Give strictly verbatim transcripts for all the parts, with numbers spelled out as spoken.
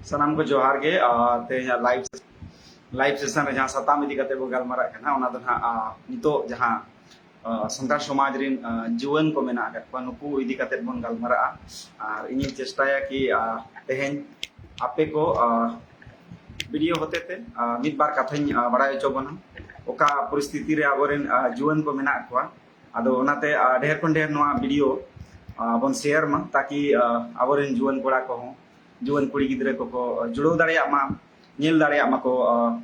ᱥᱟᱱᱟᱢ ᱠᱚ ᱡᱚᱦᱟᱨ ᱜᱮ᱾ ᱟᱨ ᱛᱮᱦᱮᱧᱟᱜ live live session ᱨᱮ ᱡᱟᱦᱟᱸ ᱥᱟᱛᱟᱢ ᱤᱫᱤ ᱠᱟᱛᱮ ᱵᱚ ᱜᱟᱞᱢᱟᱨᱟᱜ ᱠᱟᱱᱟ, ᱚᱱᱟ ᱫᱚ ᱱᱟᱦᱟᱜ, ᱟᱨ ᱱᱤᱛᱚᱜ ᱡᱟᱦᱟᱸ, ᱟᱨ ᱥᱟᱱᱛᱟᱲ ᱥᱚᱢᱟᱡᱽ ᱨᱮᱱ, ᱟᱨ ᱡᱩᱣᱟᱹᱱ ᱠᱚ ᱢᱮᱱᱟᱜ ᱟᱠᱟᱫ ᱠᱚᱣᱟ, ᱱᱩᱠᱩ ᱤᱫᱤ ᱠᱟᱛᱮ ᱵᱚᱱ ᱜᱟᱞᱢᱟᱨᱟᱜᱼᱟ᱾ ᱟᱨ ᱤᱧᱤᱧ ᱪᱮᱥᱴᱟᱭᱟ ᱠᱤ, ᱟᱨ ᱛᱮᱦᱮᱧ ᱟᱯᱮ ᱠᱚ, ᱟᱨ video ᱦᱚᱛᱮ ᱛᱮ, ᱟᱨ ᱢᱤᱫ ᱵᱟᱨ ᱠᱟᱛᱷᱟᱧ, ᱟᱨ ᱵᱟᱲᱟᱭ ᱦᱚᱪᱚ ᱵᱚᱱᱟ, ᱚᱠᱟ ᱯᱚᱨᱤᱥᱛᱷᱤᱛᱤ ᱨᱮ ᱟᱵᱚᱨᱮᱱ, ᱟᱨ ᱡᱩᱣᱟᱹᱱ ᱠᱚ ᱢᱮᱱᱟᱜ ᱠᱚᱣᱟ᱾ ᱟᱫᱚ ᱚᱱᱟᱛᱮ, ᱟᱨ ᱰᱷᱮᱨ ᱠᱷᱚᱱ ᱰᱷᱮᱨ ᱱᱚᱣᱟ video, ᱟᱨ ᱵᱚᱱ share ᱢᱟ, ᱛᱟᱠᱤ, ᱟᱨ ᱟᱵᱚᱨᱮᱱ ᱡᱩᱣᱟᱹᱱ ᱠᱚᱲᱟ ᱠᱚᱦᱚᱸ, ᱡᱩᱣᱟᱹᱱ ᱠᱩᱲᱤ ᱜᱤᱫᱽᱨᱟᱹ ᱠᱚᱠᱚ ᱡᱩᱲᱟᱹᱣ ᱫᱟᱲᱮᱭᱟᱜ ᱢᱟ, ᱧᱮᱞ ᱫᱟᱲᱮᱭᱟᱜ ᱢᱟᱠᱚ᱾ ᱟᱨ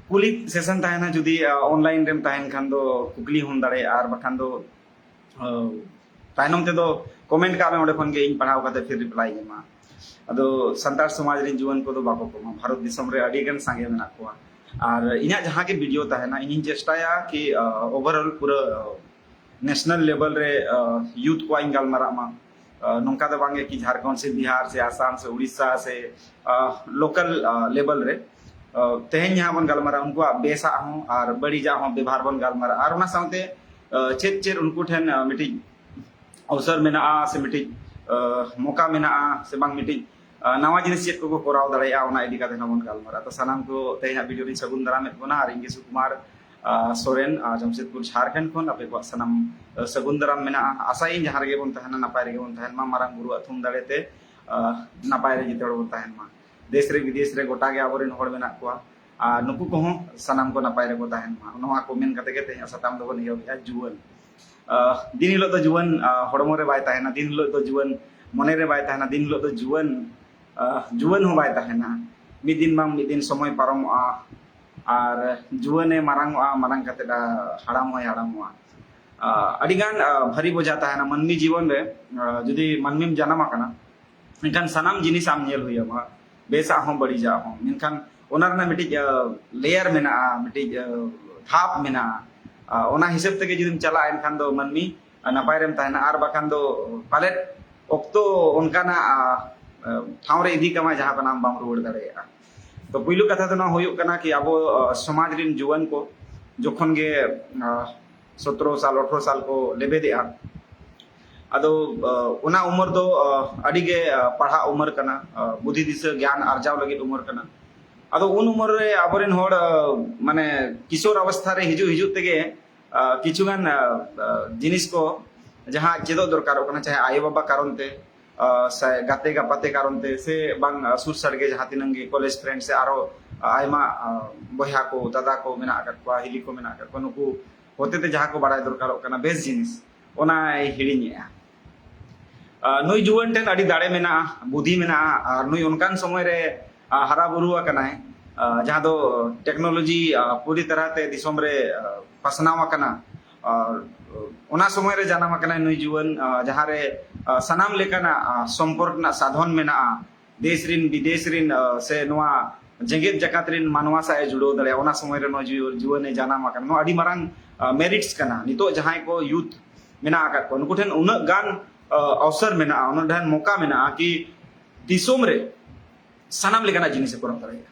ᱠᱩᱞᱤ session ᱛᱟᱦᱮᱱᱟ, ᱡᱩᱫᱤ, ᱟᱨ online ᱨᱮᱢ ᱛᱟᱦᱮᱱ ᱠᱷᱟᱱ ᱫᱚ ᱠᱩᱠᱞᱤ ᱦᱚᱸᱢ ᱫᱟᱲᱮᱭᱟᱜᱼᱟ, ᱟᱨ ᱵᱟᱠᱷᱟᱱ ᱫᱚ, ᱟᱨ ᱛᱟᱭᱱᱚᱢ ᱛᱮᱫᱚ comment ᱠᱟᱜ ᱢᱮ, ᱚᱸᱰᱮ ᱠᱷᱚᱱ ᱜᱮ ᱤᱧ ᱯᱟᱲᱦᱟᱣ ᱠᱟᱛᱮ ᱯᱷᱤᱨ reply ᱤᱧ ᱮᱢᱟ᱾ ᱟᱫᱚ ᱥᱟᱱᱛᱟᱲ ᱥᱚᱢᱟᱡᱽ ᱨᱮᱱ ᱡᱩᱣᱟᱹᱱ ᱠᱚᱫᱚ ᱵᱟᱠᱚ ᱠᱚᱢᱟ, ᱵᱷᱟᱨᱚᱛ ᱫᱤᱥᱚᱢ ᱨᱮ ᱟᱹᱰᱤ ᱜᱟᱱ ᱥᱟᱸᱜᱮ ᱢᱮᱱᱟᱜ ᱠᱚᱣᱟ᱾ ᱟᱨ ᱤᱧᱟᱹᱜ ᱡᱟᱦᱟᱸ ᱜᱮ video ᱛᱟᱦᱮᱱᱟ, ᱤᱧᱤᱧ ᱪᱮᱥᱴᱟᱭᱟ ᱠᱤ, ᱟᱨ overall ᱯᱩᱨᱟᱹ, ᱟᱨ national level ᱨᱮ, ᱟᱨ youth ᱠᱚᱣᱟᱜ ᱤᱧ ᱜᱟᱞᱢᱟᱨᱟᱜ ᱢᱟ᱾ ᱟᱨ ᱱᱚᱝᱠᱟ ᱫᱚ ᱵᱟᱝᱜᱮ ᱠᱤ ᱡᱷᱟᱲᱠᱷᱚᱸᱰ ᱥᱮ ᱵᱤᱦᱟᱨ ᱥᱮ ᱟᱥᱟᱢ ᱥᱮ ᱩᱲᱤᱥᱥᱟ ᱥᱮ, ᱟᱨ local, ᱟᱨ level ᱨᱮ, ᱟᱨ ᱛᱮᱦᱮᱧ ᱡᱟᱦᱟᱸ ᱵᱚᱱ ᱜᱟᱞᱢᱟᱨᱟᱜᱼᱟ, ᱩᱱᱠᱩᱣᱟᱜ ᱵᱮᱥᱟᱜ ᱦᱚᱸ ᱟᱨ ᱵᱟᱹᱲᱤᱡᱟᱜ ᱦᱚᱸ ᱵᱮᱵᱷᱟᱨ ᱵᱚᱱ ᱜᱟᱞᱢᱟᱨᱟᱜᱼᱟ᱾ ᱟᱨ ᱚᱱᱟ ᱥᱟᱶᱛᱮ, ᱟᱨ ᱪᱮᱫ ᱪᱮᱫ ᱩᱱᱠᱩ ᱴᱷᱮᱱ, ᱟᱨ ᱢᱤᱫᱴᱤᱡ ᱚᱵᱥᱚᱨ ᱢᱮᱱᱟᱜᱼᱟ ᱥᱮ ᱢᱤᱫᱴᱤᱡ, ᱟᱨ ᱢᱚᱠᱟ ᱢᱮᱱᱟᱜᱼᱟ ᱥᱮ ᱵᱟᱝ, ᱢᱤᱫᱴᱤᱡ, ᱟᱨ ᱱᱟᱣᱟ ᱡᱤᱱᱤᱥ ᱪᱮᱫ ᱠᱚᱠᱚ ᱠᱚᱨᱟᱣ ᱫᱟᱲᱮᱭᱟᱜᱼᱟ, ᱚᱱᱟ ᱤᱫᱤ ᱠᱟᱛᱮ ᱦᱚᱸ ᱵᱚᱱ ᱜᱟᱞᱢᱟᱨᱟᱜᱼᱟ᱾ ᱛᱚ ᱥᱟᱱᱟᱢ ᱠᱚ ᱛᱮᱦᱮᱧᱟᱜ video ᱨᱤᱧ ᱥᱟᱹᱜᱩᱱ ᱫᱟᱨᱟᱢᱮᱫ ᱵᱚᱱᱟ, ᱟᱨ ᱤᱧ ᱜᱮ ᱥᱩᱠᱩᱢᱟᱨ, ᱟᱨ ᱥᱚᱨᱮᱱ, ᱟᱨ ᱡᱟᱢᱥᱮᱫᱽᱯᱩᱨ ᱡᱷᱟᱲᱠᱷᱚᱸᱰ ᱠᱷᱚᱱ ᱟᱯᱮ ᱠᱚᱣᱟᱜ ᱥᱟᱱᱟᱢ, ᱟᱨ ᱥᱟᱹᱜᱩᱱ ᱫᱟᱨᱟᱢ ᱢᱮᱱᱟᱜᱼᱟ᱾ ᱟᱥᱟᱭᱟᱹᱧ ᱡᱟᱦᱟᱸ ᱨᱮᱜᱮ ᱵᱚᱱ ᱛᱟᱦᱮᱱᱟ, ᱱᱟᱯᱟᱭ ᱨᱮᱜᱮ ᱵᱚᱱ ᱛᱟᱦᱮᱱ ᱢᱟ, ᱢᱟᱨᱟᱝ ᱵᱩᱨᱩᱣᱟᱜ ᱛᱷᱩᱢ ᱫᱟᱲᱮᱛᱮ, ᱟᱨ ᱱᱟᱯᱟᱭ ᱨᱮ ᱡᱚᱛᱚ ᱦᱚᱲ ᱵᱚᱱ ᱛᱟᱦᱮᱱ ᱢᱟ᱾ ᱫᱮᱥ ᱨᱮ ᱵᱤᱫᱮᱥ ᱨᱮ ᱜᱚᱴᱟ ᱜᱮ ᱟᱵᱚᱨᱮᱱ ᱦᱚᱲ ᱢᱮᱱᱟᱜ ᱠᱚᱣᱟ, ᱟᱨ ᱱᱩᱠᱩ ᱠᱚᱦᱚᱸ ᱥᱟᱱᱟᱢ ᱠᱚ ᱱᱟᱯᱟᱭ ᱨᱮᱠᱚ ᱛᱟᱦᱮᱱ ᱢᱟ᱾ ᱱᱚᱣᱟ ᱠᱚ ᱢᱮᱱ ᱠᱟᱛᱮ ᱜᱮ ᱛᱮᱦᱮᱧᱟᱜ ᱥᱟᱛᱟᱢ ᱫᱚᱵᱚᱱ ᱮᱦᱚᱵᱮᱜᱼᱟ, ᱡᱩᱣᱟᱹᱱ᱾ ᱟᱨ ᱫᱤᱱ ᱦᱤᱞᱳᱜ ᱫᱚ ᱡᱩᱣᱟᱹᱱ, ᱟᱨ ᱦᱚᱲᱢᱚ ᱨᱮ ᱵᱟᱭ ᱛᱟᱦᱮᱱᱟ, ᱫᱤᱱ ᱦᱤᱞᱳᱜ ᱫᱚ ᱡᱩᱣᱟᱹᱱ ᱢᱚᱱᱮ ᱨᱮ ᱵᱟᱭ ᱛᱟᱦᱮᱱᱟ, ᱫᱤᱱ ᱦᱤᱞᱳᱜ ᱫᱚ ᱡᱩᱣᱟᱹᱱ, ᱟᱨ ᱡᱩᱣᱟᱹᱱ ᱦᱚᱸ ᱵᱟᱭ ᱛᱟᱦᱮᱱᱟ᱾ ᱢᱤᱫ ᱫᱤᱱ ᱵᱟᱝ ᱢᱤᱫ ᱫᱤᱱ ᱥᱚᱢᱚᱭ ᱯᱟᱨᱚᱢᱚᱜᱼᱟ, ᱟᱨ ᱡᱩᱣᱟᱹᱱᱮ ᱢᱟᱨᱟᱝᱚᱜᱼᱟ, ᱢᱟᱨᱟᱝ ᱠᱟᱛᱮ, ᱟᱨ ᱦᱟᱲᱟᱢ ᱦᱚᱸᱭ ᱦᱟᱲᱟᱢᱚᱜᱼᱟ᱾ ᱟᱨ ᱟᱹᱰᱤᱜᱟᱱ, ᱟᱨ ᱵᱷᱟᱹᱨᱤ ᱵᱚᱡᱷᱟ ᱛᱟᱦᱮᱱᱟ ᱢᱟᱹᱱᱢᱤ ᱡᱤᱵᱚᱱ ᱨᱮ᱾ ᱟᱨ ᱡᱩᱫᱤ ᱢᱟᱹᱱᱢᱤᱢ ᱡᱟᱱᱟᱢ ᱟᱠᱟᱱᱟ, ᱮᱱᱠᱷᱟᱱ ᱥᱟᱱᱟᱢ ᱡᱤᱱᱤᱥ ᱟᱢ ᱧᱮᱞ ᱦᱩᱭ ᱟᱢᱟ, ᱵᱮᱥᱟᱜ ᱦᱚᱸ ᱵᱟᱹᱲᱤᱡᱟᱜ ᱦᱚᱸ᱾ ᱢᱮᱱᱠᱷᱟᱱ ᱚᱱᱟ ᱨᱮᱱᱟᱜ ᱢᱤᱫᱴᱤᱡ, ᱟᱨ layer ᱢᱮᱱᱟᱜᱼᱟ, ᱢᱤᱫᱴᱤᱡ, ᱟᱨ ᱫᱷᱟᱯ ᱢᱮᱱᱟᱜᱼᱟ᱾ ᱟᱨ ᱚᱱᱟ ᱦᱤᱥᱟᱹᱵ ᱛᱮᱜᱮ ᱡᱩᱫᱤᱢ ᱪᱟᱞᱟᱜᱼᱟ, ᱮᱱᱠᱷᱟᱱ ᱫᱚ ᱢᱟᱹᱱᱢᱤ, ᱟᱨ ᱱᱟᱯᱟᱭ ᱨᱮᱢ ᱛᱟᱦᱮᱱᱟ, ᱟᱨ ᱵᱟᱠᱷᱟᱱ ᱫᱚ ᱯᱟᱞᱮᱫ ᱚᱠᱛᱚ ᱚᱱᱠᱟᱱᱟᱜ, ᱟᱨ, ᱟᱨ ᱴᱷᱟᱶ ᱨᱮ ᱤᱫᱤ ᱠᱟᱢᱟ, ᱡᱟᱦᱟᱸ ᱠᱷᱚᱱᱟᱜ ᱟᱢ ᱵᱟᱢ ᱨᱩᱣᱟᱹᱲ ᱫᱟᱲᱮᱭᱟᱜᱼᱟ᱾ ᱛᱚ ᱯᱩᱭᱞᱩ ᱠᱟᱛᱷᱟ ᱫᱚ ᱱᱚᱣᱟ ᱦᱩᱭᱩᱜ ᱠᱟᱱᱟ ᱠᱤ ᱟᱵᱚ, ᱟᱨ ᱥᱚᱢᱟᱡᱽ ᱨᱮᱱ ᱡᱩᱣᱟᱹᱱ ᱠᱚ ᱡᱚᱠᱷᱚᱱ ᱜᱮ, ᱟᱨ ᱥᱚᱛᱨᱚ ᱥᱟᱞ, ᱟᱴᱷᱨᱚ ᱥᱟᱞ ᱠᱚ ᱞᱮᱵᱮᱫᱮᱜᱼᱟ, ᱟᱫᱚ ᱚᱱᱟ ᱩᱢᱮᱨ ᱫᱚ ᱟᱹᱰᱤ ᱜᱮ ᱯᱟᱲᱦᱟᱜ ᱩᱢᱮᱨ ᱠᱟᱱᱟ, ᱵᱩᱫᱷᱤ ᱫᱤᱥᱟᱹ ᱜᱮᱭᱟᱱ ᱟᱨᱡᱟᱣ ᱞᱟᱹᱜᱤᱫ ᱩᱢᱮᱨ ᱠᱟᱱᱟ᱾ ᱟᱫᱚ ᱩᱱ ᱩᱢᱮᱨ ᱨᱮ ᱟᱵᱚᱨᱮᱱ ᱦᱚᱲ ᱢᱟᱱᱮ ᱠᱤᱥᱳᱨ ᱚᱵᱚᱥᱛᱷᱟ ᱨᱮ ᱦᱤᱡᱩᱜ ᱦᱤᱡᱩᱜ ᱛᱮᱜᱮ ᱠᱤᱪᱷᱩᱜᱟᱱ ᱡᱤᱱᱤᱥ ᱠᱚ ᱡᱟᱦᱟᱸ ᱪᱮᱫᱚᱜ ᱫᱚᱨᱠᱟᱨᱚᱜ ᱠᱟᱱᱟ, ᱪᱟᱦᱮ ᱟᱭᱳᱼᱵᱟᱵᱟ ᱠᱟᱨᱚᱱ ᱛᱮ, ᱥᱮ ᱜᱟᱛᱮ ᱜᱟᱯᱟᱛᱮ ᱠᱟᱨᱚᱱ ᱛᱮ, ᱥᱮ ᱵᱟᱝ ᱥᱩᱨ ᱥᱟᱰᱜᱮ ᱡᱟᱦᱟᱸ ᱛᱤᱱᱟᱹᱝ ᱜᱮ ᱠᱚᱞᱮᱡᱽ ᱯᱷᱨᱮᱱᱰ ᱥᱮ ᱟᱨᱚ ᱟᱭᱢᱟ ᱵᱚᱭᱦᱟ ᱠᱚ, ᱫᱟᱫᱟ ᱠᱚ ᱢᱮᱱᱟᱜ ᱟᱠᱟᱫ ᱠᱚᱣᱟ, ᱦᱤᱞᱤ ᱠᱚ ᱢᱮᱱᱟᱜ ᱟᱠᱟᱫ ᱠᱚᱣᱟ, ᱱᱩᱠᱩ ᱦᱚᱛᱮᱛᱮ ᱡᱟᱦᱟᱸ ᱠᱚ ᱵᱟᱲᱟᱭ ᱫᱚᱨᱠᱟᱨᱚᱜ ᱠᱟᱱᱟ ᱵᱮᱥ ᱡᱤᱱᱤᱥ, ᱚᱱᱟᱭ ᱦᱤᱲᱤᱧᱮᱜᱼᱟ᱾ ᱱᱩᱭ ᱡᱩᱣᱟᱹᱱ ᱴᱷᱮᱱ ᱟᱹᱰᱤ ᱫᱟᱲᱮ ᱢᱮᱱᱟᱜᱼᱟ, ᱵᱩᱫᱷᱤ ᱢᱮᱱᱟᱜᱼᱟ, ᱟᱨ ᱱᱩᱭ ᱚᱱᱠᱟᱱ ᱥᱚᱢᱚᱭ ᱨᱮ ᱦᱟᱨᱟ ᱵᱩᱨᱩ ᱟᱠᱟᱱᱟᱭ, ᱡᱟᱦᱟᱸ ᱫᱚ ᱴᱮᱠᱱᱳᱞᱚᱡᱤ ᱯᱩᱨᱤ ᱛᱟᱨᱟ ᱛᱮ ᱫᱤᱥᱚᱢ ᱨᱮ ᱯᱟᱥᱱᱟᱣ ᱟᱠᱟᱱᱟ᱾ ᱟᱨ ᱚᱱᱟ ᱥᱚᱢᱚᱭ ᱨᱮ ᱡᱟᱱᱟᱢ ᱟᱠᱟᱱᱟᱭ ᱱᱩᱭ ᱡᱩᱣᱟᱹᱱ, ᱡᱟᱦᱟᱸ ᱨᱮ ᱥᱟᱱᱟᱢ ᱞᱮᱠᱟᱱᱟᱜ ᱥᱚᱢᱯᱚᱨᱠ ᱨᱮᱱᱟᱜ ᱥᱟᱫᱷᱚᱱ ᱢᱮᱱᱟᱜᱼᱟ, ᱫᱮᱥ ᱨᱤᱱ ᱵᱤᱫᱮᱥ ᱨᱤᱱ ᱥᱮ ᱱᱚᱣᱟ ᱡᱮᱜᱮᱛ ᱡᱟᱠᱟᱛ ᱨᱤᱱ ᱢᱟᱱᱣᱟ ᱥᱟᱶ ᱮ ᱡᱩᱲᱟᱹᱣ ᱫᱟᱲᱮᱭᱟᱜᱼᱟ᱾ ᱚᱱᱟ ᱥᱚᱢᱚᱭ ᱨᱮ ᱱᱚᱣᱟ ᱡᱩᱣᱟᱹᱱ ᱮ ᱡᱟᱱᱟᱢ ᱟᱠᱟᱱᱟ, ᱱᱚᱣᱟ ᱟᱹᱰᱤ ᱢᱟᱨᱟᱝ ᱢᱮᱨᱤᱴᱥ ᱠᱟᱱᱟ᱾ ᱱᱤᱛᱚᱜ ᱡᱟᱦᱟᱸᱭ ᱠᱚ ᱭᱩᱛᱷ ᱢᱮᱱᱟᱜ ᱟᱠᱟᱫ ᱠᱚᱣᱟ, ᱱᱩᱠᱩ ᱴᱷᱮᱱ ᱩᱱᱟᱹᱜ ᱜᱟᱱ ᱚᱵᱥᱚᱨ ᱢᱮᱱᱟᱜᱼᱟ, ᱩᱱᱟᱹᱜ ᱰᱷᱮᱨ ᱢᱚᱠᱟ ᱢᱮᱱᱟᱜᱼᱟ ᱠᱤ ᱫᱤᱥᱚᱢ ᱨᱮ ᱥᱟᱱᱟᱢ ᱞᱮᱠᱟᱱᱟᱜ ᱡᱤᱱᱤᱥ ᱮ ᱠᱚᱨᱟᱣ ᱫᱟᱲᱮᱭᱟᱜᱼᱟ᱾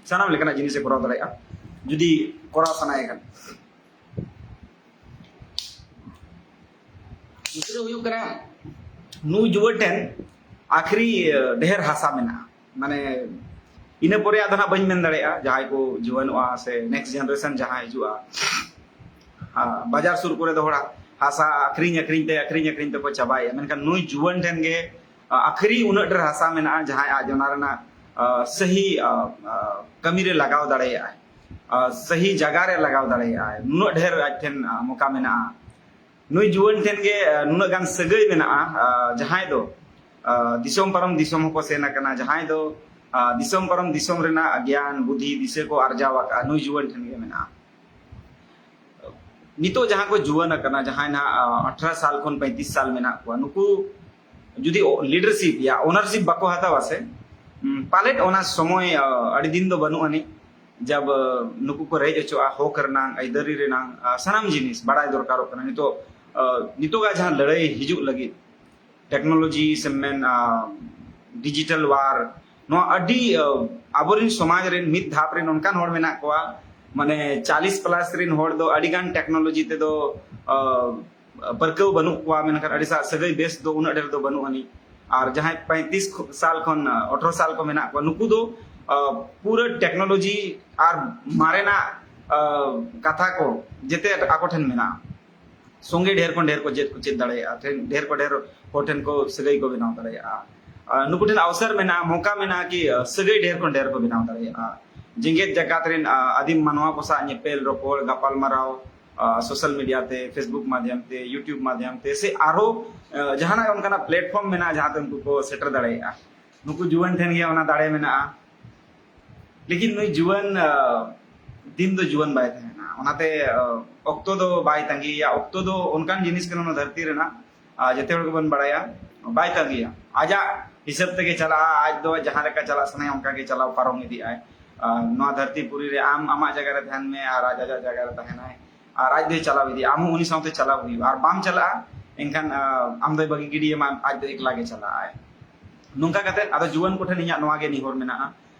ᱥᱟᱱᱟᱢ ᱞᱮᱠᱟᱱᱟᱜ ᱡᱤᱱᱤᱥ ᱮ ᱠᱚᱨᱟᱣ ᱫᱟᱲᱮᱭᱟᱜᱼᱟ ᱡᱩᱫᱤ ᱠᱚᱨᱟᱣ ᱥᱟᱱᱟᱭᱮ ᱠᱷᱟᱱ᱾ ᱫᱩᱥᱨᱟᱹ ᱦᱩᱭᱩᱜ ᱠᱟᱱᱟ, ᱱᱩᱭ ᱡᱩᱣᱟᱹᱱ ᱴᱷᱮᱱ ᱟᱹᱠᱷᱨᱤ ᱰᱷᱮᱨ ᱦᱟᱥᱟ ᱢᱮᱱᱟᱜᱼᱟ᱾ ᱢᱟᱱᱮ ᱤᱱᱟᱹ ᱯᱚᱨᱮ ᱟᱫᱚ ᱦᱟᱸᱜ ᱵᱟᱹᱧ ᱢᱮᱱ ᱫᱟᱲᱮᱭᱟᱜᱼᱟ, ᱡᱟᱦᱟᱸᱭ ᱠᱚ ᱡᱩᱣᱟᱹᱱᱚᱜᱼᱟ ᱥᱮ ᱱᱮᱠᱥᱴ ᱡᱮᱱᱟᱨᱮᱥᱚᱱ ᱡᱟᱦᱟᱸ ᱦᱤᱡᱩᱜᱼᱟ, ᱵᱟᱡᱟᱨ ᱥᱩᱨ ᱠᱚᱨᱮ ᱫᱚ ᱦᱚᱲᱟᱜ ᱦᱟᱥᱟ ᱟᱹᱠᱷᱨᱤᱧ ᱟᱹᱠᱷᱨᱤᱧ ᱛᱮ ᱟᱹᱠᱷᱨᱤᱧ ᱟᱹᱠᱷᱨᱤᱧ ᱛᱮᱠᱚ ᱪᱟᱵᱟᱭᱮᱫᱼᱟ᱾ ᱢᱮᱱᱠᱷᱟᱱ ᱱᱩᱭ ᱡᱩᱣᱟᱹᱱ ᱴᱷᱮᱱ ᱜᱮ ᱟᱹᱠᱷᱨᱤ ᱩᱱᱟᱹᱜ ᱰᱷᱮᱨ ᱦᱟᱥᱟ ᱢᱮᱱᱟᱜᱼᱟ, ᱡᱟᱦᱟᱸᱭ ᱟᱡ ᱚᱱᱟ ᱨᱮᱱᱟᱜ ᱥᱟᱹᱦᱤ ᱠᱟᱹᱢᱤ ᱨᱮ ᱞᱟᱜᱟᱣ ᱫᱟᱲᱮᱭᱟᱜᱼᱟᱭ, ᱥᱟᱹᱦᱤ ᱡᱟᱭᱜᱟ ᱨᱮ ᱞᱟᱜᱟᱣ ᱫᱟᱲᱮᱭᱟᱜᱼᱟᱭ, ᱱᱩᱱᱟᱹᱜ ᱰᱷᱮᱨ ᱟᱡ ᱴᱷᱮᱱ ᱢᱚᱠᱟ ᱢᱮᱱᱟᱜᱼᱟ᱾ ᱱᱩᱭ ᱡᱩᱣᱟᱹᱱ ᱴᱷᱮᱱ ᱜᱮ ᱱᱩᱱᱟᱹᱜ ᱜᱟᱱ ᱥᱟᱹᱜᱟᱹᱭ ᱢᱮᱱᱟᱜᱼᱟ, ᱡᱟᱦᱟᱸᱭ ᱫᱚ ᱫᱤᱥᱚᱢ ᱯᱟᱨᱚᱢ ᱫᱤᱥᱚᱢ ᱦᱚᱸᱠᱚ ᱥᱮᱱ ᱟᱠᱟᱱᱟ, ᱡᱟᱦᱟᱸᱭ ᱫᱚ ᱫᱤᱥᱚᱢ ᱯᱟᱨᱚᱢ ᱫᱤᱥᱚᱢ ᱨᱮᱱᱟᱜ ᱜᱮᱭᱟᱱ ᱵᱩᱫᱷᱤ ᱫᱤᱥᱟᱹ ᱠᱚ ᱟᱨᱡᱟᱣ ᱟᱠᱟᱫᱼᱟ, ᱱᱩᱭ ᱡᱩᱣᱟᱹᱱ ᱴᱷᱮᱱ ᱜᱮ ᱢᱮᱱᱟᱜᱼᱟ᱾ ᱱᱤᱛᱚᱜ ᱡᱟᱦᱟᱸ ᱠᱚ ᱡᱩᱣᱟᱹᱱ ᱟᱠᱟᱱᱟ, ᱡᱟᱦᱟᱸᱭ ᱱᱟᱦᱟᱜ ᱟᱴᱷᱨᱚ ᱥᱟᱞ ᱠᱷᱚᱱ ᱯᱚᱸᱭᱛᱨᱤᱥ ᱥᱟᱞ ᱢᱮᱱᱟᱜ ᱠᱚᱣᱟ, ᱱᱩᱠᱩ ᱡᱩᱫᱤ ᱞᱤᱰᱟᱨᱥᱤᱯ ᱭᱟ ᱳᱱᱟᱨᱥᱤᱯ ᱵᱟᱠᱚ ᱦᱟᱛᱟᱣᱟ ᱥᱮ, ᱯᱟᱞᱮᱫ ᱚᱱᱟ ᱥᱚᱢᱚᱭ ᱟᱹᱰᱤ ᱫᱤᱱ ᱫᱚ ᱵᱟᱹᱱᱩᱜ ᱟᱹᱱᱤᱡ, ᱡᱟᱵ ᱱᱩᱠᱩ ᱠᱚ ᱨᱮᱡ ᱦᱚᱪᱚᱜᱼᱟ ᱦᱚᱠ ᱨᱮᱱᱟᱝ, ᱟᱹᱭᱫᱟᱹᱨᱤ ᱨᱮᱱᱟᱝ, ᱥᱟᱱᱟᱢ ᱡᱤᱱᱤᱥ ᱵᱟᱲᱟᱭ ᱫᱚᱨᱠᱟᱨᱚᱜ ᱠᱟᱱᱟ᱾ ᱱᱤᱛᱚᱜ ᱱᱤᱛᱚᱜᱟᱜ ᱡᱟᱦᱟᱸ ᱞᱟᱹᱲᱦᱟᱹᱭ ᱦᱤᱡᱩᱜ ᱞᱟᱹᱜᱤᱫ, ᱴᱮᱠᱱᱳᱞᱚᱡᱤ ᱥᱮᱢ ᱢᱮᱱ, ᱰᱤᱡᱤᱴᱟᱞ ᱣᱟᱨ, ᱱᱚᱣᱟ ᱟᱹᱰᱤ ᱟᱵᱚᱨᱮᱱ ᱥᱚᱢᱟᱡᱽ ᱨᱮᱱ ᱢᱤᱫ ᱫᱷᱟᱯ ᱨᱮᱱ ᱚᱱᱠᱟᱱ ᱦᱚᱲ ᱢᱮᱱᱟᱜ ᱠᱚᱣᱟ, ᱢᱟᱱᱮ ᱪᱟᱞᱤᱥ ᱯᱞᱟᱥ ᱨᱮᱱ ᱦᱚᱲ ᱫᱚ ᱟᱹᱰᱤ ᱜᱟᱱ ᱴᱮᱠᱱᱳᱞᱚᱡᱤ ᱛᱮᱫᱚ ᱯᱟᱹᱨᱠᱟᱹᱣ ᱵᱟᱹᱱᱩᱜ ᱠᱚᱣᱟ, ᱢᱮᱱᱠᱷᱟᱱ ᱟᱹᱰᱤ ᱥᱟ-, ᱥᱟᱹᱜᱟᱹᱭ ᱵᱮᱥ ᱫᱚ ᱩᱱᱟᱹᱜ ᱰᱷᱮᱨ ᱫᱚ ᱵᱟᱹᱱᱩᱜ ᱟᱹᱱᱤᱡ᱾ ᱟᱨ ᱡᱟᱦᱟᱸᱭ ᱯᱚᱸᱭᱛᱨᱤᱥ ᱥᱟᱞ ᱠᱷᱚᱱ, ᱟᱴᱷᱨᱚ ᱥᱟᱞ ᱠᱚ ᱢᱮᱱᱟᱜ ᱠᱚᱣᱟ, ᱱᱩᱠᱩ ᱫᱚ, ᱟ, ᱯᱩᱨᱟᱹ ᱴᱮᱠᱱᱳᱞᱚᱡᱤ ᱟᱨ ᱢᱟᱨᱮᱱᱟᱜ, ᱟ, ᱠᱟᱛᱷᱟ ᱠᱚ ᱡᱮᱛᱮ ᱟᱠᱚ ᱴᱷᱮᱱ ᱢᱮᱱᱟᱜᱼᱟ᱾ ᱥᱚᱸᱜᱮ ᱰᱷᱮᱨ ᱠᱷᱚᱱ ᱰᱷᱮᱨ ᱠᱚ ᱪᱮᱫ ᱠᱚ ᱪᱮᱫ ᱫᱟᱲᱮᱭᱟᱜᱼᱟ, ᱴᱷᱮᱱ, ᱰᱷᱮᱨ ᱠᱷᱚᱱ ᱰᱷᱮᱨ ᱦᱚᱲ ᱴᱷᱮᱱ ᱠᱚ ᱥᱟᱹᱜᱟᱹᱭ ᱠᱚ ᱵᱮᱱᱟᱣ ᱫᱟᱲᱮᱭᱟᱜᱼᱟ᱾ ᱟ, ᱱᱩᱠᱩ ᱴᱷᱮᱱ ᱚᱵᱥᱚᱨ ᱢᱮᱱᱟᱜᱼᱟ, ᱢᱚᱠᱟ ᱢᱮᱱᱟᱜᱼᱟ ᱠᱤ, ᱟ, ᱥᱟᱹᱜᱟᱹᱭ ᱰᱷᱮᱨ ᱠᱷᱚᱱ ᱰᱷᱮᱨ ᱠᱚ ᱵᱮᱱᱟᱣ ᱫᱟᱲᱮᱭᱟᱜᱼᱟ᱾ ᱡᱮᱜᱮᱛ ᱡᱟᱠᱟᱛ ᱨᱮᱱ, ᱟ, ᱟᱹᱫᱤᱢ ᱢᱟᱱᱣᱟ ᱠᱚ ᱥᱟᱶ ᱧᱮᱯᱮᱞ, ᱨᱚᱯᱚᱲ, ᱜᱟᱯᱟᱞ ᱢᱟᱨᱟᱣ, ᱟ, ᱥᱳᱥᱟᱞ ᱢᱤᱰᱤᱭᱟ ᱛᱮ, ᱯᱷᱮᱥᱵᱩᱠ ᱢᱟᱫᱷᱭᱚᱢ ᱛᱮ, ᱭᱩᱴᱩᱵᱽ ᱢᱟᱫᱷᱭᱚᱢ ᱛᱮ, ᱥᱮ ᱟᱨᱦᱚᱸ, ᱟ, ᱡᱟᱦᱟᱱᱟᱜ ᱚᱱᱠᱟᱱᱟᱜ ᱯᱞᱮᱴᱯᱷᱚᱨᱢ ᱢᱮᱱᱟᱜᱼᱟ ᱡᱟᱦᱟᱸ ᱛᱮ ᱩᱱᱠᱩ ᱠᱚ ᱥᱮᱴᱮᱨ ᱫᱟᱲᱮᱭᱟᱜᱼᱟ᱾ ᱱᱩᱠᱩ ᱡᱩᱣᱟᱹᱱ ᱴᱷᱮᱱ ᱜᱮ ᱚᱱᱟ ᱫᱟᱲᱮ ᱢᱮᱱᱟᱜᱼᱟ᱾ ᱞᱮᱠᱤᱱ ᱱᱩᱭ ᱡᱩᱣᱟᱹᱱ, ᱟ, ᱫᱤᱱ ᱫᱚ ᱡᱩᱣᱟᱹᱱ ᱵᱟᱭ ᱛᱟᱦᱮᱱᱟ᱾ ᱚᱱᱟᱛᱮ, ᱟ, ᱚᱠᱛᱚ ᱫᱚ ᱵᱟᱭ ᱛᱟᱸᱜᱤᱭᱟ᱾ ᱚᱠᱛᱚ ᱫᱚ ᱚᱱᱠᱟᱱ ᱡᱤᱱᱤᱥ ᱠᱟᱱᱟ ᱱᱚᱣᱟ ᱫᱷᱟᱹᱨᱛᱤ ᱨᱮᱱᱟᱜ, ᱟ, ᱡᱮᱛᱮ ᱦᱚᱲ ᱜᱮᱵᱚᱱ ᱵᱟᱲᱟᱭᱟ, ᱵᱟᱭ ᱛᱟᱸᱜᱤᱭᱟ᱾ ᱟᱡᱟᱜ ᱦᱤᱥᱟᱹᱵ ᱛᱮᱜᱮ ᱪᱟᱞᱟᱜᱼᱟ᱾ ᱟᱡ ᱫᱚ ᱡᱟᱦᱟᱸ ᱞᱮᱠᱟ ᱪᱟᱞᱟᱜ ᱥᱟᱱᱟᱭᱟ ᱚᱱᱠᱟ ᱜᱮ ᱪᱟᱞᱟᱣ ᱯᱟᱨᱚᱢ ᱤᱫᱤᱜᱼᱟᱭ᱾ ᱟ, ᱱᱚᱣᱟ ᱫᱷᱟᱹᱨᱛᱤ ᱯᱩᱨᱤ ᱨᱮ ᱟᱢ ᱟᱢᱟᱜ ᱡᱟᱭᱜᱟ ᱨᱮ ᱛᱟᱦᱮᱱ ᱢᱮ ᱟᱨ ᱟᱡ ᱟᱡᱟᱜ ᱡᱟᱭᱜᱟ ᱨᱮ ᱛᱟᱦᱮᱱᱟᱭ᱾ ᱟᱨ ᱟᱡ ᱫᱚᱭ ᱪᱟᱞᱟᱣ ᱤᱫᱤᱜᱼᱟ, ᱟᱢ ᱦᱚᱸ ᱩᱱᱤ ᱥᱟᱶᱛᱮ ᱪᱟᱞᱟᱣ ᱦᱩᱭᱩᱜᱼᱟ᱾ ᱟᱨ ᱵᱟᱢ ᱪᱟᱞᱟᱜᱼᱟ, ᱮᱱᱠᱷᱟᱱ, ᱟ, ᱟᱢ ᱫᱚᱭ ᱵᱟᱹᱜᱤ ᱜᱤᱰᱤᱭᱟᱢᱟ, ᱟᱡ ᱫᱚ ᱮᱠᱞᱟ ᱜᱮ ᱪᱟᱞᱟᱜᱼᱟᱭ᱾ ᱱᱚᱝᱠᱟ ᱠᱟᱛᱮ ᱟᱫᱚ ᱡᱩᱣᱟᱹᱱ ᱠᱚᱴᱷᱮᱱ ᱤᱧᱟᱹᱜ ᱱᱚᱣᱟ ᱜᱮ ᱱᱮᱦᱚᱨ ᱢᱮᱱᱟᱜᱼᱟ,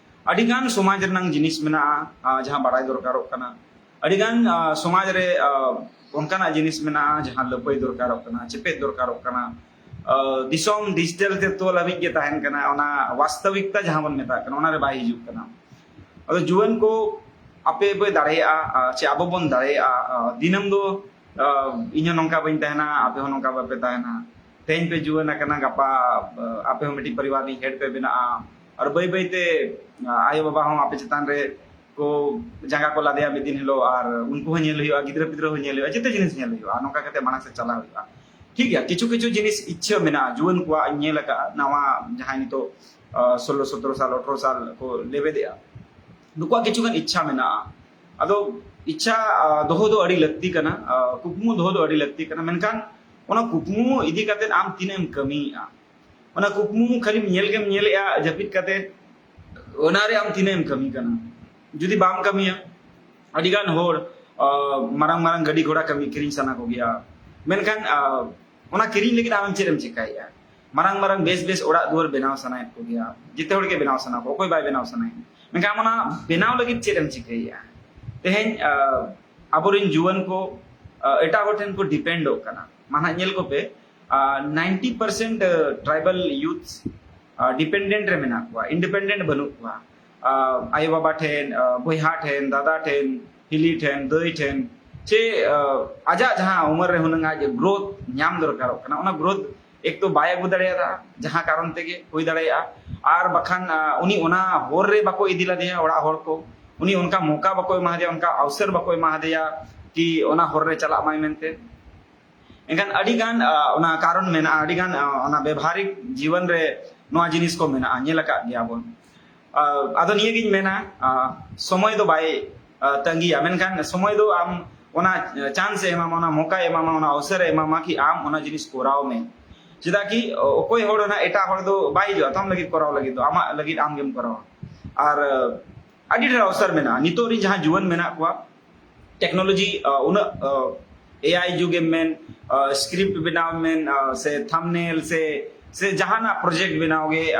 ᱟᱹᱰᱤᱜᱟᱱ ᱥᱚᱢᱟᱡᱽ ᱨᱮᱱᱟᱜ ᱡᱤᱱᱤᱥ ᱢᱮᱱᱟᱜᱼᱟ, ᱟ, ᱡᱟᱦᱟᱸ ᱵᱟᱲᱟᱭ ᱫᱚᱨᱠᱟᱨᱚᱜ ᱠᱟᱱᱟ᱾ ᱟᱹᱰᱤᱜᱟᱱ, ᱟ, ᱥᱚᱢᱟᱡᱽ ᱨᱮ, ᱟ, ᱚᱱᱠᱟᱱᱟᱜ ᱡᱤᱱᱤᱥ ᱢᱮᱱᱟᱜᱼᱟ ᱡᱟᱦᱟᱸ ᱞᱟᱹᱯᱟᱹᱭ ᱫᱚᱨᱠᱟᱨᱚᱜ ᱠᱟᱱᱟ, ᱪᱮᱯᱮᱫ ᱫᱚᱨᱠᱟᱨᱚᱜ ᱠᱟᱱᱟ᱾ ᱟ, ᱫᱤᱥᱚᱢ ᱰᱤᱡᱤᱴᱟᱞ ᱛᱮ ᱛᱚᱞ ᱦᱟᱹᱵᱤᱡ ᱜᱮ ᱛᱟᱦᱮᱱ ᱠᱟᱱᱟ, ᱚᱱᱟ ᱵᱟᱥᱛᱚᱵᱤᱠᱛᱟ ᱡᱟᱦᱟᱸ ᱵᱚᱱ ᱢᱮᱛᱟᱜ ᱠᱟᱱᱟ, ᱚᱱᱟᱨᱮ ᱵᱟᱭ ᱦᱤᱡᱩᱜ ᱠᱟᱱᱟ᱾ ᱟᱫᱚ ᱡᱩᱣᱟᱹᱱ ᱠᱚ, ᱟᱯᱮ ᱯᱮ ᱫᱟᱲᱮᱭᱟᱜᱼᱟ, ᱟ, ᱪᱮ ᱟᱵᱚ ᱵᱚᱱ ᱫᱟᱲᱮᱭᱟᱜᱼᱟ, ᱟ, ᱫᱤᱱᱟᱹᱢ ᱫᱚ, ᱟ, ᱤᱧ ᱦᱚᱸ ᱱᱚᱝᱠᱟ ᱵᱟᱹᱧ ᱛᱟᱦᱮᱱᱟ, ᱟᱯᱮ ᱦᱚᱸ ᱱᱚᱝᱠᱟ ᱵᱟᱯᱮ ᱛᱟᱦᱮᱱᱟ᱾ ᱛᱮᱦᱮᱧ ᱯᱮ ᱡᱩᱣᱟᱹᱱ ᱟᱠᱟᱱᱟ, ᱜᱟᱯᱟ, ᱟ, ᱟᱯᱮ ᱦᱚᱸ ᱢᱤᱫᱴᱤᱡ ᱯᱚᱨᱤᱵᱟᱨ ᱨᱤᱱ ᱦᱮᱰ ᱯᱮ ᱵᱮᱱᱟᱜᱼᱟ᱾ ᱟᱨ ᱵᱟᱹᱭ ᱵᱟᱹᱭ ᱛᱮ, ᱟ, ᱟᱭᱳ ᱵᱟᱵᱟ ᱦᱚᱸ ᱟᱯᱮ ᱪᱮᱛᱟᱱ ᱨᱮ ᱠᱚ ᱡᱟᱸᱜᱟ ᱠᱚ ᱞᱟᱫᱮᱭᱟ ᱢᱤᱫ ᱫᱤᱱ ᱦᱤᱞᱳᱜ, ᱟᱨ ᱩᱱᱠᱩ ᱦᱚᱸ ᱧᱮᱞ ᱦᱩᱭᱩᱜᱼᱟ, ᱜᱤᱫᱽᱨᱟᱹ ᱯᱤᱫᱽᱨᱟᱹ ᱦᱚᱸ ᱧᱮᱞ ᱦᱩᱭᱩᱜᱼᱟ, ᱡᱮᱛᱮ ᱡᱤᱱᱤᱥ ᱧᱮᱞ ᱦᱩᱭᱩᱜᱼᱟ᱾ ᱱᱚᱝᱠᱟ ᱠᱟᱛᱮ ᱢᱟᱲᱟᱝ ᱥᱮᱫ ᱪᱟᱞᱟᱣ ᱦᱩᱭᱩᱜᱼᱟ᱾ ᱴᱷᱤᱠ ᱜᱮᱭᱟ, ᱠᱤᱪᱷᱩ ᱠᱤᱪᱷᱩ ᱡᱤᱱᱤᱥ ᱤᱪᱪᱷᱟᱹ ᱢᱮᱱᱟᱜᱼᱟ ᱡᱩᱣᱟᱹᱱ ᱠᱚᱣᱟᱜ, ᱤᱧ ᱧᱮᱞ ᱟᱠᱟᱫᱼᱟ, ᱱᱟᱣᱟ ᱡᱟᱦᱟᱸᱭ ᱱᱤᱛᱚᱜ, ᱟ, ᱥᱳᱞᱞᱳ, ᱥᱚᱛᱨᱚ ᱥᱟᱞ, ᱟᱴᱷᱨᱚ ᱥᱟᱞ ᱠᱚ ᱞᱮᱵᱮᱫᱮᱜᱼᱟ, ᱱᱩᱠᱩᱣᱟᱜ ᱠᱤᱪᱷᱩ ᱜᱟᱱ ᱤᱪᱪᱷᱟ ᱢᱮᱱᱟᱜᱼᱟ᱾ ᱟᱫᱚ ᱤᱪᱪᱷᱟ, ᱟ, ᱫᱚᱦᱚ ᱫᱚ ᱟᱹᱰᱤ ᱞᱟᱹᱠᱛᱤ ᱠᱟᱱᱟ, ᱟ, ᱠᱩᱠᱢᱩ ᱫᱚᱦᱚ ᱫᱚ ᱟᱹᱰᱤ ᱞᱟᱹᱠᱛᱤ ᱠᱟᱱᱟ, ᱢᱮᱱᱠᱷᱟᱱ ᱚᱱᱟ ᱠᱩᱠᱢᱩ ᱤᱫᱤ ᱠᱟᱛᱮ ᱟᱢ ᱛᱤᱱᱟᱹᱜ ᱮᱢ ᱠᱟᱹᱢᱤᱭᱮᱫᱼᱟ? ᱚᱱᱟ ᱠᱩᱠᱢᱩ ᱠᱷᱟᱹᱞᱤᱢ ᱧᱮᱞ ᱜᱮᱢ ᱧᱮᱞᱮᱫᱼᱟ ᱡᱟᱹᱯᱤᱫ ᱠᱟᱛᱮ, ᱚᱱᱟᱨᱮ ᱟᱢ ᱛᱤᱱᱟᱹᱜ ᱮᱢ ᱠᱟᱹᱢᱤ ᱠᱟᱱᱟ? ᱡᱩᱫᱤ ᱵᱟᱢ ᱠᱟᱹᱢᱤᱭᱟ, ᱟᱹᱰᱤᱜᱟᱱ ᱦᱚᱲ, ᱟ, ᱢᱟᱨᱟᱝ ᱢᱟᱨᱟᱝ ᱜᱟᱹᱰᱤ ᱜᱷᱚᱲᱟ ᱠᱟᱹᱢᱤ ᱠᱤᱨᱤᱧ ᱥᱟᱱᱟ ᱠᱚᱜᱮᱭᱟ, ᱢᱮᱱᱠᱷᱟᱱ, ᱟ, ᱚᱱᱟ ᱠᱤᱨᱤᱧ ᱞᱟᱹᱜᱤᱫ ᱟᱢ ᱪᱮᱫ ᱮᱢ ᱪᱮᱠᱟᱭᱮᱫᱼᱟ? ᱢᱟᱨᱟᱝ ᱢᱟᱨᱟᱝ ᱵᱮᱥ ᱵᱮᱥ ᱚᱲᱟᱜ ᱫᱩᱣᱟᱹᱨ ᱵᱮᱱᱟᱣ ᱥᱟᱱᱟᱭᱮᱫ ᱠᱚᱜᱮᱭᱟ, ᱡᱮᱛᱮ ᱦᱚᱲ ᱜᱮ ᱵᱮᱱᱟᱣ ᱥᱟᱱᱟ ᱠᱚᱣᱟ, ᱚᱠᱚᱭ ᱵᱟᱭ ᱵᱮᱱᱟᱣ ᱥᱟᱱᱟᱭᱮᱫ? ᱢᱮᱱᱠᱷᱟᱱ ᱟᱢ ᱚᱱᱟ ᱵᱮᱱᱟᱣ ᱞᱟᱹᱜᱤᱫ ᱪᱮᱫ ᱮᱢ ᱪᱤᱠᱟᱹᱭᱮᱫᱼᱟ? ᱛᱮᱦᱮᱧ, ᱟ, ᱟᱵᱚᱨᱮᱱ ᱡᱩᱣᱟᱹᱱ ᱠᱚ ᱮᱴᱟᱜ ᱦᱚᱲ ᱴᱷᱮᱱ ᱠᱚ ᱰᱤᱯᱮᱱᱰᱚᱜ ᱠᱟᱱᱟ᱾ ᱢᱟ ᱱᱟᱦᱟᱜ ᱧᱮᱞ ᱠᱚᱯᱮ, ninety percent tribal youth dependent ᱨᱮ ᱢᱮᱱᱟᱜ ᱠᱚᱣᱟ, ᱤᱱᱰᱤᱯᱮᱱᱰᱮᱱᱴ ᱵᱟᱹᱱᱩᱜ ᱠᱚᱣᱟ᱾ ᱟᱭᱳᱼᱵᱟᱵᱟ ᱴᱷᱮᱱ, ᱵᱚᱭᱦᱟ ᱴᱷᱮᱱ, ᱫᱟᱫᱟ ᱴᱷᱮᱱ, ᱦᱤᱞᱤ ᱴᱷᱮᱱ, ᱫᱟᱹᱭ ᱴᱷᱮᱱ, ᱪᱮ ᱟᱡᱟᱜ ᱡᱟᱦᱟᱸ ᱩᱢᱮᱨ ᱨᱮ ᱦᱩᱱᱟᱹᱝ ᱟᱡ ᱜᱨᱳᱛᱷ ᱧᱟᱢ ᱫᱚᱨᱠᱟᱨᱚᱜ ᱠᱟᱱᱟ, ᱚᱱᱟ ᱜᱨᱳᱛᱷ ᱮᱠ ᱛᱚ ᱵᱟᱭ ᱟᱹᱜᱩ ᱫᱟᱲᱮᱭᱟᱫᱟ, ᱡᱟᱦᱟᱸ ᱠᱟᱨᱚᱱ ᱛᱮᱜᱮ ᱦᱩᱭ ᱫᱟᱲᱮᱭᱟᱜᱼᱟ᱾ ᱟᱨ ᱵᱟᱠᱷᱟᱱ ᱩᱱᱤ ᱚᱱᱟ ᱦᱚᱨ ᱨᱮ ᱵᱟᱠᱚ ᱤᱫᱤ ᱞᱮᱫᱮᱭᱟ ᱚᱲᱟᱜ ᱦᱚᱲ ᱠᱚ, ᱩᱱᱤ ᱚᱱᱠᱟ ᱢᱚᱠᱟ ᱵᱟᱠᱚ ᱮᱢᱟ ᱫᱮᱭᱟ, ᱚᱱᱠᱟ ᱚᱣᱥᱚᱨ ᱵᱟᱠᱚ ᱮᱢᱟ ᱫᱮᱭᱟ ᱠᱤ ᱚᱱᱟ ᱦᱚᱨ ᱨᱮ ᱪᱟᱞᱟᱜ ᱢᱟᱭ ᱢᱮᱱᱛᱮ᱾ ᱮᱱᱠᱷᱟᱱ ᱟᱹᱰᱤ ᱜᱟᱱ ᱚᱱᱟ ᱠᱟᱨᱚᱱ ᱢᱮᱱᱟᱜᱼᱟ, ᱟᱹᱰᱤ ᱜᱟᱱ ᱚᱱᱟ ᱵᱮᱵᱷᱟᱨᱤᱠ ᱡᱤᱵᱚᱱ ᱨᱮ ᱱᱚᱣᱟ ᱡᱤᱱᱤᱥ ᱠᱚ ᱢᱮᱱᱟᱜᱼᱟ, ᱧᱮᱞ ᱟᱠᱟᱫ ᱜᱮᱭᱟ ᱵᱚᱱ᱾ ᱟᱫᱚ ᱱᱤᱭᱟᱹ ᱜᱤᱧ ᱢᱮᱱᱟ, ᱥᱚᱢᱚᱭ ᱫᱚ ᱵᱟᱭ ᱛᱟᱺᱜᱤᱭᱟ, ᱢᱮᱱᱠᱷᱟᱱ ᱥᱚᱢᱚᱭ ᱫᱚ ᱟᱢ ᱚᱱᱟ ᱪᱟᱱᱥ ᱮ ᱮᱢᱟᱢᱟ, ᱚᱱᱟ ᱢᱚᱠᱟᱭ ᱮᱢᱟᱢᱟ, ᱚᱱᱟ ᱚᱣᱥᱚᱨ ᱮ ᱮᱢᱟᱢᱟ ᱠᱤ ᱟᱢ ᱚᱱᱟ ᱡᱤᱱᱤᱥ ᱠᱚᱨᱟᱣ ᱢᱮ᱾ ᱪᱮᱫᱟᱜ ᱠᱤ ᱚᱠᱚᱭ ᱦᱚᱲ ᱚᱱᱟ ᱮᱴᱟᱜ ᱦᱚᱲ ᱫᱚ ᱵᱟᱭ ᱦᱤᱡᱩᱜᱼᱟ ᱛᱟᱢ ᱞᱟᱹᱜᱤᱫ ᱠᱚᱨᱟᱣ ᱞᱟᱹᱜᱤᱫ ᱫᱚ, ᱟᱢᱟᱜ ᱞᱟᱹᱜᱤᱫ ᱟᱢ ᱜᱮᱢ ᱠᱚᱨᱟᱣᱟ᱾ ᱟᱨ ᱟᱹᱰᱤ ᱰᱷᱮᱨ ᱚᱣᱥᱚᱨ ᱢᱮᱱᱟᱜᱼᱟ ᱱᱤᱛᱚᱜ ᱨᱮᱱ ᱡᱟᱦᱟᱸ ᱡᱩᱣᱟᱹᱱ ᱢᱮᱱᱟᱜ ᱠᱚᱣᱟ᱾ ᱴᱮᱠᱱᱳᱞᱚᱡᱤ ᱩᱱᱟᱹᱜ ᱮ ᱟᱭ ᱡᱩᱜᱽ ᱮᱢ ᱢᱮᱱ, ᱥᱠᱨᱤᱯᱴ ᱵᱮᱱᱟᱣ ᱮᱢ ᱢᱮᱱ, ᱥᱮ ᱛᱷᱟᱢᱵᱽᱱᱮᱞ ᱥᱮ ᱥᱮ ᱡᱟᱦᱟᱱᱟᱜ ᱯᱨᱚᱡᱮᱠᱴ ᱵᱮᱱᱟᱣ ᱜᱮ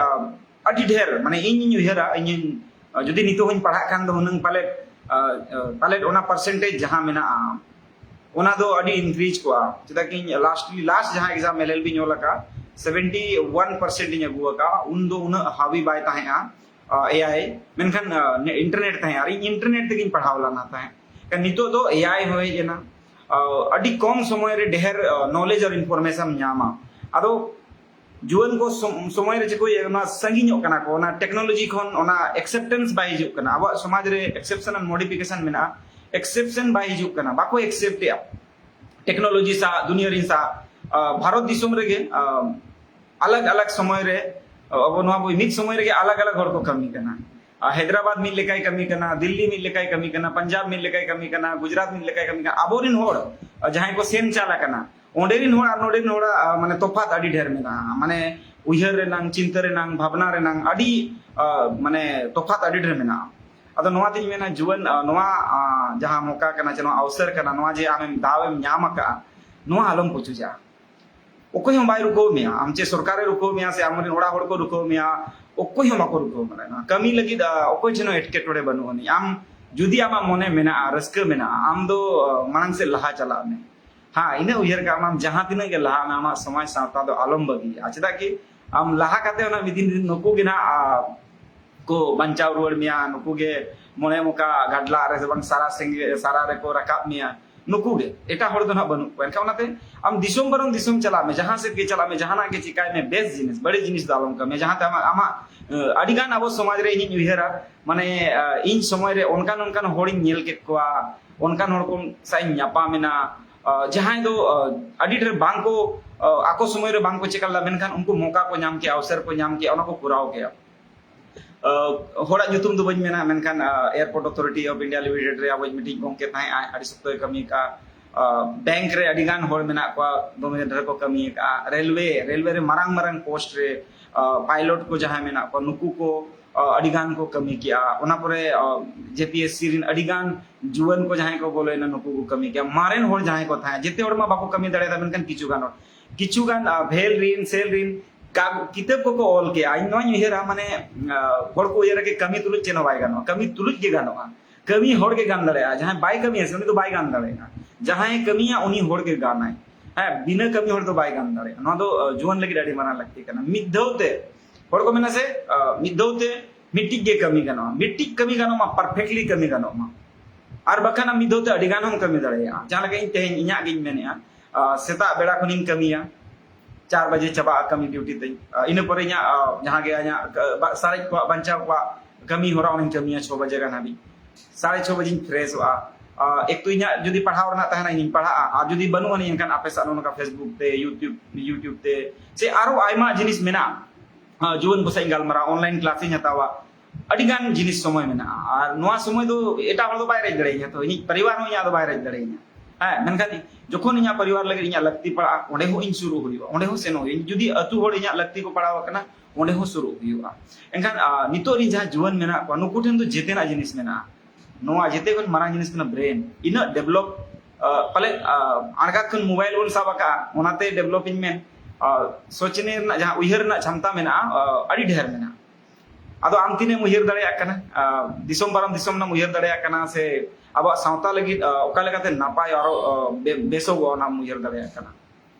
ᱟᱹᱰᱤ ᱰᱷᱮᱨ, ᱢᱟᱱᱮ ᱤᱧᱤᱧ ᱩᱭᱦᱟᱹᱨᱟ, ᱤᱧᱤᱧ ᱡᱩᱫᱤ ᱱᱤᱛᱚᱜ ᱦᱚᱸᱧ ᱯᱟᱲᱦᱟᱜ ᱠᱷᱟᱱ ᱫᱚ ᱦᱩᱱᱟᱹᱝ ᱯᱟᱞᱮᱫ ᱯᱟᱞᱮᱫ ᱚᱱᱟ ᱯᱟᱨᱥᱮᱱᱴᱮᱡᱽ ᱡᱟᱦᱟᱸ ᱢᱮᱱᱟᱜᱼᱟ ᱚᱱᱟ ᱫᱚ ᱟᱹᱰᱤ ᱤᱱᱠᱨᱤᱡᱽ ᱠᱚᱜᱼᱟ᱾ ᱪᱮᱫᱟᱜ ᱠᱤ ᱤᱧ ᱞᱟᱥᱴ ᱞᱟᱥᱴ ᱡᱟᱦᱟᱸ ᱮᱠᱡᱟᱢ ᱮᱞ ᱮᱞ ᱵᱤᱧ ᱚᱞ ᱟᱠᱟᱫ, ᱥᱮᱵᱷᱮᱱᱴᱤ ᱣᱟᱱ ᱯᱟᱨᱥᱮᱱᱴ ᱤᱧ ᱟᱹᱜᱩ ᱟᱠᱟᱫᱼᱟ, ᱩᱱᱫᱚ ᱩᱱᱟᱹᱜ ᱦᱟᱣᱤ ᱵᱟᱭ ᱛᱟᱦᱮᱸᱜᱼᱟ ᱮ ᱟᱭ, ᱢᱮᱱᱠᱷᱟᱱ ᱤᱱᱴᱟᱨᱱᱮᱴ ᱛᱟᱦᱮᱸᱜᱼᱟ ᱟᱨ ᱤᱧ ᱤᱱᱴᱟᱨᱱᱮᱴ ᱛᱮᱜᱤᱧ ᱯᱟᱲᱦᱟᱣ ᱞᱮᱱᱟ ᱛᱟᱦᱮᱸᱫ᱾ ᱱᱤᱛᱚᱜ ᱫᱚ ᱮ ᱟᱭ ᱦᱚᱸ ᱦᱮᱡ ᱮᱱᱟ, ᱟᱹᱰᱤ ᱠᱚᱢ ᱥᱚᱢᱚᱭ ᱨᱮ ᱰᱷᱮᱨ ᱱᱚᱞᱮᱡᱽ ᱟᱨ ᱤᱱᱯᱷᱚᱨᱢᱮᱥᱚᱱ ᱧᱟᱢᱟ᱾ ᱟᱫᱚ ᱡᱩᱣᱟᱹᱱ ᱠᱚ ᱥᱚᱢᱚᱭ ᱨᱮ ᱪᱮᱫ ᱠᱚ ᱤᱭᱟᱹ, ᱚᱱᱟ ᱥᱟᱺᱜᱤᱧᱚᱜ ᱠᱟᱱᱟ ᱠᱚ, ᱚᱱᱟ ᱴᱮᱠᱱᱳᱞᱚᱡᱤ ᱠᱷᱚᱱ ᱚᱱᱟ ᱮᱠᱥᱮᱯᱴᱮᱱᱥ ᱵᱟᱭ ᱦᱤᱡᱩᱜ ᱠᱟᱱᱟ᱾ ᱟᱵᱚᱣᱟᱜ ᱥᱚᱢᱟᱡᱽ ᱨᱮ ᱮᱠᱥᱮᱯᱥᱚᱱ ᱟᱨ ᱢᱚᱰᱤᱯᱷᱤᱠᱮᱥᱚᱱ ᱢᱮᱱᱟᱜᱼᱟ, ᱮᱠᱥᱮᱯᱥᱚᱱ ᱵᱟᱭ ᱦᱤᱡᱩᱜ ᱠᱟᱱᱟ, ᱵᱟᱠᱚ ᱮᱠᱥᱮᱯᱴ ᱮᱜᱼᱟ ᱴᱮᱠᱱᱳᱞᱚᱡᱤ ᱥᱟᱶ, ᱫᱩᱱᱤᱭᱟᱹ ᱨᱮᱱ ᱥᱟᱶ᱾ ᱵᱷᱟᱨᱚᱛ ᱫᱤᱥᱚᱢ ᱨᱮᱜᱮ ᱟᱞᱟᱜᱽ ᱟᱞᱟᱜᱽ ᱥᱚᱢᱚᱭ ᱨᱮ ᱟᱵᱚ ᱱᱚᱣᱟ ᱵᱚ ᱢᱤᱫ ᱥᱚᱢᱚᱭ ᱨᱮᱜᱮ ᱟᱞᱟᱜᱽ ᱟᱞᱟᱜᱽ ᱦᱚᱲ ᱠᱚ ᱠᱟᱹᱢᱤ ᱠᱟᱱᱟ᱾ ᱦᱟᱭᱫᱨᱟᱵᱟᱫᱽ ᱢᱤᱫ ᱞᱮᱠᱟᱭ ᱠᱟᱹᱢᱤ ᱠᱟᱱᱟ, ᱫᱤᱞᱞᱤ ᱢᱤᱫ ᱞᱮᱠᱟᱭ ᱠᱟᱹᱢᱤ ᱠᱟᱱᱟ, ᱯᱟᱧᱡᱟᱵᱽ ᱢᱤᱫ ᱞᱮᱠᱟᱭ ᱠᱟᱹᱢᱤ ᱠᱟᱱᱟ, ᱜᱩᱡᱽᱨᱟᱴ ᱢᱤᱫ ᱞᱮᱠᱟᱭ ᱠᱟᱹᱢᱤ ᱠᱟᱱᱟ᱾ ᱟᱵᱚᱨᱮᱱ ᱦᱚᱲ ᱡᱟᱦᱟᱸᱭ ᱠᱚ ᱥᱮᱱ ᱪᱟᱞ ᱟᱠᱟᱱᱟ, ᱚᱸᱰᱮ ᱨᱮᱱ ᱦᱚᱲ ᱟᱨ ᱱᱚᱰᱮ ᱨᱮᱱ ᱦᱚᱲᱟᱜ ᱢᱟᱱᱮ ᱛᱚᱯᱷᱟᱛ ᱟᱹᱰᱤ ᱰᱷᱮᱨ ᱢᱮᱱᱟᱜᱼᱟ᱾ ᱢᱟᱱᱮ ᱩᱭᱦᱟᱹᱨ ᱨᱮᱱᱟᱝ, ᱪᱤᱱᱛᱟᱹ ᱨᱮᱱᱟᱝ, ᱵᱷᱟᱵᱽᱱᱟ ᱨᱮᱱᱟᱝ ᱟᱹᱰᱤ ᱢᱟᱱᱮ ᱛᱚᱯᱷᱟᱛ ᱟᱹᱰᱤ ᱰᱷᱮᱨ ᱢᱮᱱᱟᱜᱼᱟ᱾ ᱟᱫᱚ ᱱᱚᱣᱟ ᱛᱤᱧ ᱢᱮᱱᱟ, ᱡᱩᱣᱟᱹᱱ ᱱᱚᱣᱟ ᱡᱟᱦᱟᱸ ᱢᱚᱠᱟ ᱠᱟᱱᱟ ᱪᱮ ᱱᱚᱣᱟ ᱚᱣᱥᱚᱨ ᱠᱟᱱᱟ, ᱱᱚᱣᱟ ᱡᱮ ᱟᱢᱮᱢ ᱫᱟᱣ ᱮᱢ ᱧᱟᱢ ᱟᱠᱟᱫᱼᱟ, ᱱᱚᱣᱟ ᱟᱞᱚᱢ ᱯᱩᱪᱩᱡᱟ᱾ ᱚᱠᱚᱭ ᱦᱚᱸ ᱵᱟᱭ ᱨᱩᱠᱟᱹᱣ ᱢᱮᱭᱟ, ᱟᱢ ᱪᱮ ᱥᱚᱨᱠᱟᱨᱮ ᱨᱩᱠᱟᱹᱣ ᱢᱮᱭᱟ ᱥᱮ ᱟᱢᱨᱮᱱ ᱚᱲᱟᱜ ᱦᱚᱲ ᱠᱚ ᱨᱩᱠᱟᱹᱣ ᱢᱮᱭᱟ, ᱚᱠᱚᱭ ᱦᱚᱸ ᱵᱟᱠᱚ ᱨᱩᱠᱟᱹᱣ ᱢᱮᱭᱟ᱾ ᱠᱟᱹᱢᱤ ᱞᱟᱹᱜᱤᱫ ᱚᱠᱚᱭ ᱴᱷᱮᱱ ᱦᱚᱸ ᱮᱴᱠᱮᱴᱚᱬᱮ ᱵᱟᱹᱱᱩᱜ ᱟᱹᱱᱤᱡ᱾ ᱟᱢ ᱡᱩᱫᱤ ᱟᱢᱟᱜ ᱢᱚᱱᱮ ᱢᱮᱱᱟᱜᱼᱟ, ᱨᱟᱹᱥᱠᱟᱹ ᱢᱮᱱᱟᱜᱼᱟ, ᱟᱢ ᱫᱚ ᱢᱟᱲᱟᱝ ᱥᱮᱫ ᱞᱟᱦᱟ ᱪᱟᱞᱟᱜ ᱢᱮ᱾ ᱦᱮᱸ, ᱤᱱᱟᱹ ᱩᱭᱦᱟᱹᱨ ᱠᱟᱜ ᱢᱮ, ᱟᱢ ᱡᱟᱦᱟᱸ ᱛᱤᱱᱟᱹᱜ ᱜᱮ ᱞᱟᱦᱟᱜ ᱢᱮ, ᱟᱢᱟᱜ ᱥᱚᱢᱟᱡᱽ ᱥᱟᱶᱛᱟ ᱫᱚ ᱟᱞᱚᱢ ᱵᱟᱹᱜᱤᱭᱟ᱾ ᱪᱮᱫᱟᱜ ᱠᱤ ᱟᱢ ᱞᱟᱦᱟ ᱠᱟᱛᱮ ᱚᱱᱟ ᱢᱤᱫ ᱫᱤᱱ ᱱᱩᱠᱩ ᱜᱮ ᱱᱟᱦᱟᱜ ᱠᱚ ᱵᱟᱧᱪᱟᱣ ᱨᱩᱣᱟᱹᱲ ᱢᱮᱭᱟ, ᱱᱩᱠᱩ ᱜᱮ ᱢᱚᱱᱮ ᱚᱱᱠᱟ ᱜᱟᱰᱞᱟᱜ ᱨᱮ ᱥᱮ ᱵᱟᱝ ᱥᱟᱨᱟ ᱥᱮᱸᱜᱮ ᱥᱟᱨᱟ ᱨᱮᱠᱚ ᱨᱟᱠᱟᱵ ᱢᱮᱭᱟ, ᱱᱩᱠᱩ ᱜᱮ, ᱮᱴᱟᱜ ᱦᱚᱲ ᱫᱚ ᱱᱟᱦᱟᱜ ᱵᱟᱹᱱᱩᱜ ᱠᱚᱣᱟ᱾ ᱮᱱᱠᱷᱟᱱ ᱚᱱᱟᱛᱮ ᱟᱢ ᱫᱤᱥᱚᱢ ᱵᱟᱨᱚᱢ ᱫᱤᱥᱚᱢ ᱪᱟᱞᱟᱜ ᱢᱮ, ᱡᱟᱦᱟᱸ ᱥᱮᱫ ᱜᱮ ᱪᱟᱞᱟᱜ ᱢᱮ, ᱡᱟᱦᱟᱱᱟᱜ ᱜᱮ ᱪᱤᱠᱟᱭ ᱢᱮ, ᱵᱮᱥ ᱡᱤᱱᱤᱥ, ᱵᱟᱹᱲᱤᱡ ᱡᱤᱱᱤᱥ ᱫᱚ ᱟᱞᱚᱢ ᱠᱟᱹᱢᱤᱭᱟ᱾ ᱡᱟᱦᱟᱸᱛᱮ ᱟᱢᱟᱜ ᱟᱢᱟᱜ ᱟᱹᱰᱤ ᱜᱟᱱ ᱟᱵᱚ ᱥᱚᱢᱟᱡᱽ ᱨᱮ ᱤᱧᱤᱧ ᱩᱭᱦᱟᱹᱨᱟ, ᱢᱟᱱᱮ ᱤᱧ ᱥᱚᱢᱚᱭ ᱨᱮ ᱚᱱᱠᱟᱱ ᱚᱱᱠᱟᱱ ᱦᱚᱲᱤᱧ ᱧᱮᱞ ᱠᱮᱫ ᱠᱚᱣᱟ, ᱚᱱᱠᱟᱱ ᱦᱚᱲ ᱠᱚ ᱥᱟᱶ ᱤᱧ ᱧᱟᱯᱟᱢ ᱮᱱᱟ, ᱡᱟᱦᱟᱸᱭ ᱫᱚ ᱟᱹᱰᱤ ᱰᱷᱮᱨ ᱵᱟᱝ ᱠᱚ ᱟᱠᱚ ᱥᱚᱢᱚᱭ ᱨᱮ ᱵᱟᱝ ᱠᱚ ᱪᱮᱠᱟ ᱞᱮᱫᱟ, ᱢᱮᱱᱠᱷᱟᱱ ᱩᱱᱠᱩ ᱢᱚᱠᱟ ᱠᱚ ᱧᱟᱢ ᱠᱮᱜᱼᱟ, ᱚᱵᱥᱚᱨ ᱠᱚ ᱧᱟᱢ ᱠᱮᱜᱼᱟ, ᱚᱱᱟ ᱠᱚ ᱠᱚᱨᱟᱣ ᱠᱮᱜᱼᱟ᱾ ᱦᱚᱲᱟᱜ ᱧᱩᱛᱩᱢ ᱫᱚ ᱵᱟᱹᱧ ᱢᱮᱱᱟ, ᱢᱮᱱᱠᱷᱟᱱ Airport Authority of India Limited ᱨᱮ ᱟᱵᱚᱭᱤᱡ ᱢᱤᱫᱴᱤᱡ ᱜᱚᱢᱠᱮ ᱛᱟᱦᱮᱸ ᱟᱭ, ᱟᱹᱰᱤ ᱥᱚᱠᱛᱚᱭ ᱠᱟᱹᱢᱤ ᱠᱟᱜᱼᱟ᱾ ᱵᱮᱝᱠ ᱨᱮ ᱟᱹᱰᱤ ᱜᱟᱱ ᱦᱚᱲ ᱢᱮᱱᱟᱜ ᱠᱚᱣᱟ, ᱫᱚᱢᱮ ᱰᱷᱮᱨ ᱠᱚ ᱠᱟᱹᱢᱤ ᱟᱠᱟᱜᱼᱟ᱾ ᱨᱮᱞᱣᱮ ᱨᱮ ᱢᱟᱨᱟᱝ ᱢᱟᱨᱟᱝ ᱯᱳᱥᱴ ᱨᱮ ᱯᱟᱭᱞᱚᱴ ᱠᱚ ᱡᱟᱦᱟᱸᱭ ᱢᱮᱱᱟᱜ ᱠᱚᱣᱟ, ᱱᱩᱠᱩ ᱠᱚ ᱟᱹᱰᱤ ᱜᱟᱱ ᱠᱚ ᱠᱟᱹᱢᱤ ᱠᱮᱜᱼᱟ᱾ ᱚᱱᱟ ᱯᱚᱨᱮ ᱡᱮ ᱯᱤ ᱮᱥ ᱥᱤ ᱨᱮᱱ ᱟᱹᱰᱤ ᱜᱟᱱ ᱡᱩᱣᱟᱹᱱ ᱠᱚ ᱡᱟᱦᱟᱸᱭ ᱠᱚ ᱵᱚᱞᱚᱭᱮᱱᱟ, ᱱᱩᱠᱩ ᱠᱚ ᱠᱟᱹᱢᱤ ᱠᱮᱜᱼᱟ᱾ ᱢᱟᱨᱮᱱ ᱦᱚᱲ ᱡᱟᱦᱟᱸᱭ ᱠᱚ ᱛᱟᱦᱮᱸ, ᱡᱮᱛᱮ ᱦᱚᱲ ᱢᱟ ᱵᱟᱠᱚ ᱠᱟᱹᱢᱤ ᱫᱟᱲᱮᱭᱟᱫᱟ, ᱢᱮᱱᱠᱷᱟᱱ ᱠᱤᱪᱷᱩ ᱜᱟᱱ ᱦᱚᱲ, ᱠᱤᱪᱷᱩ ᱜᱟᱱ ᱵᱷᱮᱞ ᱨᱤᱱ ᱥᱮᱞ ᱨᱤᱱ ᱠᱟᱜ- ᱠᱤᱛᱟᱹᱵ ᱠᱚᱠᱚ ᱚᱞ ᱠᱮᱜᱼᱟ᱾ ᱤᱧ ᱱᱚᱣᱟᱧ ᱩᱭᱦᱟᱹᱨᱟ, ᱢᱟᱱᱮ ᱦᱚᱲ ᱠᱚ ᱩᱭᱦᱟᱹᱨᱟ ᱠᱤ ᱠᱟᱹᱢᱤ ᱛᱩᱞᱩᱡ ᱪᱮᱫ ᱦᱚᱸ ᱵᱟᱭ ᱜᱟᱱᱚᱜᱼᱟ᱾ ᱠᱟᱹᱢᱤ ᱛᱩᱞᱩᱡ ᱜᱮ ᱜᱟᱱᱚᱜᱼᱟ᱾ ᱠᱟᱹᱢᱤ ᱦᱚᱲ ᱜᱮ ᱜᱟᱱ ᱫᱟᱲᱮᱭᱟᱜᱼᱟ᱾ ᱡᱟᱦᱟᱸᱭ ᱵᱟᱭ ᱠᱟᱹᱢᱤᱭᱟ ᱥᱮ ᱩᱱᱤ ᱫᱚ ᱵᱟᱭ ᱜᱟᱱ ᱫᱟᱲᱮᱭᱟᱜᱼᱟ᱾ ᱡᱟᱦᱟᱸᱭ ᱠᱟᱹᱢᱤᱭᱟ ᱩᱱᱤ ᱦᱚᱲ ᱜᱮ ᱜᱟᱱᱟᱭ᱾ ᱦᱮᱸ, ᱵᱤᱱᱟᱹ ᱠᱟᱹᱢᱤ ᱦᱚᱲ ᱫᱚ ᱵᱟᱭ ᱜᱟᱱ ᱫᱟᱲᱮᱭᱟᱜᱼᱟ᱾ ᱱᱚᱣᱟ ᱫᱚ ᱡᱩᱣᱟᱹᱱ ᱞᱟᱹᱜᱤᱫ ᱟᱹᱰᱤ ᱢᱟᱨᱟᱝ ᱞᱟᱹᱠᱛᱤ ᱠᱟᱱᱟ᱾ ᱢᱤᱫ ᱫᱷᱟᱣ ᱛᱮ ᱦᱚᱲ ᱠᱚ ᱢᱮᱱᱟ ᱥᱮ, ᱢᱤᱫ ᱫᱷᱟᱣ ᱛᱮ ᱢᱤᱫᱴᱤᱡ ᱜᱮ ᱠᱟᱹᱢᱤ ᱜᱟᱱᱚᱜᱼᱟ, ᱢᱤᱫᱴᱤᱡ ᱠᱟᱹᱢᱤ ᱜᱟᱱᱚᱜ ᱢᱟ, ᱯᱟᱨᱯᱷᱮᱠᱴᱞᱤ ᱠᱟᱹᱢᱤ ᱜᱟᱱᱚᱜ ᱢᱟ᱾ ᱟᱨ ᱵᱟᱠᱷᱟᱱ ᱟᱢ ᱢᱤᱫ ᱫᱷᱟᱣ ᱛᱮ ᱟᱹᱰᱤ ᱜᱟᱱ ᱦᱚᱸᱢ ᱠᱟᱹᱢᱤ ᱫᱟᱲᱮᱭᱟᱜᱼᱟ᱾ ᱡᱟᱦᱟᱸ ᱞᱮᱠᱟ ᱤᱧ ᱛᱮᱦᱮᱧ ᱤᱧᱟᱹᱜ ᱜᱤᱧ ᱢᱮᱱᱮᱫᱼᱟ, ᱥᱮᱛᱟᱜ ᱵᱮᱲᱟ ᱠᱷᱚᱱᱤᱧ ᱠᱟᱹᱢᱤᱭᱟ, ᱪᱟᱨ ᱵᱟᱡᱮ ᱪᱟᱵᱟᱜᱼᱟ ᱠᱟᱹᱢᱤ ᱰᱤᱭᱩᱴᱤ ᱛᱤᱧ᱾ ᱤᱱᱟᱹ ᱯᱚᱨᱮ ᱤᱧᱟᱹᱜ ᱡᱟᱦᱟᱸ ᱜᱮ ᱤᱧᱟᱹᱜ ᱥᱟᱨᱮᱡ ᱠᱚᱣᱟᱜ, ᱵᱟᱧᱪᱟᱣ ᱠᱚᱣᱟᱜ ᱠᱟᱹᱢᱤ ᱦᱚᱨᱟ ᱚᱱᱟᱧ ᱠᱟᱹᱢᱤᱭᱟ ᱪᱷᱚ ᱵᱟᱡᱮ ᱜᱟᱱ ᱦᱟᱹᱵᱤᱡ᱾ ᱥᱟᱲᱮ ᱪᱷᱚ ᱵᱟᱡᱮᱧ ᱯᱷᱨᱮᱥᱚᱜᱼᱟ᱾ ᱮᱠᱴᱩ ᱤᱧᱟᱹᱜ ᱡᱩᱫᱤ ᱯᱟᱲᱦᱟᱣ ᱨᱮᱱᱟᱜ ᱛᱟᱦᱮᱱᱟ, ᱤᱧᱤᱧ ᱯᱟᱲᱦᱟᱜᱼᱟ, ᱟᱨ ᱡᱩᱫᱤ ᱵᱟᱹᱱᱩᱜ ᱟᱹᱱᱤᱡ, ᱮᱱᱠᱷᱟᱱ ᱟᱯᱮ ᱥᱟᱶ ᱱᱚᱜᱼᱚ ᱱᱚᱝᱠᱟ Facebook ᱛᱮ, YouTube, YouTube ᱛᱮ, ᱥᱮ ᱟᱨᱚ ᱟᱭᱢᱟ ᱡᱤᱱᱤᱥ ᱢᱮᱱᱟᱜᱼᱟ᱾ ᱡᱩᱣᱟᱹᱱ ᱠᱚ ᱥᱟᱶ ᱤᱧ ᱜᱟᱞᱢᱟᱨᱟᱣᱟ, ᱚᱱᱞᱟᱭᱤᱱ ᱠᱞᱟᱥ ᱤᱧ ᱦᱟᱛᱟᱣᱟ, ᱟᱹᱰᱤ ᱜᱟᱱ ᱡᱤᱱᱤᱥ ᱥᱚᱢᱚᱭ ᱢᱮᱱᱟᱜᱼᱟ᱾ ᱟᱨ ᱱᱚᱣᱟ ᱥᱚᱢᱚᱭ ᱫᱚ ᱮᱴᱟᱜ ᱦᱚᱲ ᱫᱚ ᱵᱟᱭ ᱨᱮᱡ ᱫᱟᱲᱮᱭᱟᱹᱧᱟ, ᱛᱚ ᱤᱧᱤᱡ ᱯᱚᱨᱤᱵᱟᱨ ᱦᱚᱸ ᱤᱧᱟᱹᱜ ᱫᱚ ᱵᱟᱭ ᱨᱮᱡ ᱫᱟᱲᱮᱭᱟᱹᱧᱟ᱾ ᱦᱮᱸ, ᱢᱮᱱᱠᱷᱟᱱ ᱡᱚᱠᱷᱚᱱ ᱤᱧᱟᱹᱜ ᱯᱚᱨᱤᱵᱟᱨ ᱞᱟᱹᱜᱤᱫ ᱤᱧᱟᱹᱜ ᱞᱟᱹᱠᱛᱤ ᱯᱟᱲᱟᱜᱼᱟ, ᱚᱸᱰᱮ ᱦᱚᱸ ᱤᱧ ᱥᱩᱨᱩᱜ ᱦᱩᱭᱩᱜᱼᱟ, ᱚᱸᱰᱮ ᱦᱚᱸ ᱥᱮᱱᱚᱜ ᱦᱩᱭᱩᱜᱼᱟ᱾ ᱡᱩᱫᱤ ᱟᱹᱛᱩ ᱦᱚᱲ ᱤᱧᱟᱹᱜ ᱞᱟᱹᱠᱛᱤ ᱠᱚ ᱯᱟᱲᱟᱣ ᱟᱠᱟᱱᱟ, ᱚᱸᱰᱮ ᱦᱚᱸ ᱥᱩᱨᱩᱜ ᱦᱩᱭᱩᱜᱼᱟ᱾ ᱮᱱᱠᱷᱟᱱ ᱱᱤᱛᱚᱜ ᱨᱮᱱ ᱡᱟᱦᱟᱸ ᱡᱩᱣᱟᱹᱱ ᱢᱮᱱᱟᱜ ᱠᱚᱣᱟ, ᱱᱩᱠᱩ ᱴᱷᱮᱱ ᱫᱚ ᱡᱮᱛᱮᱱᱟᱜ ᱡᱤᱱᱤᱥ ᱢᱮᱱᱟᱜᱼᱟ᱾ ᱱᱚᱣᱟ ᱡᱮᱛᱮ ᱠᱷᱚᱱ ᱢᱟᱨᱟᱝ ᱡᱤᱱᱤᱥ ᱠᱟᱱᱟ ᱵᱨᱮᱱ᱾ ᱤᱱᱟᱹᱜ ᱰᱮᱵᱷᱞᱚᱯ ᱯᱟᱞᱮ ᱟᱬᱜᱟᱛ ᱠᱷᱚᱱ ᱢᱳᱵᱟᱭᱤᱞ ᱵᱚᱱ ᱥᱟᱵ ᱟᱠᱟᱫᱼᱟ, ᱚᱱᱟᱛᱮ ᱰᱮᱵᱷᱞᱚᱯ ᱤᱧ ᱢᱮᱱ, ᱥᱚᱪᱱᱮ ᱨᱮᱱᱟᱜ ᱡᱟᱦᱟᱸ ᱩᱭᱦᱟᱹᱨ ᱨᱮᱱᱟᱜ ᱪᱷᱟᱢᱛᱟ ᱢᱮᱱᱟᱜᱼᱟ, ᱟᱹᱰᱤ ᱰᱷᱮᱨ ᱢᱮᱱᱟᱜᱼᱟ᱾ ᱟᱫᱚ ᱟᱢ ᱛᱤᱱᱟᱹᱜ ᱮᱢ ᱩᱭᱦᱟᱹᱨ ᱫᱟᱲᱮᱭᱟᱜ ᱠᱟᱱᱟ? ᱟᱸ, ᱫᱤᱥᱚᱢ ᱯᱟᱨᱚᱢ ᱫᱤᱥᱚᱢ ᱨᱮᱱᱟᱜ ᱮᱢ ᱩᱭᱦᱟᱹᱨ ᱫᱟᱲᱮᱭᱟᱜ ᱠᱟᱱᱟ, ᱥᱮ ᱟᱵᱚᱣᱟᱜ ᱥᱟᱶᱛᱟ ᱞᱟᱹᱜᱤᱫ, ᱟᱸ, ᱚᱠᱟ ᱞᱮᱠᱟᱛᱮ ᱱᱟᱯᱟᱭ ᱟᱨᱚ, ᱟᱸ, ᱵᱮ-, ᱵᱮᱥᱚᱜᱚᱜᱼᱟ, ᱚᱱᱟᱢ ᱩᱭᱦᱟᱹᱨ ᱫᱟᱲᱮᱭᱟᱜ ᱠᱟᱱᱟ?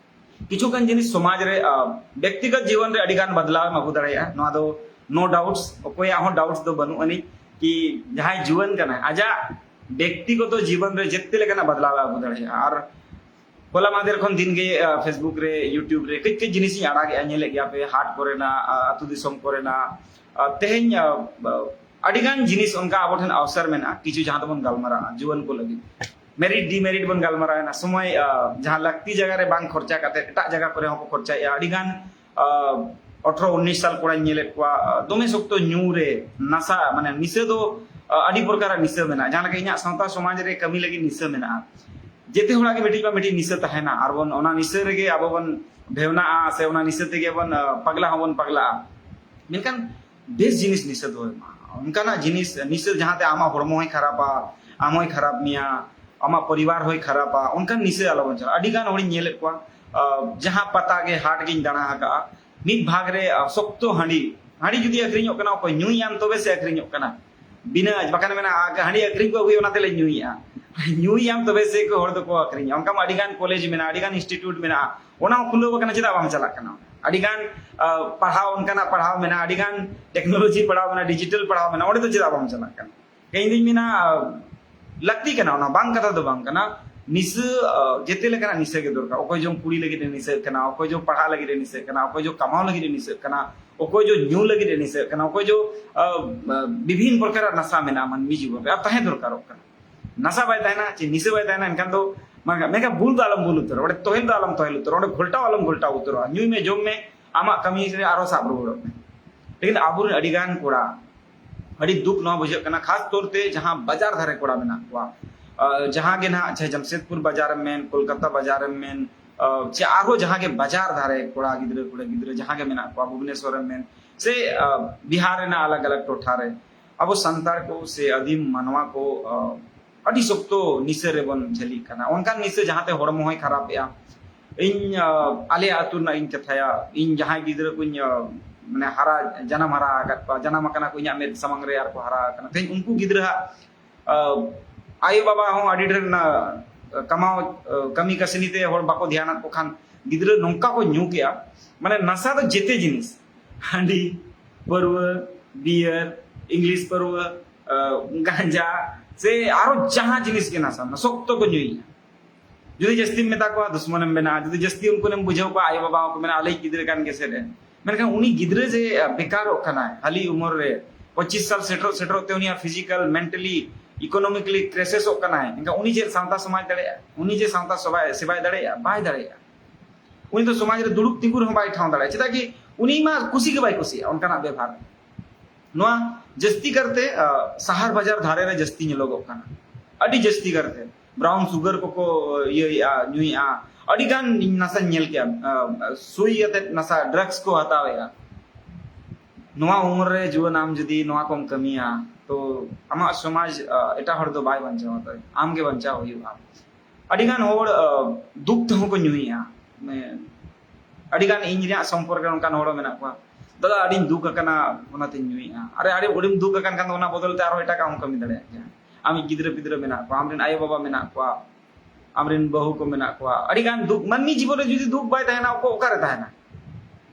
ᱠᱤᱪᱷᱩ ᱜᱟᱱ ᱡᱤᱱᱤᱥ ᱥᱚᱢᱟᱡᱽ ᱨᱮ, ᱟᱸ, ᱵᱮᱠᱛᱤᱜᱚᱛ ᱡᱤᱵᱚᱱ ᱨᱮ ᱟᱹᱰᱤ ᱜᱟᱱ ᱵᱟᱫᱞᱟᱣ ᱮᱢ ᱟᱹᱜᱩ ᱫᱟᱲᱮᱭᱟᱜᱼᱟ᱾ ᱱᱚᱣᱟ ᱫᱚ no doubts, ᱚᱠᱚᱭᱟᱜ ᱦᱚᱸ doubts ᱫᱚ ᱵᱟᱹᱱᱩᱜ ᱟᱹᱱᱤᱡ ᱠᱤ ᱡᱟᱦᱟᱸᱭ ᱡᱩᱣᱟᱹᱱ ᱠᱟᱱᱟᱭ, ᱟᱡᱟᱜ ᱵᱮᱠᱛᱤᱜᱚᱛᱚ ᱡᱤᱵᱚᱱ ᱨᱮ ᱡᱮᱛᱮ ᱞᱮᱠᱟᱱᱟᱜ ᱵᱟᱫᱞᱟᱣ ᱮ ᱟᱹᱜᱩ ᱫᱟᱲᱮᱭᱟᱜᱼᱟ᱾ ᱟᱨ ᱦᱚᱞᱟ ᱢᱟᱦᱫᱮᱨ ᱠᱷᱚᱱ ᱫᱤᱱ ᱜᱮ, ᱟᱸ, Facebook ᱨᱮ, YouTube ᱨᱮ ᱠᱟᱹᱡ ᱠᱟᱹᱡ ᱡᱤᱱᱤᱥ ᱤᱧ ᱟᱲᱟᱜᱮᱜᱼᱟ, ᱧᱮᱞᱮᱫ ᱜᱮᱭᱟ ᱯᱮ, ᱦᱟᱴ ᱠᱚᱨᱮᱱᱟᱜ, ᱟᱸ, ᱟᱹᱛᱩ ᱫᱤᱥᱚᱢ ᱠᱚᱨᱮᱱᱟᱜ, ᱟᱸ, ᱛᱮᱦᱮᱧ, ᱟᱸ, ᱟᱹᱰᱤ ᱜᱟᱱ ᱡᱤᱱᱤᱥ ᱚᱱᱠᱟ ᱟᱵᱚ ᱴᱷᱮᱱ ᱚᱯᱥᱚᱨ ᱢᱮᱱᱟᱜᱼᱟ, ᱠᱤᱪᱷᱩ ᱡᱟᱦᱟᱸ ᱫᱚᱵᱚᱱ ᱜᱟᱞᱢᱟᱨᱟᱜᱼᱟ ᱡᱩᱣᱟᱹᱱ ᱠᱚ ᱞᱟᱹᱜᱤᱫ᱾ ᱢᱮᱨᱤᱴ ᱰᱤᱢᱮᱨᱤᱴ ᱵᱚᱱ ᱜᱟᱞᱢᱟᱨᱟᱣ ᱮᱱᱟ, ᱥᱚᱢᱚᱭ, ᱟᱸ, ᱡᱟᱦᱟᱸ ᱞᱟᱹᱠᱛᱤ ᱡᱟᱭᱜᱟ ᱨᱮ ᱵᱟᱝ ᱠᱷᱚᱨᱪᱟ ᱠᱟᱛᱮ ᱮᱴᱟᱜ ᱡᱟᱭᱜᱟ ᱠᱚᱨᱮ ᱦᱚᱸᱠᱚ ᱠᱷᱚᱨᱪᱟᱭᱮᱫᱼᱟ᱾ ᱟᱹᱰᱤ ᱜᱟᱱ, ᱟᱸ, ᱟᱴᱷᱨᱚ ᱩᱱᱤᱥ ᱥᱟᱞ ᱠᱚᱲᱟᱧ ᱧᱮᱞᱮᱫ ᱠᱚᱣᱟ, ᱟᱸ, ᱫᱚᱢᱮ ᱥᱚᱠᱛᱚ ᱧᱩ ᱨᱮ ᱱᱟᱥᱟ, ᱢᱟᱱᱮ ᱱᱤᱥᱟᱹ ᱫᱚ, ᱟᱸ, ᱟᱹᱰᱤ ᱯᱨᱚᱠᱟᱨᱟᱜ ᱱᱤᱥᱟᱹ ᱢᱮᱱᱟᱜᱼᱟ᱾ ᱡᱟᱦᱟᱸ ᱞᱮᱠᱟ ᱤᱧᱟᱹᱜ ᱥᱟᱶᱛᱟ ᱥᱚᱢᱟᱡᱽ ᱨᱮ ᱠᱟᱹᱢᱤ ᱞᱟᱹᱜᱤᱫ ᱱᱤᱥᱟᱹ ᱢᱮᱱᱟᱜᱼᱟ, ᱡᱮᱛᱮ ᱦᱚᱲᱟᱜ ᱜᱮ ᱢᱤᱫᱴᱤᱡ ᱵᱟ ᱢᱤᱫᱴᱤᱡ ᱱᱤᱥᱟᱹ ᱛᱟᱦᱮᱱᱟ, ᱟᱨ ᱵᱚᱱ ᱚᱱᱟ ᱱᱤᱥᱟᱹ ᱨᱮᱜᱮ ᱟᱵᱚ ᱵᱚᱱ ᱵᱷᱮᱣᱱᱟᱜᱼᱟ, ᱥᱮ ᱚᱱᱟ ᱱᱤᱥᱟᱹ ᱛᱮᱜᱮ ᱵᱚᱱ, ᱟᱸ, ᱯᱟᱜᱽᱞᱟ ᱦᱚᱸᱵᱚᱱ ᱯᱟᱜᱽᱞᱟᱜᱼᱟ᱾ ᱢᱮᱱᱠᱷᱟᱱ ᱵᱮᱥ ᱡᱤᱱᱤᱥ ᱱᱤᱥᱟᱹ ᱫᱚᱦᱚᱭ ᱢᱟ᱾ ᱚᱱᱠᱟᱱᱟᱜ ᱡᱤᱱᱤᱥ, ᱱᱤᱥᱟᱹ ᱡᱟᱦᱟᱸᱛᱮ ᱟᱢᱟᱜ ᱦᱚᱲᱢᱚ ᱦᱚᱸᱭ ᱠᱷᱟᱨᱟᱯᱟ, ᱟᱢ ᱦᱚᱸᱭ ᱠᱷᱟᱨᱟᱯ ᱢᱮᱭᱟ, ᱟᱢᱟᱜ ᱯᱚᱨᱤᱵᱟᱨ ᱦᱚᱸᱭ ᱠᱷᱟᱨᱟᱯᱟ, ᱚᱱᱠᱟᱱ ᱱᱤᱥᱟᱹ ᱟᱞᱚᱵᱚᱱ ᱪᱟᱞᱟᱜᱼᱟ᱾ ᱟᱹᱰᱤ ᱜᱟᱱ ᱦᱚᱲᱤᱧ ᱧᱮᱞᱮᱫ ᱠᱚᱣᱟ, ᱟᱸ, ᱡᱟᱦᱟᱸ ᱯᱟᱛᱟ ᱜᱮ, ᱦᱟᱴ ᱜᱤᱧ ᱫᱟᱬᱟ ᱟᱠᱟᱫᱼᱟ, ᱢᱤᱫ ᱵᱷᱟᱜᱽ ᱨᱮ, ᱟᱸ, ᱥᱚᱠᱛᱚ ᱦᱟᱺᱰᱤ, ᱦᱟᱺᱰᱤ ᱡᱩᱫᱤ ᱟᱹᱠᱷᱨᱤᱧᱚᱜ ᱠᱟᱱᱟ, ᱚᱠᱚᱭ ᱧᱩᱭᱟᱢ ᱛᱚᱵᱮ ᱥᱮ ᱟᱹᱠᱷᱨᱤᱧᱚᱜ ᱠᱟᱱᱟ᱾ ᱵᱤᱱᱟᱹ, ᱵᱟᱠᱷᱟᱱ ᱢᱮᱱᱟ, "ᱟᱜ, ᱦᱟᱺᱰᱤ ᱟᱹᱠᱷᱨᱤᱧ ᱠᱚ ᱟᱹᱜᱩᱭᱟ, ᱚᱱᱟ ᱛᱮᱞᱮ ᱧᱩᱭᱮᱫᱼᱟ᱾" ᱧᱩᱭᱟᱢ ᱛᱚᱵᱮ ᱥᱮ ᱠᱚ ᱦᱚᱲ ᱫᱚᱠᱚ ᱟᱹᱠᱷᱨᱤᱧᱟ᱾ ᱚᱱᱠᱟ ᱢᱟ ᱟᱹᱰᱤ ᱜᱟᱱ ᱠᱚᱞᱮᱡᱽ ᱢᱮᱱᱟᱜᱼᱟ, ᱟᱹᱰᱤ ᱜᱟᱱ ᱤᱱᱥᱴᱤᱴᱭᱩᱴ ᱢᱮᱱᱟᱜᱼᱟ, ᱚᱱᱟ ᱦᱚᱸ ᱠᱷᱩᱞᱟᱹᱣ ᱟᱠᱟᱱᱟ, ᱪᱮᱫᱟᱜ ᱵᱟᱢ ᱪᱟᱞᱟᱜ ᱠᱟᱱᱟ? ᱟᱹᱰᱤ ᱜᱟᱱ, ᱟᱸ, ᱯᱟᱲᱦᱟᱣ, ᱚᱱᱠᱟᱱᱟᱜ ᱯᱟᱲᱦᱟᱣ ᱢᱮᱱᱟᱜᱼᱟ, ᱟᱹᱰᱤ ᱜᱟᱱ ᱴᱮᱠᱱᱳᱞᱚᱡᱤ ᱯᱟᱲᱦᱟᱣ ᱢᱮᱱᱟᱜᱼᱟ, ᱰᱤᱡᱤᱴᱟᱞ ᱯᱟᱲᱦᱟᱣ ᱢᱮᱱᱟᱜᱼᱟ, ᱚᱸᱰᱮ ᱫᱚ ᱪᱮᱫᱟᱜ ᱵᱟᱢ ᱪᱟᱞᱟᱜ ᱠᱟᱱᱟ? ᱤᱧ ᱫᱩᱧ ᱢᱮᱱᱟ, ᱟᱸ, ᱞᱟᱹᱠᱛᱤ ᱠᱟᱱᱟ, ᱚᱱᱟ ᱵᱟᱝ ᱠᱟᱛᱷᱟ ᱫᱚ ᱵᱟᱝ ᱠᱟᱱᱟ᱾ ᱱᱤᱥᱟᱹ, ᱟᱸ, ᱡᱮᱛᱮ ᱞᱮᱠᱟᱱᱟᱜ ᱱᱤᱥᱟᱹ ᱜᱮ ᱫᱚᱨᱠᱟᱨ᱾ ᱚᱠᱚᱭ ᱪᱚᱝ ᱠᱩᱲᱤ ᱞᱟᱹᱜᱤᱫ ᱮ ᱱᱤᱥᱟᱹᱜ ᱠᱟᱱᱟ, ᱚᱠᱚᱭ ᱪᱚᱝ ᱯᱟᱲᱦᱟᱜ ᱞᱟᱹᱜᱤᱫ ᱮ ᱱᱤᱥᱟᱹᱜ ᱠᱟᱱᱟ, ᱚᱠᱚᱭ ᱪᱚᱝ ᱠᱟᱢᱟᱣ ᱞᱟᱹᱜᱤᱫ ᱮ ᱱᱤᱥᱟᱹᱜ ᱠᱟᱱᱟ, ᱚᱠᱚᱭ ᱪᱚᱝ ᱧᱩ ᱞᱟᱹᱜᱤᱫ ᱮ ᱱᱤᱥᱟᱹᱜ ᱠᱟᱱᱟ, ᱚᱠᱚᱭ ᱪᱚᱝ, ᱟᱸ, ᱟᱸ, ᱵᱤᱵᱷᱤᱱ ᱯᱨᱚᱠᱟᱨᱟᱜ ᱱᱟᱥᱟ ᱢᱮᱱᱟᱜᱼᱟ ᱢᱟᱹᱱᱢᱤ ᱡᱤᱵᱚᱱ ᱨᱮ, ᱟᱨ ᱛᱟᱦᱮᱸ ᱫᱚᱨᱠᱟᱨᱚᱜ ᱠᱟᱱᱟ᱾ ᱱᱟᱥᱟ ᱵᱟᱭ ᱛᱟᱦᱮᱱᱟ, ᱪᱮ ᱱᱤᱥᱟᱹ ᱵᱟᱭ ᱛᱟᱦᱮᱱᱟ, ᱮᱱᱠᱷᱟᱱ ᱫᱚ ᱢᱮᱱᱠᱷᱟᱱ, ᱢᱮᱱᱠᱷᱟᱱ ᱵᱩᱞ ᱫᱚ ᱟᱞᱚᱢ ᱵᱩᱞ ᱩᱛᱟᱹᱨᱚᱜᱼᱟ, ᱚᱸᱰᱮ ᱛᱚᱦᱮᱞ ᱫᱚ ᱟᱞᱚᱢ ᱛᱚᱦᱮᱞ ᱩᱛᱟᱹᱨᱚᱜᱼᱟ, ᱚᱸᱰᱮ ᱜᱷᱚᱞᱴᱟᱣ ᱟᱞᱚᱢ ᱜᱷᱚᱞᱴᱟᱣ ᱩᱛᱟᱹᱨᱚᱜᱼᱟ᱾ ᱧᱩᱭ ᱢᱮ, ᱡᱚᱢ ᱢᱮ, ᱟᱢᱟᱜ ᱠᱟᱹᱢᱤ ᱨᱮ ᱟᱨᱦᱚᱸ ᱥᱟᱵ ᱨᱩᱣᱟᱹᱲᱚᱜ ᱢᱮ᱾ ᱞᱮᱠᱤᱱ ᱟᱵᱚᱨᱮᱱ ᱟᱹᱰᱤ ᱜᱟᱱ ᱠᱚᱲᱟ, ᱟᱹᱰᱤ ᱫᱩᱠ ᱱᱚᱣᱟ ᱵᱩᱡᱷᱟᱹᱜ ᱠᱟᱱᱟ, ᱠᱷᱟᱥ ᱛᱚᱨ ᱛᱮ ᱡᱟᱦᱟᱸ ᱵᱟᱡᱟᱨ ᱫᱷᱟᱨᱮ ᱠᱚᱲᱟ ᱢᱮᱱᱟᱜ ᱠᱚᱣᱟ, ᱟᱸ, ᱡᱟᱦᱟᱸ ᱜᱮ ᱱᱟᱦᱟᱜ, ᱪᱟᱦᱮ ᱡᱟᱢᱥᱮᱫᱽᱯᱩᱨ ᱵᱟᱡᱟᱨ ᱮᱢ ᱢᱮᱱ, ᱠᱳᱞᱠᱟᱛᱟ ᱵᱟᱡᱟᱨ ᱮᱢ ᱢᱮᱱ, ᱟᱸ, ᱪᱮ ᱟᱨᱦᱚᱸ ᱡᱟᱦᱟᱸ ᱜᱮ ᱵᱟᱡᱟᱨ ᱫᱷᱟᱨᱮ ᱠᱚᱲᱟ ᱜᱤᱫᱽᱨᱟᱹ, ᱠᱩᱲᱤ ᱜᱤᱫᱽᱨᱟᱹ ᱡᱟᱦᱟᱸ ᱜᱮ ᱢᱮᱱᱟᱜ ᱠᱚᱣᱟ, ᱵᱷᱩᱵᱽᱱᱮᱥᱚᱨ ᱮᱢ ᱢᱮᱱ, ᱥᱮ, ᱟᱸ, ᱵᱤᱦᱟᱨ ᱨᱮᱱᱟᱜ ᱟᱞᱟᱜᱽ ᱟᱞᱟᱜᱽ ᱴᱚᱴᱷᱟ ᱨᱮ, ᱟᱵᱚ ᱥᱟᱱᱛᱟᱲ ᱠᱚ ᱥᱮ ᱟᱹᱫᱤᱢ ᱢᱟᱱᱣᱟ ᱠᱚ, ᱟᱸ, ᱟᱹᱰᱤ ᱥᱚᱠᱛᱚ ᱱᱤᱥᱟᱹ ᱨᱮᱵᱚᱱ ᱡᱷᱟᱹᱞᱤᱜ ᱠᱟᱱᱟ᱾ ᱚᱱᱠᱟᱱ ᱱᱤᱥᱟᱹ ᱡᱟᱦᱟᱸᱛᱮ ᱦᱚᱲᱢᱚ ᱦᱚᱸᱭ ᱠᱷᱟᱨᱟᱯᱮᱜᱼᱟ᱾ ᱤᱧ, ᱟᱸ, ᱟᱞᱮ ᱟᱹᱛᱩ ᱨᱮᱱᱟᱜ ᱤᱧ ᱠᱟᱛᱷᱟᱭᱟ, ᱤᱧ ᱡᱟᱦᱟᱸᱭ ᱜᱤᱫᱽᱨᱟᱹ ᱠᱚᱧ, ᱟᱸ, ᱢᱟᱱᱮ ᱦᱟᱨᱟ, ᱡᱟᱱᱟᱢ ᱦᱟᱨᱟ ᱟᱠᱟᱫ ᱠᱚᱣᱟ, ᱡᱟᱱᱟᱢ ᱟᱠᱟᱱᱟ ᱠᱚ ᱤᱧᱟᱹᱜ ᱢᱮᱫ ᱥᱟᱢᱟᱝ ᱨᱮ ᱟᱨ ᱠᱚ ᱦᱟᱨᱟ ᱟᱠᱟᱱᱟ᱾ ᱛᱮᱦᱮᱧ ᱩᱱᱠᱩ ᱜᱤᱫᱽᱨᱟᱹ ᱦᱟᱸᱜ, ᱟᱭᱳ ᱵᱟᱵᱟ ᱦᱚᱸ ᱟᱹᱰᱤ ᱰᱷᱮᱨ ᱠᱟᱢᱟᱣ, ᱠᱟᱹᱢᱤ ᱠᱟᱹᱥᱱᱤ ᱛᱮ ᱦᱚᱲ ᱵᱟᱠᱚ ᱫᱷᱮᱭᱟᱱᱟᱜ ᱠᱚ ᱠᱷᱟᱱ, ᱜᱤᱫᱽᱨᱟᱹ ᱱᱚᱝᱠᱟ ᱠᱚ ᱧᱩ ᱠᱮᱜᱼᱟ᱾ ᱢᱟᱱᱮ ᱱᱟᱥᱟ ᱫᱚ ᱡᱮᱛᱮ ᱡᱤᱱᱤᱥ, ᱦᱟᱺᱰᱤ, ᱯᱟᱹᱨᱣᱟᱹ, ᱵᱤᱭᱟᱨ, ᱤᱝᱞᱤᱥ ᱯᱟᱹᱨᱣᱟᱹ, ᱜᱟᱸᱡᱟ, ᱥᱮ ᱟᱨᱚ ᱡᱟᱦᱟᱸ ᱡᱤᱱᱤᱥ ᱜᱮ ᱱᱟᱥᱟ, ᱥᱚᱠᱛᱚ ᱠᱚ ᱧᱩᱭᱟ᱾ ᱡᱩᱫᱤ ᱡᱟᱹᱥᱛᱤᱢ ᱢᱮᱛᱟ ᱠᱚᱣᱟ, ᱫᱩᱥᱢᱚᱱᱮᱢ ᱵᱮᱱᱟᱜᱼᱟ᱾ ᱡᱩᱫᱤ ᱡᱟᱹᱥᱛᱤ ᱩᱱᱠᱩ ᱮᱢ ᱵᱩᱡᱷᱟᱹᱣ ᱠᱚᱣᱟ, ᱟᱭᱳ ᱵᱟᱵᱟ ᱦᱚᱸᱠᱚ ᱢᱮᱱᱟ, "ᱟᱞᱮᱭᱤᱡ ᱜᱤᱫᱽᱨᱟᱹ ᱠᱟᱱ ᱜᱮ ᱥᱮ ᱨᱮ?" ᱢᱮᱱᱠᱷᱟᱱ ᱩᱱᱤ ᱜᱤᱫᱽᱨᱟᱹ ᱡᱮ ᱵᱮᱠᱟᱨᱚᱜ ᱠᱟᱱᱟᱭ ᱦᱟᱹᱞᱤ ᱩᱢᱮᱨ ᱨᱮ, ᱯᱚᱸᱪᱤᱥ ᱥᱟᱞ ᱥᱮᱴᱮᱨᱚᱜ ᱥᱮᱴᱮᱨᱚᱜ ᱛᱮ ᱩᱱᱤᱭᱟᱜ ᱯᱷᱤᱡᱤᱠᱟᱞ, ᱢᱮᱱᱴᱟᱞᱤ, ᱤᱠᱳᱱᱚᱢᱤᱠᱟᱞᱤ ᱠᱨᱟᱭᱥᱤᱥᱚᱜ ᱠᱟᱱᱟᱭ, ᱮᱱᱠᱷᱟᱱ ᱩᱱᱤ ᱪᱮᱫ ᱥᱟᱶᱛᱟ ᱥᱚᱢᱟᱡᱽ ᱫᱟᱲᱮᱭᱟᱜᱼᱟ? ᱩᱱᱤ ᱡᱮ ᱥᱟᱶᱛᱟ ᱥᱚᱵᱟᱭ ᱥᱮᱵᱟᱭ ᱫᱟᱲᱮᱭᱟᱜᱼᱟ? ᱵᱟᱭ ᱫᱟᱲᱮᱭᱟᱜᱼᱟ᱾ ᱩᱱᱤ ᱫᱚ ᱥᱚᱢᱟᱡᱽ ᱨᱮ ᱫᱩᱲᱩᱵ ᱛᱤᱸᱜᱩ ᱨᱮᱦᱚᱸ ᱵᱟᱭ ᱴᱷᱟᱶ ᱫᱟᱲᱮᱭᱟᱜᱼᱟ᱾ ᱪᱮᱫᱟᱜ ᱠᱤ ᱩᱱᱤ ᱢᱟ ᱠᱩᱥᱤ ᱜᱮ ᱵᱟᱭ ᱠᱩᱥᱤᱭᱟᱜᱼᱟ ᱚᱱᱠᱟᱱᱟᱜ ᱵᱮᱵᱷᱟᱨ᱾ ᱱᱚᱣᱟ ᱡᱟᱹᱥᱛᱤ ᱠᱟᱨᱛᱮ ᱥᱟᱦᱟᱨ ᱵᱟᱡᱟᱨ ᱫᱷᱟᱨᱮ ᱨᱮ ᱡᱟᱹᱥᱛᱤ ᱧᱮᱞᱚᱜᱚᱜ ᱠᱟᱱᱟ᱾ ᱟᱹᱰᱤ ᱡᱟᱹᱥᱛᱤ ᱠᱟᱨᱛᱮ ᱵᱨᱟᱣᱩᱱ ᱥᱩᱜᱟᱨ ᱠᱚᱠᱚ ᱤᱭᱟᱹᱭᱮᱜᱼᱟ, ᱧᱩᱭᱮᱜᱼᱟ᱾ ᱟᱹᱰᱤ ᱜᱟᱱ ᱱᱟᱥᱟᱧ ᱧᱮᱞ ᱠᱮᱜᱼᱟ, ᱥᱩᱭ ᱟᱛᱮᱫ ᱱᱟᱥᱟ ᱰᱨᱟᱜᱽᱥ ᱠᱚ ᱦᱟᱛᱟᱣᱮᱜᱼᱟ᱾ ᱱᱚᱣᱟ ᱩᱢᱮᱨ ᱨᱮ ᱡᱩᱣᱟᱹᱱ ᱟᱢ ᱡᱩᱫᱤ ᱱᱚᱣᱟ ᱠᱚᱢ ᱠᱟᱹᱢᱤᱭᱟ, ᱛᱚ ᱟᱢᱟᱜ ᱥᱚᱢᱟᱡᱽ ᱮᱴᱟᱜ ᱦᱚᱲ ᱫᱚ ᱵᱟᱭ ᱵᱟᱧᱪᱟᱣᱟ, ᱛᱚ ᱟᱢ ᱜᱮ ᱵᱟᱧᱪᱟᱣ ᱦᱩᱭᱩᱜᱼᱟ᱾ ᱟᱹᱰᱤ ᱜᱟᱱ ᱦᱚᱲ ᱫᱩᱠ ᱛᱮᱦᱚᱸ ᱠᱚ ᱧᱩᱭᱮᱜᱼᱟ᱾ ᱢᱟᱱᱮ ᱟᱹᱰᱤ ᱜᱟᱱ ᱤᱧ ᱨᱮᱭᱟᱜ ᱥᱚᱢᱯᱚᱨᱠ ᱨᱮ ᱚᱱᱠᱟᱱ ᱦᱚᱲ ᱦᱚᱸ ᱢᱮᱱᱟᱜ ᱠᱚᱣᱟ, "ᱫᱟᱫᱟ, ᱟᱹᱰᱤᱧ ᱫᱩᱠ ᱟᱠᱟᱱᱟ, ᱚᱱᱟᱛᱮᱧ ᱧᱩᱭᱮᱜᱼᱟ᱾" ᱟᱨᱮ, ᱟᱹᱰᱤ ᱟᱹᱰᱤᱢ ᱫᱩᱠ ᱟᱠᱟᱱ ᱠᱷᱟᱱ ᱫᱚ ᱚᱱᱟ ᱵᱚᱫᱚᱞ ᱛᱮ ᱟᱨᱦᱚᱸ ᱮᱴᱟᱜᱟᱜ ᱦᱚᱸ ᱠᱟᱹᱢᱤ ᱫᱟᱲᱮᱭᱟᱜ ᱜᱮᱭᱟ᱾ ᱟᱢᱤᱡ ᱜᱤᱫᱽᱨᱟᱹ ᱯᱤᱫᱽᱨᱟᱹ ᱢᱮᱱᱟᱜ ᱠᱚᱣᱟ, ᱟᱢᱨᱮᱱ ᱟᱭᱳ ᱵᱟᱵᱟ ᱢᱮᱱᱟᱜ ᱠᱚᱣᱟ, ᱟᱢᱨᱮᱱ ᱵᱟᱹᱦᱩ ᱠᱚ ᱢᱮᱱᱟᱜ ᱠᱚᱣᱟ᱾ ᱟᱹᱰᱤ ᱜᱟᱱ ᱫᱩᱠ, ᱢᱟᱹᱱᱢᱤ ᱡᱤᱵᱚᱱ ᱨᱮ ᱡᱩᱫᱤ ᱫᱩᱠ ᱵᱟᱭ ᱛᱟᱦᱮᱱᱟ, ᱚᱠᱚ-, ᱚᱠᱟᱨᱮ ᱛᱟᱦᱮᱱᱟ?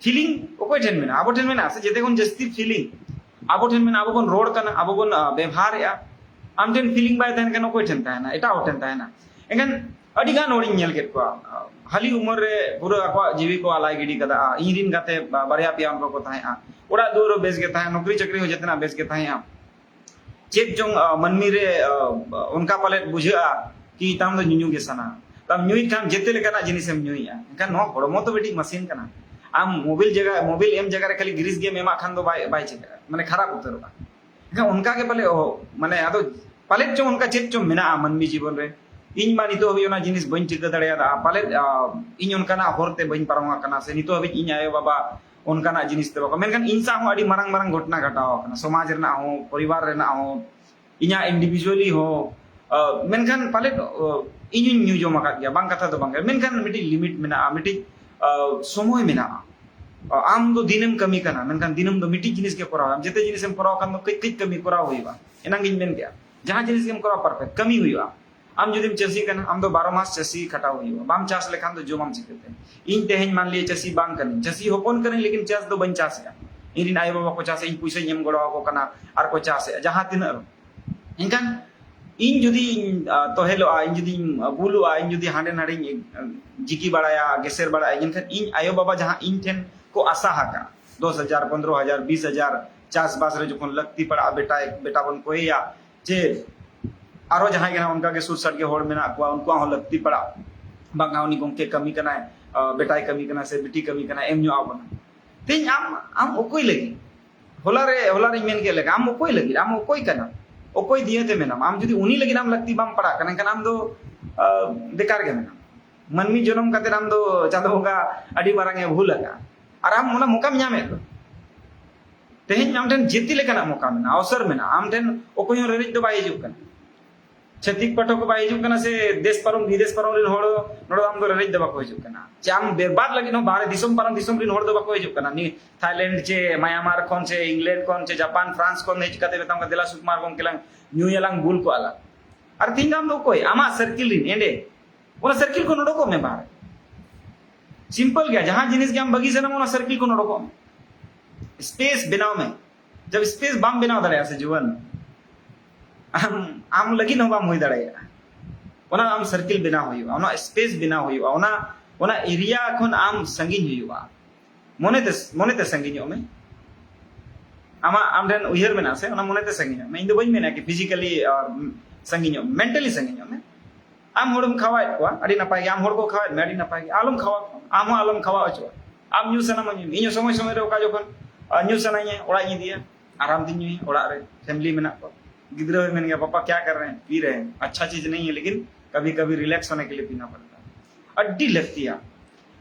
ᱯᱷᱤᱞᱤᱝ ᱚᱠᱚᱭ ᱴᱷᱮᱱ ᱢᱮᱱᱟᱜᱼᱟ? ᱟᱵᱚ ᱴᱷᱮᱱ ᱢᱮᱱᱟᱜᱼᱟ ᱥᱮ? ᱡᱮᱛᱮ ᱠᱷᱚᱱ ᱡᱟᱹᱥᱛᱤ ᱯᱷᱤᱞᱤᱝ ᱟᱵᱚ ᱴᱷᱮᱱ ᱢᱮᱱᱟᱜᱼᱟ᱾ ᱟᱵᱚ ᱵᱚᱱ ᱨᱚᱲ ᱠᱟᱱᱟ, ᱟᱵᱚ ᱵᱚᱱ ᱵᱮᱵᱷᱟᱨᱮᱜᱼᱟ᱾ ᱟᱢ ᱴᱷᱮᱱ ᱯᱷᱤᱞᱤᱝ ᱵᱟᱭ ᱛᱟᱦᱮᱱ ᱠᱷᱟᱱ ᱚᱠᱚᱭ ᱴᱷᱮᱱ ᱛᱟᱦᱮᱱᱟ? ᱮᱴᱟᱜ ᱦᱚᱲ ᱴᱷᱮᱱ ᱛᱟᱦᱮᱱᱟ᱾ ᱮᱱᱠᱷᱟᱱ ᱟᱹᱰᱤ ᱜᱟᱱ ᱦᱚᱲᱤᱧ ᱧᱮᱞ ᱠᱮᱫ ᱠᱚᱣᱟ, ᱦᱟᱹᱞᱤ ᱩᱢᱮᱨ ᱨᱮ ᱯᱩᱨᱟᱹ ᱟᱠᱚᱣᱟᱜ ᱡᱤᱣᱤ ᱠᱚ ᱟᱞᱟᱭ ᱜᱤᱰᱤ ᱠᱟᱫᱟ᱾ ᱤᱧ ᱨᱤᱱ ᱜᱟᱛᱮ ᱵᱟᱨᱭᱟ ᱯᱮᱭᱟ ᱚᱱᱠᱟ ᱠᱚ ᱛᱟᱦᱮᱸᱜᱼᱟ᱾ ᱚᱲᱟᱜ ᱫᱩᱣᱟᱹᱨ ᱦᱚᱸ ᱵᱮᱥ ᱜᱮ ᱛᱟᱦᱮᱸ, ᱱᱚᱠᱨᱤ ᱪᱟᱹᱠᱨᱤ ᱦᱚᱸ ᱡᱮᱛᱮᱱᱟᱜ ᱵᱮᱥ ᱜᱮ ᱛᱟᱦᱮᱸᱜᱼᱟ᱾ ᱪᱮᱫ ᱪᱚᱝ ᱢᱟᱹᱱᱢᱤ ᱨᱮ ᱚᱱᱠᱟ ᱯᱟᱞᱮᱫ ᱵᱩᱡᱷᱟᱹᱜᱼᱟ ᱠᱤ ᱛᱟᱢ ᱫᱚ ᱧᱩᱧᱩ ᱜᱮ ᱥᱟᱱᱟ ᱛᱟᱢ᱾ ᱧᱩᱭᱮᱫ ᱠᱷᱟᱱ ᱡᱮᱛᱮ ᱞᱮᱠᱟᱱᱟᱜ ᱡᱤᱱᱤᱥᱮᱢ ᱧᱩᱭᱮᱫᱼᱟ᱾ ᱮᱱᱠᱷᱟᱱ ᱱᱚᱣᱟ ᱦᱚᱲᱢᱚ ᱛᱚ ᱢᱤᱫᱴᱤᱡ ᱢᱟᱥᱤᱱ ᱠᱟᱱᱟ᱾ ᱟᱢ ᱢᱳᱵᱤᱞ ᱡᱟᱭᱜᱟ, ᱢᱳᱵᱤᱞ ᱮᱢ ᱡᱟᱭᱜᱟ ᱨᱮ ᱠᱷᱟᱹᱞᱤ ᱜᱨᱤᱥ ᱜᱮᱢ ᱮᱢᱟᱜ ᱠᱷᱟᱱ ᱫᱚ ᱵᱟᱭ, ᱵᱟᱭ ᱪᱤᱠᱟᱹᱜᱼᱟ, ᱢᱟᱱᱮ ᱠᱷᱟᱨᱟᱯ ᱩᱛᱟᱹᱨᱚᱜᱼᱟ᱾ ᱮᱱᱠᱷᱟᱱ ᱚᱱᱠᱟ ᱜᱮ ᱯᱟᱞᱮ, ᱚ, ᱢᱟᱱᱮ ᱟᱫᱚ ᱯᱟᱞᱮᱫ ᱪᱚᱝ ᱚᱱᱠᱟ ᱪᱮᱫ ᱪᱚᱝ ᱢᱮᱱᱟᱜᱼᱟ ᱢᱟᱹᱱᱢᱤ ᱡᱤᱵᱚᱱ ᱨᱮ, ᱤᱧ ᱢᱟ ᱱᱤᱛᱚᱜ ᱦᱟᱹᱵᱤᱡ ᱚᱱᱟ ᱡᱤᱱᱤᱥ ᱵᱟᱹᱧ ᱴᱷᱤᱠᱟᱹ ᱫᱟᱲᱮᱭᱟᱫᱟ᱾ ᱯᱟᱞᱮᱫ ᱤᱧ ᱚᱱᱠᱟᱱᱟᱜ ᱦᱚᱨ ᱛᱮ ᱵᱟᱹᱧ ᱯᱟᱨᱚᱢ ᱟᱠᱟᱱᱟ, ᱥᱮ ᱱᱤᱛᱚᱜ ᱦᱟᱹᱵᱤᱡ ᱤᱧ ᱟᱭᱳ ᱵᱟᱵᱟ ᱚᱱᱠᱟᱱᱟᱜ ᱡᱤᱱᱤᱥ ᱛᱮ ᱵᱟᱠᱚ, ᱢᱮᱱᱠᱷᱟᱱ ᱤᱧ ᱥᱟᱶ ᱦᱚᱸ ᱟᱹᱰᱤ ᱢᱟᱨᱟᱝ ᱢᱟᱨᱟᱝ ᱜᱷᱚᱴᱚᱱᱟ ᱜᱷᱟᱴᱟᱣ ᱟᱠᱟᱱᱟ, ᱥᱚᱢᱟᱡᱽ ᱨᱮᱱᱟᱜ ᱦᱚᱸ, ᱯᱚᱨᱤᱵᱟᱨ ᱨᱮᱱᱟᱜ ᱦᱚᱸ, ᱤᱧᱟᱹᱜ ᱤᱱᱰᱤᱵᱷᱤᱡᱩᱣᱟᱞᱤ ᱦᱚᱸ᱾ ᱢᱮᱱᱠᱷᱟᱱ ᱯᱟᱞᱮᱫ ᱤᱧ ᱦᱚᱸᱧ ᱧᱩ ᱡᱚᱢ ᱟᱠᱟᱫ ᱜᱮᱭᱟ, ᱵᱟᱝ ᱠᱟᱛᱷᱟ ᱫᱚ ᱵᱟᱝ ᱠᱟᱱᱟ, ᱢᱮᱱᱠᱷᱟᱱ ᱢᱤᱫᱴᱤᱡ ᱞᱤᱢᱤᱴ ᱢᱮᱱᱟᱜᱼᱟ, ᱢᱤᱫᱴᱤᱡ ᱥᱚᱢᱚᱭ ᱢᱮᱱᱟᱜᱼᱟ᱾ ᱟᱢ ᱫᱚ ᱫᱤᱱᱮᱢ ᱠᱟᱹᱢᱤ ᱠᱟᱱᱟ, ᱢᱮᱱᱠᱷᱟᱱ ᱫᱤᱱᱟᱹᱢ ᱫᱚ ᱢᱤᱫᱴᱤᱡ ᱡᱤᱱᱤᱥ ᱜᱮ ᱠᱚᱨᱟᱣ ᱟᱢ᱾ ᱡᱮᱛᱮ ᱡᱤᱱᱤᱥᱮᱢ ᱠᱚᱨᱟᱣ ᱠᱷᱟᱱ ᱫᱚ ᱠᱟᱹᱡ ᱠᱟᱹᱡ ᱠᱟᱹᱢᱤ ᱠᱚᱨᱟᱣ ᱦᱩᱭᱩᱜᱼᱟ᱾ ᱮᱱᱟᱝ ᱜᱤᱧ ᱢᱮᱱ ᱠᱮᱜᱼᱟ, ᱡᱟᱦᱟᱸ ᱡᱤᱱᱤᱥ ᱜᱮᱢ ᱠᱚᱨᱟᱣ, perfect ᱠᱟᱹᱢᱤ ᱦᱩᱭᱩᱜᱼᱟ᱾ ᱟᱢ ᱡᱩᱫᱤᱢ ᱪᱟᱹᱥᱤ ᱠᱟᱱᱟ, ᱟᱢ ᱫᱚ ᱵᱟᱨᱚ ᱢᱟᱥ ᱪᱟᱹᱥᱤ ᱠᱷᱟᱴᱟᱣ ᱦᱩᱭᱩᱜᱼᱟ᱾ ᱵᱟᱢ ᱪᱟᱥ ᱞᱮᱠᱷᱟᱱ ᱫᱚ ᱡᱚᱢᱟᱢ ᱪᱤᱠᱟᱹᱛᱮ? ᱤᱧ ᱛᱮᱦᱮᱧ ᱢᱟᱱ ᱞᱤᱭᱟ ᱪᱟᱹᱥᱤ ᱵᱟᱝ ᱠᱟᱹᱱᱟᱹᱧ, ᱪᱟᱹᱥᱤ ᱦᱚᱯᱚᱱ ᱠᱟᱹᱱᱟᱹᱧ, ᱞᱮᱠᱤᱱ ᱪᱟᱥ ᱫᱚ ᱵᱟᱹᱧ ᱪᱟᱥᱮᱜᱼᱟ᱾ ᱤᱧ ᱨᱮᱱ ᱟᱭᱳ ᱵᱟᱵᱟ ᱠᱚ ᱪᱟᱥᱮᱜᱼᱟ, ᱤᱧ ᱯᱩᱭᱥᱟᱹᱧ ᱮᱢ ᱜᱚᱲᱚ ᱟᱠᱚ ᱠᱟᱱᱟ ᱟᱨ ᱠᱚ ᱪᱟᱥᱮᱜᱼᱟ ᱡᱟᱦᱟᱸ ᱛᱤᱱᱟᱹᱜ ᱨᱮᱦᱚᱸ᱾ ᱮᱱᱠᱷᱟᱱ ᱤᱧ ᱡᱩᱫᱤᱧ, ᱟ, ᱛᱚᱦᱮᱞᱚᱜᱼᱟ, ᱤᱧ ᱡᱩᱫᱤᱧ, ᱟ, ᱵᱩᱞᱩᱜᱼᱟ, ᱤᱧ ᱡᱩᱫᱤ ᱦᱟᱸᱰᱮ ᱱᱟᱰᱮᱧ, ᱟ, ᱡᱤᱠᱤ ᱵᱟᱲᱟᱭᱟ, ᱜᱮᱥᱮᱨ ᱵᱟᱲᱟᱭᱟ, ᱮᱱᱠᱷᱟᱱ ᱤᱧ ᱟᱭᱳ ᱵᱟᱵᱟ ᱡᱟᱦᱟᱸ ᱤᱧ ᱴᱷᱮᱱ ᱠᱚ ᱟᱥᱟ ᱟᱠᱟᱫ, ᱫᱚᱥ ᱦᱟᱡᱟᱨ, ᱯᱚᱱᱫᱽᱨᱚ ᱦᱟᱡᱟᱨ, ᱵᱤᱥ ᱦᱟᱡᱟᱨ, ᱪᱟᱥᱵᱟᱥ ᱨᱮ ᱡᱚᱠᱷᱚᱱ ᱞᱟᱹᱠᱛᱤ ᱯᱟᱲᱟᱜᱼᱟ, ᱵᱮᱴᱟ, ᱵᱮᱴᱟ ᱵᱚᱱ ᱠᱚᱭᱮᱭᱟ, ᱡᱮ ᱟᱨᱚ ᱡᱟᱦᱟᱸᱭ ᱜᱮ ᱱᱟᱦᱟᱜ ᱚᱱᱠᱟ ᱜᱮ ᱥᱩᱨ ᱥᱟᱰᱜᱮ ᱦᱚᱲ ᱢᱮᱱᱟᱜ ᱠᱚᱣᱟ, ᱩᱱᱠᱩᱣᱟᱜ ᱦᱚᱸ ᱞᱟᱹᱠᱛᱤ ᱯᱟᱲᱟᱜ, ᱵᱟᱝᱟ ᱩᱱᱤ ᱜᱚᱢᱠᱮ ᱠᱟᱹᱢᱤ ᱠᱟᱱᱟᱭ, ᱟ, ᱵᱮᱴᱟᱭ ᱠᱟᱹᱢᱤ ᱠᱟᱱᱟ ᱥᱮ ᱵᱤᱴᱤ ᱠᱟᱹᱢᱤ ᱠᱟᱱᱟ, ᱮᱢ ᱧᱚᱜ ᱟᱵᱚᱱᱟ᱾ ᱛᱮᱦᱮᱧ ᱟᱢ, ᱟᱢ ᱚᱠᱚᱭ ᱞᱟᱹᱜᱤᱫ? ᱦᱚᱞᱟ ᱨᱮ, ᱦᱚᱞᱟ ᱨᱤᱧ ᱢᱮᱱ ᱠᱮᱫ ᱞᱮᱠᱟ, ᱟᱢ ᱚᱠᱚᱭ ᱞᱟᱹᱜᱤᱫ? ᱟᱢ ᱚᱠᱚᱭ ᱠᱟᱱᱟᱢ? ᱚᱠᱚᱭ ᱫᱤᱭᱟᱹ ᱛᱮ ᱢᱮᱱᱟᱢ? ᱟᱢ ᱡᱩᱫᱤ ᱩᱱᱤ ᱞᱟᱹᱜᱤᱫ ᱟᱢ ᱞᱟᱹᱠᱛᱤ ᱵᱟᱢ ᱯᱟᱲᱟᱜ ᱠᱟᱱᱟ, ᱮᱱᱠᱷᱟᱱ ᱟᱢ ᱫᱚ, ᱟ, ᱵᱮᱠᱟᱨ ᱜᱮ ᱢᱮᱱᱟᱢ᱾ ᱢᱟᱹᱱᱢᱤ ᱡᱚᱱᱚᱢ ᱠᱟᱛᱮ ᱟᱢ ᱫᱚ ᱪᱟᱸᱫᱚ ᱵᱚᱸᱜᱟ ᱟᱹᱰᱤ ᱢᱟᱨᱟᱝ ᱮ ᱵᱷᱩᱞ ᱟᱠᱟᱫᱼᱟ᱾ ᱟᱨ ᱟᱢ ᱚᱱᱟ ᱢᱚᱠᱟᱢ ᱧᱟᱢᱮᱫ ᱫᱚ᱾ ᱛᱮᱦᱮᱧ ᱟᱢ ᱴᱷᱮᱱ ᱡᱮᱛᱮ ᱞᱮᱠᱟᱱᱟᱜ ᱢᱚᱠᱟ ᱢᱮᱱᱟᱜᱼᱟ, ᱚᱣᱥᱚᱨ ᱢᱮᱱᱟᱜᱼᱟ᱾ ᱟᱢ ᱴᱷᱮᱱ ᱚᱠᱚᱭ ᱦᱚᱸ ᱨᱮᱨᱮᱡ ᱫᱚ ᱵᱟᱭ ᱦᱤᱡᱩᱜ ᱠᱟᱱᱟ᱾ ᱪᱷᱟᱹᱛᱤᱠ ᱯᱟᱴᱷᱚᱠ ᱠᱚ ᱵᱟᱭ ᱦᱤᱡᱩᱜ ᱠᱟᱱᱟ, ᱥᱮ ᱫᱮᱥ ᱯᱟᱨᱚᱢ ᱵᱤᱫᱮᱥ ᱯᱟᱨᱚᱢ ᱨᱮᱱ ᱦᱚᱲ ᱱᱚᱰᱮ ᱫᱚ ᱟᱢ ᱫᱚ ᱨᱮᱨᱮᱡ ᱫᱚ ᱵᱟᱠᱚ ᱦᱤᱡᱩᱜ ᱠᱟᱱᱟ᱾ ᱪᱮ ᱟᱢ ᱵᱮᱨᱵᱟᱫ ᱞᱟᱹᱜᱤᱫ ᱦᱚᱸ ᱵᱟᱦᱨᱮ ᱫᱤᱥᱚᱢ ᱯᱟᱨᱚᱢ ᱫᱤᱥᱚᱢ ᱨᱮᱱ ᱦᱚᱲ ᱫᱚ ᱵᱟᱠᱚ ᱦᱤᱡᱩᱜ ᱠᱟᱱᱟ᱾ ᱱᱤ-, ᱛᱷᱟᱭᱞᱮᱱᱰ ᱪᱮ ᱢᱟᱭᱟᱱᱢᱟᱨ ᱠᱷᱚᱱ ᱪᱮ ᱤᱝᱞᱮᱱᱰ ᱠᱷᱚᱱ ᱪᱮ ᱡᱟᱯᱟᱱ, ᱯᱷᱨᱟᱱᱥ ᱠᱷᱚᱱ ᱦᱮᱡ ᱠᱟᱛᱮ ᱢᱮᱛᱟᱢ ᱠᱟᱱᱟ, "ᱫᱮᱞᱟ ᱥᱩᱠᱩᱢᱟᱨ ᱜᱚᱢᱠᱮ ᱞᱟᱝ ᱧᱩᱭᱟᱞᱟᱝ, ᱵᱩᱞ ᱠᱚᱜᱼᱟ ᱞᱟᱝ᱾" ᱟᱨ ᱛᱮᱦᱮᱧ ᱫᱚ ᱟᱢ ᱫᱚ ᱚᱠᱚᱭ? ᱟᱢᱟᱜ ᱥᱟᱨᱠᱤᱞ ᱨᱮᱱ ᱮᱸᱰᱮ, ᱚᱱᱟ ᱥᱟᱨᱠᱤᱞ ᱠᱷᱚᱱ ᱩᱰᱩᱠᱚᱜ ᱢᱮ ᱵᱟᱦᱨᱮ᱾ ᱥᱤᱢᱯᱚᱞ ᱜᱮᱭᱟ, ᱡᱟᱦᱟᱸ ᱡᱤᱱᱤᱥ ᱜᱮ ᱟᱢ ᱵᱟᱹᱜᱤ ᱥᱟᱱᱟᱢᱟ, ᱚᱱᱟ ᱥᱟᱨᱠᱤᱞ ᱠᱷᱚᱱ ᱩᱰᱩᱠᱚᱜ ᱢᱮ, ᱥᱯᱮᱥ ᱵᱮᱱᱟᱣ ᱢᱮ᱾ ᱡᱟᱵ ᱥᱯᱮᱥ ᱵᱟᱢ ᱵᱮᱱᱟᱣ ᱫᱟᱲᱮᱭᱟᱜᱼᱟ ᱥᱮ ᱡᱩᱣᱟᱹᱱ, ᱟᱢ, ᱟᱢ ᱞᱟᱹᱜᱤᱫ ᱦᱚᱸ ᱵᱟᱢ ᱦᱩᱭ ᱫᱟᱲᱮᱭᱟᱜᱼᱟ᱾ ᱚᱱᱟ ᱟᱢ ᱥᱟᱨᱠᱤᱞ ᱵᱮᱱᱟᱣ ᱦᱩᱭᱩᱜᱼᱟ, ᱚᱱᱟ ᱥᱯᱮᱥ ᱵᱮᱱᱟᱣ ᱦᱩᱭᱩᱜᱼᱟ, ᱚᱱᱟ, ᱚᱱᱟ ᱮᱨᱤᱭᱟ ᱠᱷᱚᱱ ᱟᱢ ᱥᱟᱺᱜᱤᱧ ᱦᱩᱭᱩᱜᱼᱟ᱾ ᱢᱚᱱᱮᱛᱮ, ᱢᱚᱱᱮᱛᱮ ᱥᱟᱺᱜᱤᱧᱚᱜ ᱢᱮ᱾ ᱟᱢᱟᱜ, ᱟᱢ ᱴᱷᱮᱱ ᱩᱭᱦᱟᱹᱨ ᱢᱮᱱᱟᱜᱼᱟ ᱥᱮ, ᱚᱱᱟ ᱢᱚᱱᱮᱛᱮ ᱥᱟᱺᱜᱤᱧᱚᱜ ᱢᱮ᱾ ᱤᱧ ᱫᱚ ᱵᱟᱹᱧ ᱢᱮᱱᱟ ᱠᱤ physically, ᱟᱨ, ᱥᱟᱺᱜᱤᱧᱚᱜ ᱢᱮ, mentally ᱥᱟᱺᱜᱤᱧᱚᱜ ᱢᱮ᱾ ᱟᱢ ᱦᱚᱲᱮᱢ ᱠᱷᱟᱣᱟᱭᱮᱫ ᱠᱚᱣᱟ, ᱟᱹᱰᱤ ᱱᱟᱯᱟᱭ ᱜᱮ, ᱟᱢ ᱦᱚᱲ ᱠᱚ ᱠᱷᱟᱣᱟᱭᱮᱫ ᱢᱮ, ᱟᱹᱰᱤ ᱱᱟᱯᱟᱭ ᱜᱮ, ᱟᱞᱚᱢ ᱠᱷᱟᱣᱟ ᱠᱚᱣᱟ, ᱟᱢ ᱦᱚᱸ ᱟᱞᱚᱢ ᱠᱷᱟᱣᱟ ᱦᱚᱪᱚᱣᱟ᱾ ᱟᱢ ᱧᱩ ᱥᱟᱱᱟᱢᱟ, ᱧᱩᱭ ᱢᱮ᱾ ᱤᱧ ᱦᱚᱸ ᱥᱚᱢᱚᱭ ᱥᱚᱢᱚᱭ ᱨᱮ ᱚᱠᱟ ᱡᱚᱠᱷᱚᱱ, ᱟᱨ, ᱧᱩ ᱥᱟᱱᱟᱧᱟ, ᱚᱲᱟᱜ ᱤᱧ ᱤᱫᱤᱭᱟ, ᱟᱨᱟᱢ ᱛᱤᱧ ᱧᱩᱭᱟ, ᱚᱲᱟᱜ ᱨᱮ family ᱢᱮᱱᱟᱜ ᱠᱚᱣᱟ, ᱜᱤᱫᱽᱨᱟᱹ ᱦᱚᱸᱭ ᱢᱮᱱ ᱜᱮᱭᱟ, "ᱯᱟᱯᱟ ᱠᱭᱟ ᱠᱟᱨ ᱨᱮ ᱦᱮᱸ, ᱯᱤ ᱨᱮ ᱦᱮᱸ, ᱟᱪᱪᱷᱟ ᱪᱤᱡᱽ ᱱᱟᱦᱤᱸ ᱦᱮᱸ, ᱞᱮᱠᱤᱱ ᱠᱟᱵᱷᱤ ᱠᱟᱵᱷᱤ ᱨᱤᱞᱮᱠᱥ ᱦᱳᱱᱮ ᱠᱮ ᱞᱤᱭᱮ ᱯᱤᱱᱟ ᱯᱚᱲᱛᱟ ᱦᱮᱸ᱾" ᱟᱹᱰᱤ ᱞᱟᱹᱠᱛᱤᱭᱟ᱾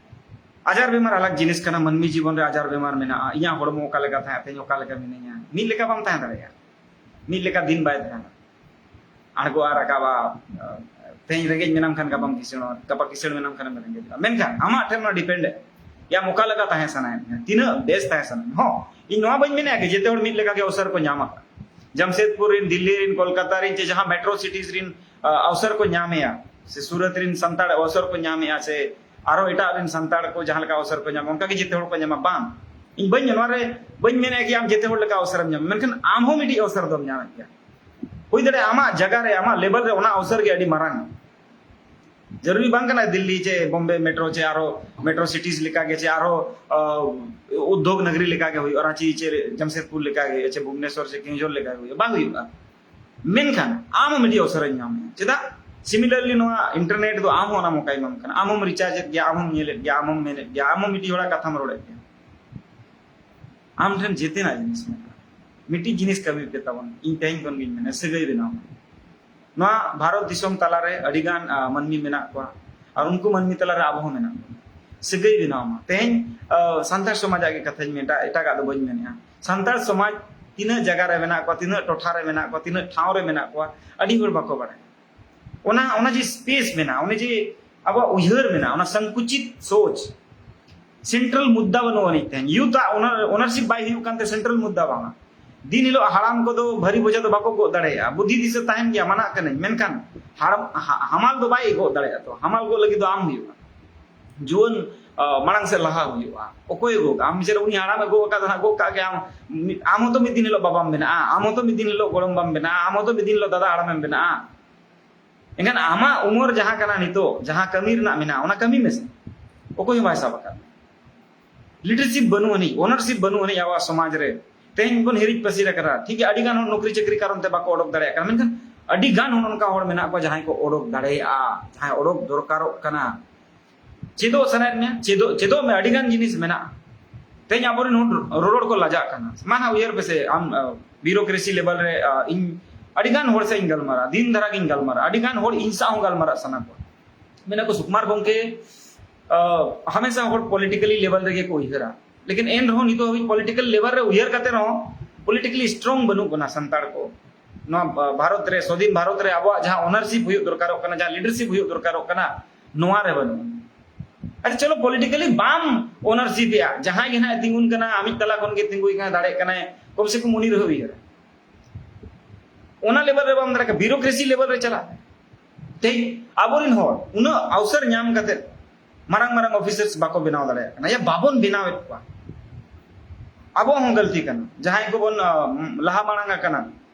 ᱟᱡᱟᱨ ᱵᱮᱢᱟᱨ ᱟᱞᱟᱜᱽ ᱡᱤᱱᱤᱥ ᱠᱟᱱᱟ, ᱢᱟᱹᱱᱢᱤ ᱡᱤᱵᱚᱱ ᱨᱮ ᱟᱡᱟᱨ ᱵᱮᱢᱟᱨ ᱢᱮᱱᱟᱜᱼᱟ᱾ ᱤᱧᱟᱹᱜ ᱦᱚᱲᱢᱚ ᱚᱠᱟ ᱞᱮᱠᱟ ᱛᱟᱦᱮᱸ, ᱛᱮᱦᱮᱧ ᱚᱠᱟ ᱞᱮᱠᱟ ᱢᱤᱱᱟᱹᱧᱟ, ᱢᱤᱫ ᱞᱮᱠᱟ ᱵᱟᱢ ᱛᱟᱦᱮᱸ ᱫᱟᱲᱮᱭᱟᱜᱼᱟ᱾ ᱢᱤᱫ ᱞᱮᱠᱟ ᱫᱤᱱ ᱵᱟᱭ ᱛᱟᱦᱮᱱᱟ᱾ ᱟᱬᱜᱚᱜᱼᱟ, ᱨᱟᱠᱟᱵᱼᱟ᱾ ᱛᱮᱦᱮᱧ ᱨᱮᱸᱜᱮᱡ ᱢᱮᱱᱟᱢ ᱠᱷᱟᱱ ᱜᱟᱯᱟᱢ ᱠᱤᱥᱟᱹᱬᱚᱜᱼᱟ, ᱜᱟᱯᱟ ᱠᱤᱥᱟᱹᱬ ᱢᱮᱱᱟᱢ ᱠᱷᱟᱱᱮᱢ ᱨᱮᱸᱜᱮᱡᱚᱜᱼᱟ᱾ ᱢᱮᱱᱠᱷᱟᱱ ᱟᱢᱟᱜ ᱴᱷᱮᱱ ᱚᱱᱟ depend ᱮ᱾ ᱭᱟ ᱚᱠᱟ ᱞᱮᱠᱟ ᱛᱟᱦᱮᱸ ᱥᱟᱱᱟᱭᱮᱫ ᱢᱮᱭᱟ, ᱛᱤᱱᱟᱹᱜ ᱵᱮᱥ ᱛᱟᱦᱮᱸ ᱥᱟᱱᱟᱭᱮᱫ ᱢᱮᱭᱟ᱾ ᱦᱚᱸ, ᱤᱧ ᱱᱚᱣᱟ ᱵᱟᱹᱧ ᱢᱮᱱᱮᱫᱼᱟ ᱡᱮ ᱡᱮᱛᱮ ᱦᱚᱲ ᱢᱤᱫ ᱞᱮᱠᱟ ᱜᱮ ᱚᱣᱥᱚᱨ ᱠᱚ ᱧᱟᱢᱟ᱾ ᱡᱟᱢᱥᱮᱫᱽᱯᱩᱨ ᱨᱮᱱ, ᱫᱤᱞᱞᱤ ᱨᱮᱱ, ᱠᱳᱞᱠᱟᱛᱟ ᱨᱮᱱ, ᱪᱮ ᱡᱟᱦᱟᱸ ᱢᱮᱴᱨᱳ ᱥᱤᱴᱤᱡᱽ ᱨᱮᱱ, ᱟ, ᱚᱣᱥᱚᱨ ᱠᱚ ᱧᱟᱢᱮᱜᱼᱟ, ᱥᱮ ᱥᱩᱨᱟᱛ ᱨᱮᱱ ᱥᱟᱱᱛᱟᱲ ᱚᱣᱥᱚᱨ ᱠᱚ ᱧᱟᱢᱮᱜᱼᱟ, ᱥᱮ ᱟᱨᱚ ᱮᱴᱟᱜ ᱨᱮᱱ ᱥᱟᱱᱛᱟᱲ ᱠᱚ ᱡᱟᱦᱟᱸ ᱞᱮᱠᱟ ᱚᱣᱥᱚᱨ ᱠᱚ ᱧᱟᱢᱟ, ᱚᱱᱠᱟ ᱜᱮ ᱡᱮᱛᱮ ᱦᱚᱲ ᱠᱚ ᱧᱟᱢᱟ, ᱵᱟᱝ᱾ ᱤᱧ ᱵᱟᱹᱧ, ᱱᱚᱣᱟ ᱨᱮ ᱵᱟᱹᱧ ᱢᱮᱱᱮᱫᱼᱟ ᱠᱤ ᱟᱢ ᱡᱮᱛᱮ ᱦᱚᱲ ᱞᱮᱠᱟ ᱚᱣᱥᱚᱨᱮᱢ ᱧᱟᱢᱟ, ᱢᱮᱱᱠᱷᱟᱱ ᱟᱢ ᱦᱚᱸ ᱢᱤᱫᱴᱤᱡ ᱚᱣᱥᱚᱨ ᱫᱚᱢ ᱧᱟᱢᱮᱫ ᱜᱮᱭᱟ᱾ ᱦᱩᱭ ᱫᱟᱲᱮᱭᱟᱜᱼᱟ ᱟᱢᱟᱜ ᱡᱟᱭᱜᱟ ᱨᱮ, ᱟᱢᱟᱜ ᱞᱮᱵᱮᱞ ᱨᱮ ᱚᱱᱟ ᱚᱣᱥᱚᱨ ᱜᱮ ᱟᱹᱰᱤ ᱢᱟᱨᱟᱝ᱾ ᱡᱟᱹᱨᱩᱨᱤ ᱵᱟᱝ ᱠᱟᱱᱟ ᱫᱤᱞᱞᱤ ᱪᱮ ᱵᱚᱢᱵᱮ ᱢᱮᱴᱨᱳ ᱪᱮ ᱟᱨᱚ ᱢᱮᱴᱨᱳ ᱥᱤᱴᱤᱡᱽ ᱞᱮᱠᱟ ᱜᱮ ᱪᱮ ᱟᱨᱚ, ᱟ, ᱩᱫᱽᱫᱳᱜᱽ ᱱᱚᱜᱚᱨᱤ ᱞᱮᱠᱟ ᱜᱮ ᱦᱩᱭᱩᱜᱼᱟ, ᱨᱟᱸᱪᱤ ᱪᱮ ᱡᱟᱢᱥᱮᱫᱽᱯᱩᱨ ᱞᱮᱠᱟ ᱜᱮ ᱪᱮ ᱵᱷᱩᱵᱽᱱᱮᱥᱚᱨ ᱪᱮ ᱠᱮᱣᱚᱱᱡᱷᱚᱨ ᱞᱮᱠᱟ ᱜᱮ ᱦᱩᱭᱩᱜᱼᱟ, ᱵᱟᱝ ᱦᱩᱭᱩᱜᱼᱟ᱾ ᱢᱮᱱᱠᱷᱟᱱ ᱟᱢ ᱦᱚᱸ ᱢᱤᱫᱴᱤᱡ ᱚᱣᱥᱚᱨᱮᱢ ᱧᱟᱢᱟ᱾ ᱪᱮᱫᱟᱜ? ᱥᱤᱢᱤᱞᱟᱨᱞᱤ ᱱᱚᱣᱟ ᱤᱱᱴᱟᱨᱱᱮᱴ ᱫᱚ ᱟᱢ ᱦᱚᱸ ᱚᱱᱟ ᱢᱚᱠᱟᱭ ᱮᱢᱟᱢ ᱠᱟᱱᱟ᱾ ᱟᱢ ᱦᱚᱸᱢ ᱨᱤᱪᱟᱨᱡᱽ ᱮᱫ ᱜᱮᱭᱟ, ᱟᱢ ᱦᱚᱸᱢ ᱧᱮᱞᱮᱫ ᱜᱮᱭᱟ, ᱟᱢ ᱦᱚᱸᱢ ᱢᱮᱱᱮᱫ ᱜᱮᱭᱟ, ᱟᱢ ᱦᱚᱸ ᱢᱤᱫᱴᱤᱡ ᱦᱚᱲᱟᱜ ᱠᱟᱛᱷᱟᱢ ᱨᱚᱲᱮᱫ ᱜᱮᱭᱟ᱾ ᱟᱢ ᱴᱷᱮᱱ ᱡᱮᱛᱮᱱᱟᱜ ᱡᱤᱱᱤᱥ ᱢᱮᱱᱟᱜᱼᱟ᱾ ᱢᱤᱫᱴᱤᱡ ᱡᱤᱱᱤᱥ ᱠᱟᱹᱢᱤ ᱯᱮ ᱛᱟᱵᱚᱱ, ᱤᱧ ᱛᱮᱦᱮᱧ ᱠᱷᱚᱱ ᱜᱤᱧ ᱢᱮᱱᱟ, ᱥᱟᱹᱜᱟᱹᱭ ᱵᱮᱱᱟᱣ ᱢᱮ᱾ ᱱᱚᱣᱟ ᱵᱷᱟᱨᱚᱛ ᱫᱤᱥᱚᱢ ᱛᱟᱞᱟᱨᱮ ᱟᱹᱰᱤᱜᱟᱱ, ᱟ, ᱢᱟᱹᱱᱢᱤ ᱢᱮᱱᱟᱜ ᱠᱚᱣᱟ, ᱟᱨ ᱩᱱᱠᱩ ᱢᱟᱹᱱᱢᱤ ᱛᱟᱞᱟᱨᱮ ᱟᱵᱚ ᱦᱚᱸ ᱢᱮᱱᱟᱜ ᱵᱚᱱᱟ᱾ ᱥᱟᱹᱜᱟᱹᱭ ᱵᱮᱱᱟᱣ ᱢᱟ᱾ ᱛᱮᱦᱮᱧ, ᱟ, ᱥᱟᱱᱛᱟᱲ ᱥᱚᱢᱟᱡᱟᱜ ᱜᱮ ᱠᱟᱛᱷᱟᱧ ᱢᱮᱱᱟ, ᱮᱴᱟᱜᱟᱜ ᱫᱚ ᱵᱟᱹᱧ ᱢᱮᱱᱮᱫᱼᱟ᱾ ᱥᱟᱱᱛᱟᱲ ᱥᱚᱢᱟᱡᱽ ᱛᱤᱱᱟᱹᱜ ᱡᱟᱭᱜᱟ ᱨᱮ ᱢᱮᱱᱟᱜ ᱠᱚᱣᱟ, ᱛᱤᱱᱟᱹᱜ ᱴᱚᱴᱷᱟ ᱨᱮ ᱢᱮᱱᱟᱜ ᱠᱚᱣᱟ, ᱛᱤᱱᱟᱹᱜ ᱴᱷᱟᱶ ᱨᱮ ᱢᱮᱱᱟᱜ ᱠᱚᱣᱟ, ᱟᱹᱰᱤ ᱦᱚᱲ ᱵᱟᱠᱚ ᱵᱟᱲᱟᱭᱟ᱾ ᱚᱱᱟ, ᱚᱱᱟ ᱡᱮ ᱥᱯᱮᱥ ᱢᱮᱱᱟᱜᱼᱟ, ᱚᱱᱮ ᱡᱮ ᱟᱵᱚᱣᱟᱜ ᱩᱭᱦᱟᱹᱨ ᱢᱮᱱᱟᱜᱼᱟ, ᱚᱱᱟ ᱥᱚᱝᱠᱩᱪᱤᱛ ᱥᱳᱪ, ᱥᱮᱱᱴᱨᱟᱞ ᱢᱩᱫᱽᱫᱟ ᱵᱟᱹᱱᱩᱜ ᱟᱹᱱᱤᱡ ᱛᱟᱦᱮᱸᱱ᱾ ᱤᱭᱩᱛᱷ ᱟᱜ ᱚᱱᱟ ᱚᱱᱟᱨᱥᱤᱯ ᱵᱟᱭ ᱦᱩᱭᱩᱜ ᱠᱟᱱᱛᱮ ᱥᱮᱱᱴᱨᱟᱞ ᱢᱩᱫᱽᱫᱟ ᱵᱟᱝᱟ᱾ ᱫᱤᱱ ᱦᱤᱞᱳᱜ ᱦᱟᱲᱟᱢ ᱠᱚᱫᱚ ᱵᱷᱟᱹᱨᱤ ᱵᱚᱡᱷᱟ ᱫᱚ ᱵᱟᱠᱚ ᱜᱚᱜ ᱫᱟᱲᱮᱭᱟᱜᱼᱟ᱾ ᱵᱩᱫᱽᱫᱷᱤ ᱫᱤᱥᱟᱹ ᱛᱟᱦᱮᱱ ᱜᱮᱭᱟ, ᱢᱟᱱᱟᱜ ᱠᱟᱹᱱᱟᱹᱧ, ᱢᱮᱱᱠᱷᱟᱱ ᱦᱟᱲᱟᱢ, ᱦᱟ-, ᱦᱟᱢᱟᱞ ᱫᱚ ᱵᱟᱭ ᱜᱚᱜ ᱫᱟᱲᱮᱭᱟᱜᱼᱟ᱾ ᱛᱚ ᱦᱟᱢᱟᱞ ᱜᱚᱜ ᱞᱟᱹᱜᱤᱫ ᱫᱚ ᱟᱢ ᱦᱩᱭᱩᱜᱼᱟ᱾ ᱡᱩᱣᱟᱹᱱ, ᱟ, ᱢᱟᱲᱟᱝ ᱥᱮᱫ ᱞᱟᱦᱟ ᱦᱩᱭᱩᱜᱼᱟ᱾ ᱚᱠᱚᱭᱮ ᱜᱚᱜᱟ? ᱟᱢ ᱵᱤᱪᱟᱹᱨ ᱩᱱᱤ ᱦᱟᱲᱟᱢᱮ ᱜᱚᱜ ᱟᱠᱟᱫ ᱫᱚ ᱦᱟᱸᱜ ᱜᱚᱜ ᱠᱟᱜ ᱜᱮ᱾ ᱟᱢ, ᱟᱢ ᱦᱚᱸᱛᱚ ᱢᱤᱫ ᱫᱤᱱ ᱦᱤᱞᱳᱜ ᱵᱟᱵᱟᱢ ᱵᱮᱱᱟᱜᱼᱟ, ᱟᱢ ᱦᱚᱸᱛᱚ ᱢᱤᱫ ᱫᱤᱱ ᱦᱤᱞᱳᱜ ᱜᱚᱲᱚᱢ ᱵᱟᱢ ᱵᱮᱱᱟᱜᱼᱟ, ᱟᱢ ᱦᱚᱸᱛᱚ ᱢᱤᱫ ᱫᱤᱱ ᱦᱤᱞᱳᱜ ᱫᱟᱫᱟ ᱦᱟᱲᱟᱢᱮᱢ ᱵᱮᱱᱟᱜᱼᱟ᱾ ᱮᱱᱠᱷᱟᱱ ᱟᱢᱟᱜ ᱩᱢᱚᱨ ᱡᱟᱦᱟᱸ ᱠᱟᱱᱟ ᱱᱤᱛᱚᱜ, ᱡᱟᱦᱟᱸ ᱠᱟᱹᱢᱤ ᱨᱮᱱᱟᱜ ᱢᱮᱱᱟᱜᱼᱟ, ᱚᱱᱟ ᱠᱟᱹᱢᱤ ᱢᱮᱥᱮ᱾ ᱚᱠᱚᱭ ᱦᱚᱸ ᱵᱟᱭ ᱥᱟᱵ ᱟᱠᱟᱫ ᱢᱮᱭᱟ᱾ ᱞᱤᱰᱟᱨᱥᱤᱯ ᱵᱟᱹᱱᱩᱜ ᱟᱹᱱᱤᱡ, ᱚᱱᱟᱨᱥᱤᱯ ᱵᱟᱹᱱᱩᱜ ᱟᱹᱱᱤᱡ ᱟᱵᱚᱣᱟᱜ ᱥᱚᱢᱟᱡᱽ ᱨᱮ᱾ ᱛᱮᱦᱮᱧ ᱵᱚᱱ ᱦᱤᱨᱤᱡ ᱯᱟᱹᱥᱤᱨ ᱟᱠᱟᱱᱟ, ᱴᱷᱤᱠ ᱜᱮᱭᱟ, ᱟᱹᱰᱤ ᱜᱟᱱ ᱦᱚᱲ ᱱᱚᱠᱨᱤ ᱪᱟᱹᱠᱨᱤ ᱠᱟᱨᱚᱱ ᱛᱮ ᱵᱟᱠᱚ ᱚᱰᱚᱠ ᱫᱟᱲᱮᱭᱟᱜ ᱠᱟᱱᱟ, ᱢᱮᱱᱠᱷᱟᱱ ᱟᱹᱰᱤ ᱜᱟᱱ ᱦᱚᱲ ᱱᱚᱝᱠᱟ ᱦᱚᱲ ᱢᱮᱱᱟᱜ ᱠᱚᱣᱟ ᱡᱟᱦᱟᱸᱭ ᱠᱚ ᱚᱰᱚᱠ ᱫᱟᱲᱮᱭᱟᱜᱼᱟ, ᱡᱟᱦᱟᱸᱭ ᱚᱰᱚᱠ ᱫᱚᱨᱠᱟᱨᱚᱜ ᱠᱟᱱᱟ᱾ ᱪᱮᱫᱚᱜ ᱥᱟᱱᱟᱭᱮᱫ ᱢᱮᱭᱟ, ᱪᱮᱫᱚᱜ, ᱪᱮᱫᱚᱜ ᱢᱮ, ᱟᱹᱰᱤ ᱜᱟᱱ ᱡᱤᱱᱤᱥ ᱢᱮᱱᱟᱜᱼᱟ᱾ ᱛᱮᱦᱮᱧ ᱟᱵᱚᱨᱮᱱ ᱦᱚᱲ ᱨᱚᱨᱚᱲ ᱠᱚ ᱞᱟᱡᱟᱜ ᱠᱟᱱᱟ᱾ ᱢᱟ ᱱᱟᱦᱟᱜ ᱩᱭᱦᱟᱹᱨ ᱯᱮᱥᱮ, ᱟᱢ, ᱟ, ᱵᱤᱭᱩᱨᱳᱠᱨᱮᱥᱤ ᱞᱮᱵᱮᱞ ᱨᱮ, ᱟ, ᱤᱧ ᱟᱹᱰᱤ ᱜᱟᱱ ᱦᱚᱲ ᱥᱟᱶ ᱤᱧ ᱜᱟᱞᱢᱟᱨᱟ, ᱫᱤᱱ ᱫᱷᱟᱨᱟ ᱜᱤᱧ ᱜᱟᱞᱢᱟᱨᱟ, ᱟᱹᱰᱤ ᱜᱟᱱ ᱦᱚᱲ ᱤᱧ ᱥᱟᱶ ᱦᱚᱸ ᱜᱟᱞᱢᱟᱨᱟᱜ ᱥᱟᱱᱟ ᱠᱚᱣᱟ᱾ ᱢᱮᱱᱟ ᱠᱚ, "ᱥᱩᱠᱩᱢᱟᱨ ᱜᱚᱢᱠᱮ, ᱟ, ᱦᱟᱢᱮᱥᱟ ᱦᱚᱲ ᱯᱚᱞᱤᱴᱤᱠᱟᱞᱤ ᱞᱮᱵᱮᱞ ᱨᱮᱜᱮ ᱠᱚ ᱩᱭᱦᱟᱹᱨᱟ, ᱞᱮᱠᱤᱱ ᱮᱱ ᱨᱮᱦᱚᱸ ᱱᱤᱛᱚᱜ ᱦᱟᱹᱵᱤᱡ ᱯᱚᱞᱤᱴᱤᱠᱟᱞ ᱞᱮᱵᱮᱞ ᱨᱮ ᱩᱭᱦᱟᱹᱨ ᱠᱟᱛᱮ ᱨᱮᱦᱚᱸ ᱯᱚᱞᱤᱴᱤᱠᱟᱞᱤ ᱥᱴᱨᱚᱝ ᱵᱟᱹᱱᱩᱜ ᱵᱚᱱᱟ ᱥᱟᱱᱛᱟᱲ ᱠᱚ᱾ ᱱᱚᱣᱟ ᱵᱷᱟ-, ᱵᱷᱟᱨᱚᱛ ᱨᱮ, ᱥᱚᱫᱷᱤᱱ ᱵᱷᱟᱨᱚᱛ ᱨᱮ ᱟᱵᱚᱣᱟᱜ ᱡᱟᱦᱟᱸ ᱚᱱᱟᱨᱥᱤᱯ ᱦᱩᱭᱩᱜ ᱫᱚᱨᱠᱟᱨᱚᱜ ᱠᱟᱱᱟ, ᱡᱟᱦᱟᱸ ᱞᱤᱰᱟᱨᱥᱤᱯ ᱦᱩᱭᱩᱜ ᱫᱚᱨᱠᱟᱨᱚᱜ ᱠᱟᱱᱟ, ᱱᱚᱣᱟ ᱨᱮ ᱵᱟᱹᱱᱩᱜᱼᱟ᱾" ᱟᱨ ᱪᱚᱞᱚ ᱯᱚᱞᱤᱴᱤᱠᱟᱞᱤ ᱵᱟᱢ ᱳᱱᱟᱨᱥᱤᱯ ᱮᱜᱼᱟ, ᱡᱟᱦᱟᱸᱭ ᱜᱮ ᱱᱟᱦᱟᱜ ᱛᱤᱸᱜᱩᱱ ᱠᱟᱱᱟ, ᱟᱢᱤᱡ ᱛᱟᱞᱟ ᱠᱷᱚᱱ ᱜᱮ ᱛᱤᱸᱜᱩᱭ ᱠᱟᱱᱟ, ᱫᱟᱲᱮᱭᱟᱜ ᱠᱟᱱᱟᱭ, ᱠᱚᱢ ᱥᱮ ᱠᱚᱢ ᱩᱱᱤ ᱨᱮᱦᱚᱸ ᱩᱭᱦᱟᱹᱨᱟ᱾ ᱚᱱᱟ ᱞᱮᱵᱮᱞ ᱨᱮ ᱵᱟᱢ ᱫᱟᱲᱮᱭᱟᱜ ᱠᱟᱱᱟ, ᱵᱤᱭᱩᱨᱳᱠᱨᱮᱥᱤ ᱞᱮᱵᱮᱞ ᱨᱮ ᱪᱟᱞᱟᱜ᱾ ᱛᱮᱦᱮᱧ ᱟᱵᱚᱨᱮᱱ ᱦᱚᱲ ᱩᱱᱟᱹᱜ ᱚᱣᱥᱚᱨ ᱧᱟᱢ ᱠᱟᱛᱮ ᱢᱟᱨᱟᱝ ᱢᱟᱨᱟᱝ ᱚᱯᱷᱤᱥᱟᱨᱥ ᱵᱟᱠᱚ ᱵᱮᱱᱟᱣ ᱫᱟᱲᱮᱭᱟᱜ ᱠᱟᱱᱟ, ᱭᱟ ᱵᱟᱵᱚᱱ ᱵᱮᱱᱟᱣᱮᱫ ᱠᱚᱣᱟ᱾ ᱟᱵᱚᱣᱟᱜ ᱦᱚᱸ ᱜᱟᱹᱞᱛᱤ ᱠᱟᱱᱟ, ᱡᱟᱦᱟᱸᱭ ᱠᱚᱵᱚᱱ ᱟᱸ, ᱞᱟᱦᱟ ᱢᱟᱲᱟᱝ ᱟᱠᱟᱱᱟ,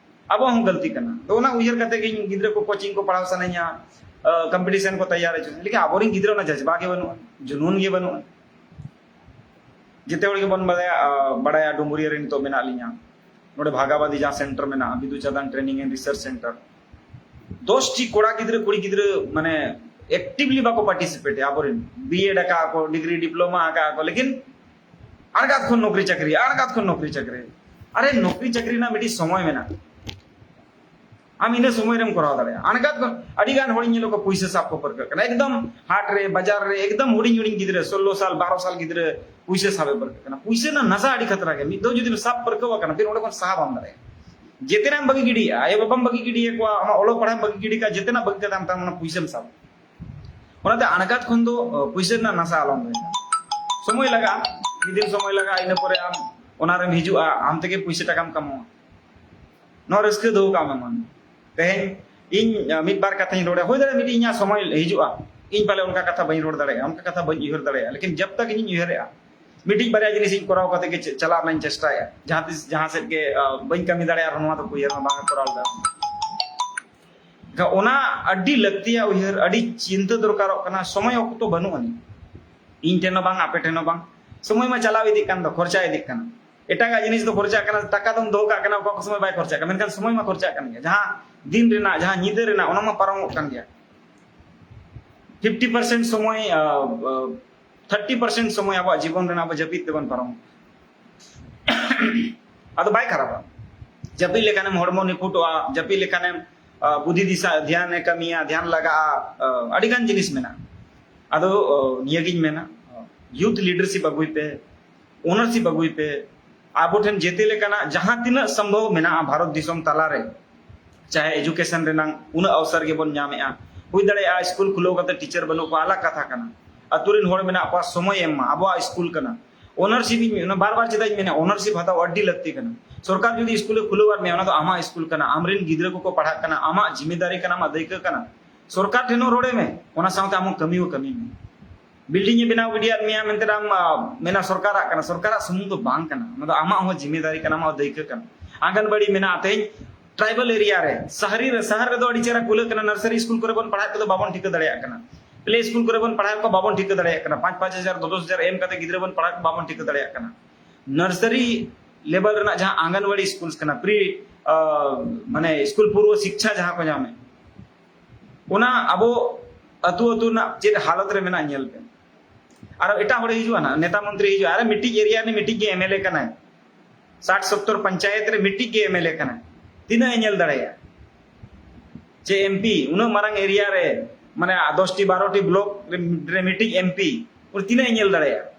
ᱟᱵᱚᱣᱟᱜ ᱦᱚᱸ ᱜᱟᱹᱞᱛᱤ ᱠᱟᱱᱟ᱾ ᱛᱚ ᱚᱱᱟ ᱩᱭᱦᱟᱹᱨ ᱠᱟᱛᱮ ᱜᱮ ᱤᱧ ᱜᱤᱫᱽᱨᱟᱹ ᱠᱚ ᱠᱳᱪᱤᱝ ᱠᱚ ᱯᱟᱲᱦᱟᱣ ᱥᱟᱱᱟᱧᱟ, ᱠᱚᱢᱯᱤᱴᱤᱥᱚᱱ ᱠᱚ ᱛᱮᱭᱟᱨ ᱦᱚᱪᱚ, ᱞᱮᱠᱤᱱ ᱟᱵᱚᱨᱮᱱ ᱜᱤᱫᱽᱨᱟᱹ ᱚᱱᱟ ᱡᱟᱡᱽᱵᱟ ᱜᱮ ᱵᱟᱹᱱᱩᱜᱼᱟ, ᱡᱩᱱᱩᱱ ᱜᱮ ᱵᱟᱹᱱᱩᱜᱼᱟ᱾ ᱡᱮᱛᱮ ᱦᱚᱲ ᱜᱮᱵᱚᱱ ᱵᱟᱲᱟᱭᱟ, ᱟᱸ, ᱵᱟᱲᱟᱭᱟ ᱰᱩᱢᱩᱨᱤᱭᱟᱹ ᱨᱮ ᱱᱤᱛᱚᱜ ᱢᱮᱱᱟᱜ ᱞᱤᱧᱟ, ᱱᱚᱰᱮ ᱵᱷᱟᱜᱟᱵᱟᱫᱤ ᱡᱟᱦᱟᱸ ᱥᱮᱱᱴᱟᱨ ᱢᱮᱱᱟᱜᱼᱟ, Bidu Chandan training and research centre, ᱫᱚᱥ ᱴᱤ ᱠᱚᱲᱟ ᱜᱤᱫᱽᱨᱟᱹ ᱠᱩᱲᱤ ᱜᱤᱫᱽᱨᱟᱹ ᱢᱟᱱᱮ ᱮᱠᱴᱤᱵᱷᱞᱤ ᱵᱟᱠᱚ ᱯᱟᱨᱴᱤᱥᱤᱯᱮᱴ ᱮᱫᱟ, ᱟᱵᱚᱨᱮᱱ ᱵᱤ ᱮᱰ ᱟᱠᱟᱫ ᱠᱚ, ᱰᱤᱜᱽᱨᱤ ᱰᱤᱯᱞᱳᱢᱟ ᱟᱠᱟᱫ ᱠᱚ, ᱞᱮᱠᱤᱱ ᱟᱬᱜᱟᱛ ᱠᱷᱚᱱ ᱱᱚᱠᱨᱤ ᱪᱟᱹᱠᱨᱤ, ᱟᱬᱜᱟᱛ ᱠᱷᱚᱱ ᱱᱚᱠᱨᱤ ᱪᱟᱹᱠᱨᱤ᱾ ᱟᱨᱮ, ᱱᱚᱠᱨᱤ ᱪᱟᱹᱠᱨᱤ ᱨᱮᱱᱟᱜ ᱢᱤᱫᱴᱤᱡ ᱥᱚᱢᱚᱭ ᱢᱮᱱᱟᱜᱼᱟ, ᱟᱢ ᱤᱱᱟᱹ ᱥᱚᱢᱚᱭ ᱨᱮᱢ ᱠᱚᱨᱟᱣ ᱫᱟᱲᱮᱭᱟᱜᱼᱟ᱾ ᱟᱬᱜᱟᱛ ᱠᱷᱚᱱ ᱟᱹᱰᱤ ᱜᱟᱱ ᱦᱚᱲᱤᱧ ᱧᱮᱞ ᱠᱚᱣᱟ ᱯᱩᱭᱥᱟᱹ ᱥᱟᱵ ᱠᱚ ᱯᱟᱹᱨᱠᱟᱹᱜ ᱠᱟᱱᱟ, ᱮᱠᱫᱚᱢ ᱦᱟᱴ ᱨᱮ, ᱵᱟᱡᱟᱨ ᱨᱮ, ᱮᱠᱫᱚᱢ ᱦᱩᱰᱤᱧ ᱦᱩᱰᱤᱧ ᱜᱤᱫᱽᱨᱟᱹ, ᱥᱳᱞᱞᱳ ᱥᱟᱞ, ᱵᱟᱨᱚ ᱥᱟᱞ ᱜᱤᱫᱽᱨᱟᱹ ᱯᱩᱭᱥᱟᱹ ᱥᱟᱵ ᱮ ᱯᱟᱹᱨᱠᱟᱹᱜ ᱠᱟᱱᱟ᱾ ᱯᱩᱭᱥᱟᱹ ᱨᱮᱱᱟᱜ ᱱᱟᱥᱟ ᱟᱹᱰᱤ ᱠᱷᱟᱛᱨᱟ ᱜᱮᱭᱟ, ᱢᱤᱫ ᱫᱷᱟᱣ ᱡᱩᱫᱤᱢ ᱥᱟᱵ ᱯᱟᱹᱨᱠᱟᱹᱣ ᱟᱠᱟᱱᱟ, ᱯᱷᱤᱨ ᱚᱸᱰᱮ ᱠᱷᱚᱱ ᱥᱟᱦᱟ ᱵᱟᱢ ᱫᱟᱲᱮᱭᱟᱜᱼᱟ᱾ ᱡᱮᱛᱮᱱᱟᱜ ᱮᱢ ᱵᱟᱹᱜᱤ ᱜᱤᱰᱤᱭᱮᱫᱼᱟ, ᱟᱭᱳ ᱵᱟᱵᱟᱢ ᱵᱟᱹᱜᱤ ᱜᱤᱰᱤᱭᱟᱠᱚᱣᱟ, ᱟᱢᱟᱜ ᱚᱞᱚᱜ ᱯᱟᱲᱦᱟᱜ ᱮᱢ ᱵᱟᱹᱜᱤ ᱜᱤᱰᱤ ᱠᱟᱜᱼᱟ, ᱡᱮᱛᱮᱱᱟᱜ ᱵᱟᱹᱜᱤ ᱠᱟᱛᱮ ᱟᱢ ᱛᱟᱢ ᱚᱱᱟ ᱯᱩᱭᱥᱟᱹᱢ ᱥᱟᱵ᱾ ᱚᱱᱟᱛᱮ ᱟᱬᱜᱟᱛ ᱠᱷᱚᱱ ᱫᱚ, ᱚ, ᱯᱩᱭᱥᱟᱹ ᱨᱮᱱᱟᱜ ᱱᱟᱥᱟ ᱟᱞᱚᱢ ᱫᱚᱦᱚᱭᱟ᱾ ᱥᱚᱢᱚᱭ ᱞᱟᱜᱟᱜᱼᱟ, ᱢᱤᱫ ᱫᱤᱱ ᱥᱚᱢᱚᱭ ᱞᱟᱜᱟᱜᱼᱟ, ᱤᱱᱟᱹ ᱯᱚᱨᱮ ᱟᱢ ᱚᱱᱟ ᱨᱮᱢ ᱦᱤᱡᱩᱜᱼᱟ, ᱟᱢ ᱛᱮᱜᱮ ᱯᱩᱭᱥᱟᱹ ᱴᱟᱠᱟᱢ ᱠᱟᱢᱟᱣᱟ᱾ ᱱᱚᱣᱟ ᱨᱟᱹᱥᱠᱟᱹ ᱫᱚᱦᱚ ᱠᱟᱜ ᱢᱮ ᱢᱚᱱ᱾ ᱛᱮᱦᱮᱧ ᱤᱧ, ᱟ, ᱢᱤᱫ ᱵᱟᱨ ᱠᱟᱛᱷᱟᱧ ᱨᱚᱲᱟ, ᱦᱩᱭ ᱫᱟᱲᱮᱭᱟᱜᱼᱟ ᱢᱤᱫᱴᱤᱡ ᱤᱧᱟᱹᱜ ᱥᱚᱢᱚᱭ ᱦᱤᱡᱩᱜᱼᱟ, ᱤᱧ ᱯᱟᱞᱮ ᱚᱱᱠᱟ ᱠᱟᱛᱷᱟ ᱵᱟᱹᱧ ᱨᱚᱲ ᱫᱟᱲᱮᱭᱟᱜᱼᱟ, ᱚᱱᱠᱟ ᱠᱟᱛᱷᱟ ᱵᱟᱹᱧ ᱩᱭᱦᱟᱹᱨ ᱫᱟᱲᱮᱭᱟᱜᱼᱟ, ᱞᱮᱠᱤᱱ ᱡᱟᱵ ᱛᱟᱠ ᱤᱧᱤᱧ ᱩᱭᱦᱟᱹᱨᱮᱜᱼᱟ, ᱢᱤᱫᱴᱤᱡ ᱵᱟᱨᱭᱟ ᱡᱤᱱᱤᱥ ᱤᱧ ᱠᱚᱨᱟᱣ ᱠᱟᱛᱮ ᱜᱮ ᱪᱮ-, ᱪᱟᱞᱟᱜ ᱨᱮᱱᱟᱜ ᱤᱧ ᱪᱮᱥᱴᱟᱭᱟ᱾ ᱡᱟᱦᱟᱸ ᱛᱤᱥ ᱡᱟᱦᱟᱸ ᱥᱮᱫ ᱜᱮ, ᱟ, ᱵᱟᱹᱧ ᱠᱟᱹᱢᱤ ᱫᱟᱲᱮᱭᱟᱜᱼᱟ, ᱟᱨᱦᱚᱸ ᱱᱚᱣᱟ ᱫᱚᱠᱚ ᱩᱭᱦᱟᱹᱨ ᱢᱟ ᱵᱟᱝ ᱠᱚᱨᱟᱣ ᱞᱮᱫᱟ᱾ ᱮᱱᱠᱷᱟᱱ ᱚᱱᱟ ᱟᱹᱰᱤ ᱞᱟᱹᱠᱛᱤᱭᱟ ᱩᱭᱦᱟᱹᱨ, ᱟᱹᱰᱤ ᱪᱤᱱᱛᱟᱹ ᱫᱚᱨᱠᱟᱨᱚᱜ ᱠᱟᱱᱟ᱾ ᱥᱚᱢᱚᱭ ᱚᱠᱛᱚ ᱵᱟᱹᱱᱩᱜ ᱟᱹᱱᱤᱡ, ᱤᱧ ᱴᱷᱮᱱ ᱦᱚᱸ ᱵᱟᱝ, ᱟᱯᱮ ᱴᱷᱮᱱ ᱦᱚᱸ ᱵᱟᱝ᱾ ᱥᱚᱢᱚᱭ ᱢᱟ ᱪᱟᱞᱟᱣ ᱤᱫᱤᱜ ᱠᱟᱱ ᱫᱚ, ᱠᱷᱚᱨᱪᱟ ᱤᱫᱤᱜ ᱠᱟᱱᱟ᱾ ᱮᱴᱟᱜᱟᱜ ᱡᱤᱱᱤᱥ ᱫᱚ ᱠᱷᱚᱨᱪᱟᱜ ᱠᱟᱱᱟ, ᱴᱟᱠᱟ ᱫᱚᱢ ᱫᱚᱦᱚ ᱠᱟᱜ ᱠᱟᱱᱟ, ᱚᱠᱟ ᱚᱠᱟ ᱥᱚᱢᱚᱭ ᱵᱟᱭ ᱠᱷᱚᱨᱪᱟᱜ ᱠᱟᱱᱟ, ᱢᱮᱱᱠᱷᱟᱱ ᱥᱚᱢᱚᱭ ᱢᱟ ᱠᱷᱚᱨᱪᱟᱜ ᱠᱟᱱ ᱜᱮᱭᱟ᱾ ᱡᱟᱦᱟᱸ ᱫᱤᱱ ᱨᱮᱱᱟᱜ, ᱡᱟᱦᱟᱸ ᱧᱤᱫᱟᱹ ᱨᱮᱱᱟᱜ, ᱚᱱᱟ ᱢᱟ ᱯᱟᱨᱚᱢᱚᱜ ᱠᱟᱱ ᱜᱮᱭᱟ᱾ ᱯᱷᱤᱯᱴᱤ ᱯᱟᱨᱥᱮᱱᱴ ᱥᱚᱢᱚᱭ, ᱛᱷᱟᱨᱴᱤ ᱯᱟᱨᱥᱮᱱᱴ ᱥᱚᱢᱚᱭ ᱟᱵᱚᱣᱟᱜ ᱡᱤᱵᱚᱱ ᱨᱮᱱᱟᱜ ᱟᱵᱚ ᱡᱟᱹᱯᱤᱫ ᱛᱮᱵᱚᱱ ᱯᱟᱨᱚᱢᱟ᱾ ᱟᱫᱚ ᱵᱟᱭ ᱠᱷᱟᱨᱟᱯᱟ᱾ ᱡᱟᱹᱯᱤᱫ ᱞᱮᱠᱷᱟᱱᱮᱢ ᱦᱚᱲᱢᱚ ᱱᱤᱯᱷᱩᱴᱚᱜᱼᱟ, ᱡᱟᱹᱯᱤᱫ ᱞᱮᱠᱷᱟᱱᱮᱢ, ᱟ, ᱵᱩᱫᱷᱤ ᱫᱤᱥᱟᱹ, ᱫᱷᱮᱭᱟᱱᱮ ᱠᱟᱹᱢᱤᱭᱟ, ᱫᱷᱮᱭᱟᱱ ᱞᱟᱜᱟᱜᱼᱟ, ᱟ, ᱟᱹᱰᱤᱜᱟᱱ ᱡᱤᱱᱤᱥ ᱢᱮᱱᱟᱜᱼᱟ᱾ ᱟᱫᱚ, ᱟ, ᱱᱤᱭᱟᱹᱜᱤᱧ ᱢᱮᱱᱟ, ᱭᱩᱛᱷ ᱞᱤᱰᱟᱨᱥᱤᱯ ᱟᱹᱜᱩᱭ ᱯᱮ, ᱳᱱᱟᱨᱥᱤᱯ ᱟᱹᱜᱩᱭ ᱯᱮ᱾ ᱟᱵᱚ ᱴᱷᱮᱱ ᱡᱮᱛᱮ ᱞᱮᱠᱟᱱᱟᱜ ᱡᱟᱦᱟᱸ ᱛᱤᱱᱟᱹᱜ ᱥᱚᱢᱵᱷᱚᱵ ᱢᱮᱱᱟᱜᱼᱟ ᱵᱷᱟᱨᱚᱛ ᱫᱤᱥᱚᱢ ᱛᱟᱞᱟᱨᱮ, ᱪᱟᱦᱮ ᱮᱡᱩᱠᱮᱥᱚᱱ ᱨᱮᱱᱟᱜ ᱩᱱᱟᱹᱜ ᱚᱣᱥᱚᱨ ᱜᱮᱵᱚᱱ ᱧᱟᱢᱮᱜᱼᱟ᱾ ᱦᱩᱭ ᱫᱟᱲᱮᱭᱟᱜᱼᱟ ᱥᱠᱩᱞ ᱠᱷᱩᱞᱟᱹᱣ ᱠᱟᱛᱮ ᱴᱤᱪᱟᱨ ᱵᱟᱹᱱᱩᱜ ᱠᱚᱣᱟ, ᱟᱞᱟᱜᱽ ᱠᱟᱛᱷᱟ ᱠᱟᱱᱟ᱾ ᱟᱛᱳ ᱨᱮᱱ ᱦᱚᱲ ᱢᱮᱱᱟᱜ ᱠᱚᱣᱟ, ᱥᱚᱢᱚᱭ ᱮᱢ ᱢᱟ᱾ ᱟᱵᱚᱣᱟᱜ ᱥᱠᱩᱞ ᱠᱟᱱᱟ, ᱚᱱᱟᱨᱥᱤᱯ ᱤᱧ ᱢᱮᱱᱟ, ᱵᱟᱨ ᱵᱟᱨ ᱪᱮᱫᱟᱜ ᱤᱧ ᱢᱮᱱᱟ, ᱚᱱᱟᱨᱥᱤᱯ ᱦᱟᱛᱟᱣ ᱟᱹᱰᱤ ᱞᱟᱹᱠᱛᱤ ᱠᱟᱱᱟ᱾ ᱥᱚᱨᱠᱟᱨ ᱡᱩᱫᱤ ᱥᱠᱩᱞᱮ ᱠᱷᱩᱞᱟᱹᱣ ᱟᱫ ᱢᱮᱭᱟ, ᱚᱱᱟ ᱫᱚ ᱟᱢᱟᱜ ᱥᱠᱩᱞ ᱠᱟᱱᱟ, ᱟᱢᱨᱮᱱ ᱜᱤᱫᱽᱨᱟᱹ ᱠᱚᱠᱚ ᱯᱟᱲᱦᱟᱜ ᱠᱟᱱᱟ, ᱟᱢᱟᱜ ᱡᱤᱢᱮᱫᱟᱨᱤ ᱠᱟᱱᱟ, ᱟᱢᱟᱜ ᱫᱟᱹᱭᱠᱟᱹ ᱠᱟᱱᱟ᱾ ᱥᱚᱨᱠᱟᱨ ᱴᱷᱮᱱ ᱦᱚᱸ ᱨᱚᱲᱮ ᱢᱮ, ᱚᱱᱟ ᱥᱟᱶᱛᱮ ᱟᱢ ᱦᱚᱸ ᱠᱟᱹᱢᱤ ᱦᱚᱸ ᱠᱟᱹᱢᱤ ᱢᱮ᱾ ᱵᱤᱞᱰᱤᱝ ᱮ ᱵᱮᱱᱟᱣ ᱜᱤᱰᱤᱭᱟᱫ ᱢᱮᱭᱟ ᱢᱮᱱᱛᱮ ᱟᱢ, ᱟ, ᱢᱮᱱᱟ ᱥᱚᱨᱠᱟᱨᱟᱜ ᱠᱟᱱᱟ, ᱥᱚᱨᱠᱟᱨᱟᱜ ᱥᱩᱢᱩᱝ ᱫᱚ ᱵᱟᱝ ᱠᱟᱱᱟ, ᱚᱱᱟ ᱫᱚ ᱟᱢᱟᱜ ᱦᱚᱸ ᱡᱤᱢᱮᱫᱟᱨᱤ ᱠᱟᱱᱟ, ᱟᱢᱟᱜ ᱦᱚᱸ ᱫᱟᱹᱭᱠᱟᱹ ᱠᱟᱱᱟ᱾ ᱟᱝᱜᱟᱱᱵᱟᱲᱤ ᱢᱮᱱᱟᱜᱼᱟ, ᱛᱮᱦᱮᱧ ᱴᱨᱟᱭᱵᱟᱞ ᱮᱨᱤᱭᱟ ᱨᱮ, ᱥᱟᱦᱟᱨᱤ ᱨᱮ, ᱥᱟᱦᱟᱨ ᱨᱮᱫᱚ ᱟᱹᱰᱤ ᱪᱮᱦᱨᱟ ᱠᱩᱞᱟᱹᱜ ᱠᱟᱱᱟ, ᱱᱟᱨᱥᱟᱨᱤ ᱥᱠᱩᱞ ᱠᱚᱨᱮ ᱵᱚᱱ ᱯᱟᱲᱦᱟᱣᱮᱫ ᱠᱚᱫᱚ ᱵᱟᱵᱚᱱ ᱴᱷᱤᱠᱟᱹ ᱫᱟᱲᱮᱭᱟᱜ ᱠᱟᱱᱟ, ᱯᱞᱮ ᱥᱠᱩᱞ ᱠᱚᱨᱮ ᱵᱚᱱ ᱯᱟᱲᱦᱟᱣᱮᱫ ᱠᱚ ᱵᱟᱵᱚᱱ ᱴᱷᱤᱠᱟᱹ ᱫᱟᱲᱮᱭᱟᱜ ᱠᱟᱱᱟ, ᱯᱟᱸᱪ ᱯᱟᱸᱪ ᱦᱟᱡᱟᱨ ᱫᱚᱥ ᱫᱚᱥ ᱦᱟᱡᱟᱨ ᱮᱢ ᱠᱟᱛᱮ ᱜᱤᱫᱽᱨᱟᱹ ᱵᱚᱱ ᱯᱟᱲᱦᱟᱣᱮᱫ ᱠᱚ ᱵᱟᱵᱚᱱ ᱴᱷᱤᱠᱟᱹ ᱫᱟᱲᱮᱭᱟᱜ ᱠᱟᱱᱟ᱾ ᱱᱟᱨᱥᱟᱨᱤ ᱞᱮᱵᱮᱞ ᱨᱮᱱᱟᱜ ᱡᱟᱦᱟᱸ ᱟᱝᱜᱟᱱᱣᱟᱲᱤ ᱥᱠᱩᱞᱥ ᱠᱟᱱᱟ, ᱯᱨᱤ, ᱟ, ᱢᱟᱱᱮ ᱥᱠᱩᱞ ᱯᱩᱨᱵᱚ ᱥᱤᱠᱪᱷᱟ ᱡᱟᱦᱟᱸ ᱠᱚ ᱧᱟᱢᱮᱫ, ᱚᱱᱟ ᱟᱵᱚ ᱟᱹᱛᱩ ᱟᱹᱛᱩ ᱨᱮᱱᱟᱜ ᱪᱮᱫ ᱦᱟᱞᱚᱛ ᱨᱮ ᱢᱮᱱᱟᱜᱼᱟ ᱧᱮᱞ ᱯᱮ᱾ ᱟᱨᱚ ᱮᱴᱟᱜ ᱦᱚᱲᱮ ᱦᱤᱡᱩᱜᱼᱟ ᱱᱟᱜ, ᱱᱮᱛᱟ ᱢᱚᱱᱛᱨᱤ ᱦᱤᱡᱩᱜᱼᱟ, ᱟᱨᱮ ᱢᱤᱫᱴᱤᱡ ᱮᱨᱤᱭᱟ ᱨᱤᱱᱤᱡ ᱢᱤᱫᱴᱤᱡ ᱜᱮ ᱮᱢᱮᱞᱮ ᱠᱟᱱᱟᱭ, ᱥᱟᱴ ᱥᱚᱛᱛᱚᱨ ᱯᱚᱧᱪᱟᱭᱮᱛ ᱨᱮ ᱢᱤᱫᱴᱤᱡ ᱜᱮ ᱮᱢᱮᱞᱮ ᱠᱟᱱᱟᱭ, ᱛᱤᱱᱟᱹᱜ ᱮ ᱧᱮᱞ ᱫᱟᱲᱮᱭᱟᱜᱼᱟ? ᱪᱮ ᱮᱢᱯᱤ ᱩᱱᱟᱹᱜ ᱢᱟᱨᱟᱝ ᱮᱨᱤᱭᱟ ᱨᱮ, ᱢᱟᱱᱮ ᱫᱚᱥᱴᱤ ᱵᱟᱨᱚᱴᱤ ᱵᱞᱚᱠ ᱨᱮ, ᱨᱮ ᱢᱤᱫᱴᱤᱡ ᱮᱢᱯᱤ ᱩᱱᱤ ᱛᱤᱱᱟᱹᱜ ᱮ ᱧᱮᱞ ᱫᱟᱲᱮᱭᱟᱜᱼᱟ?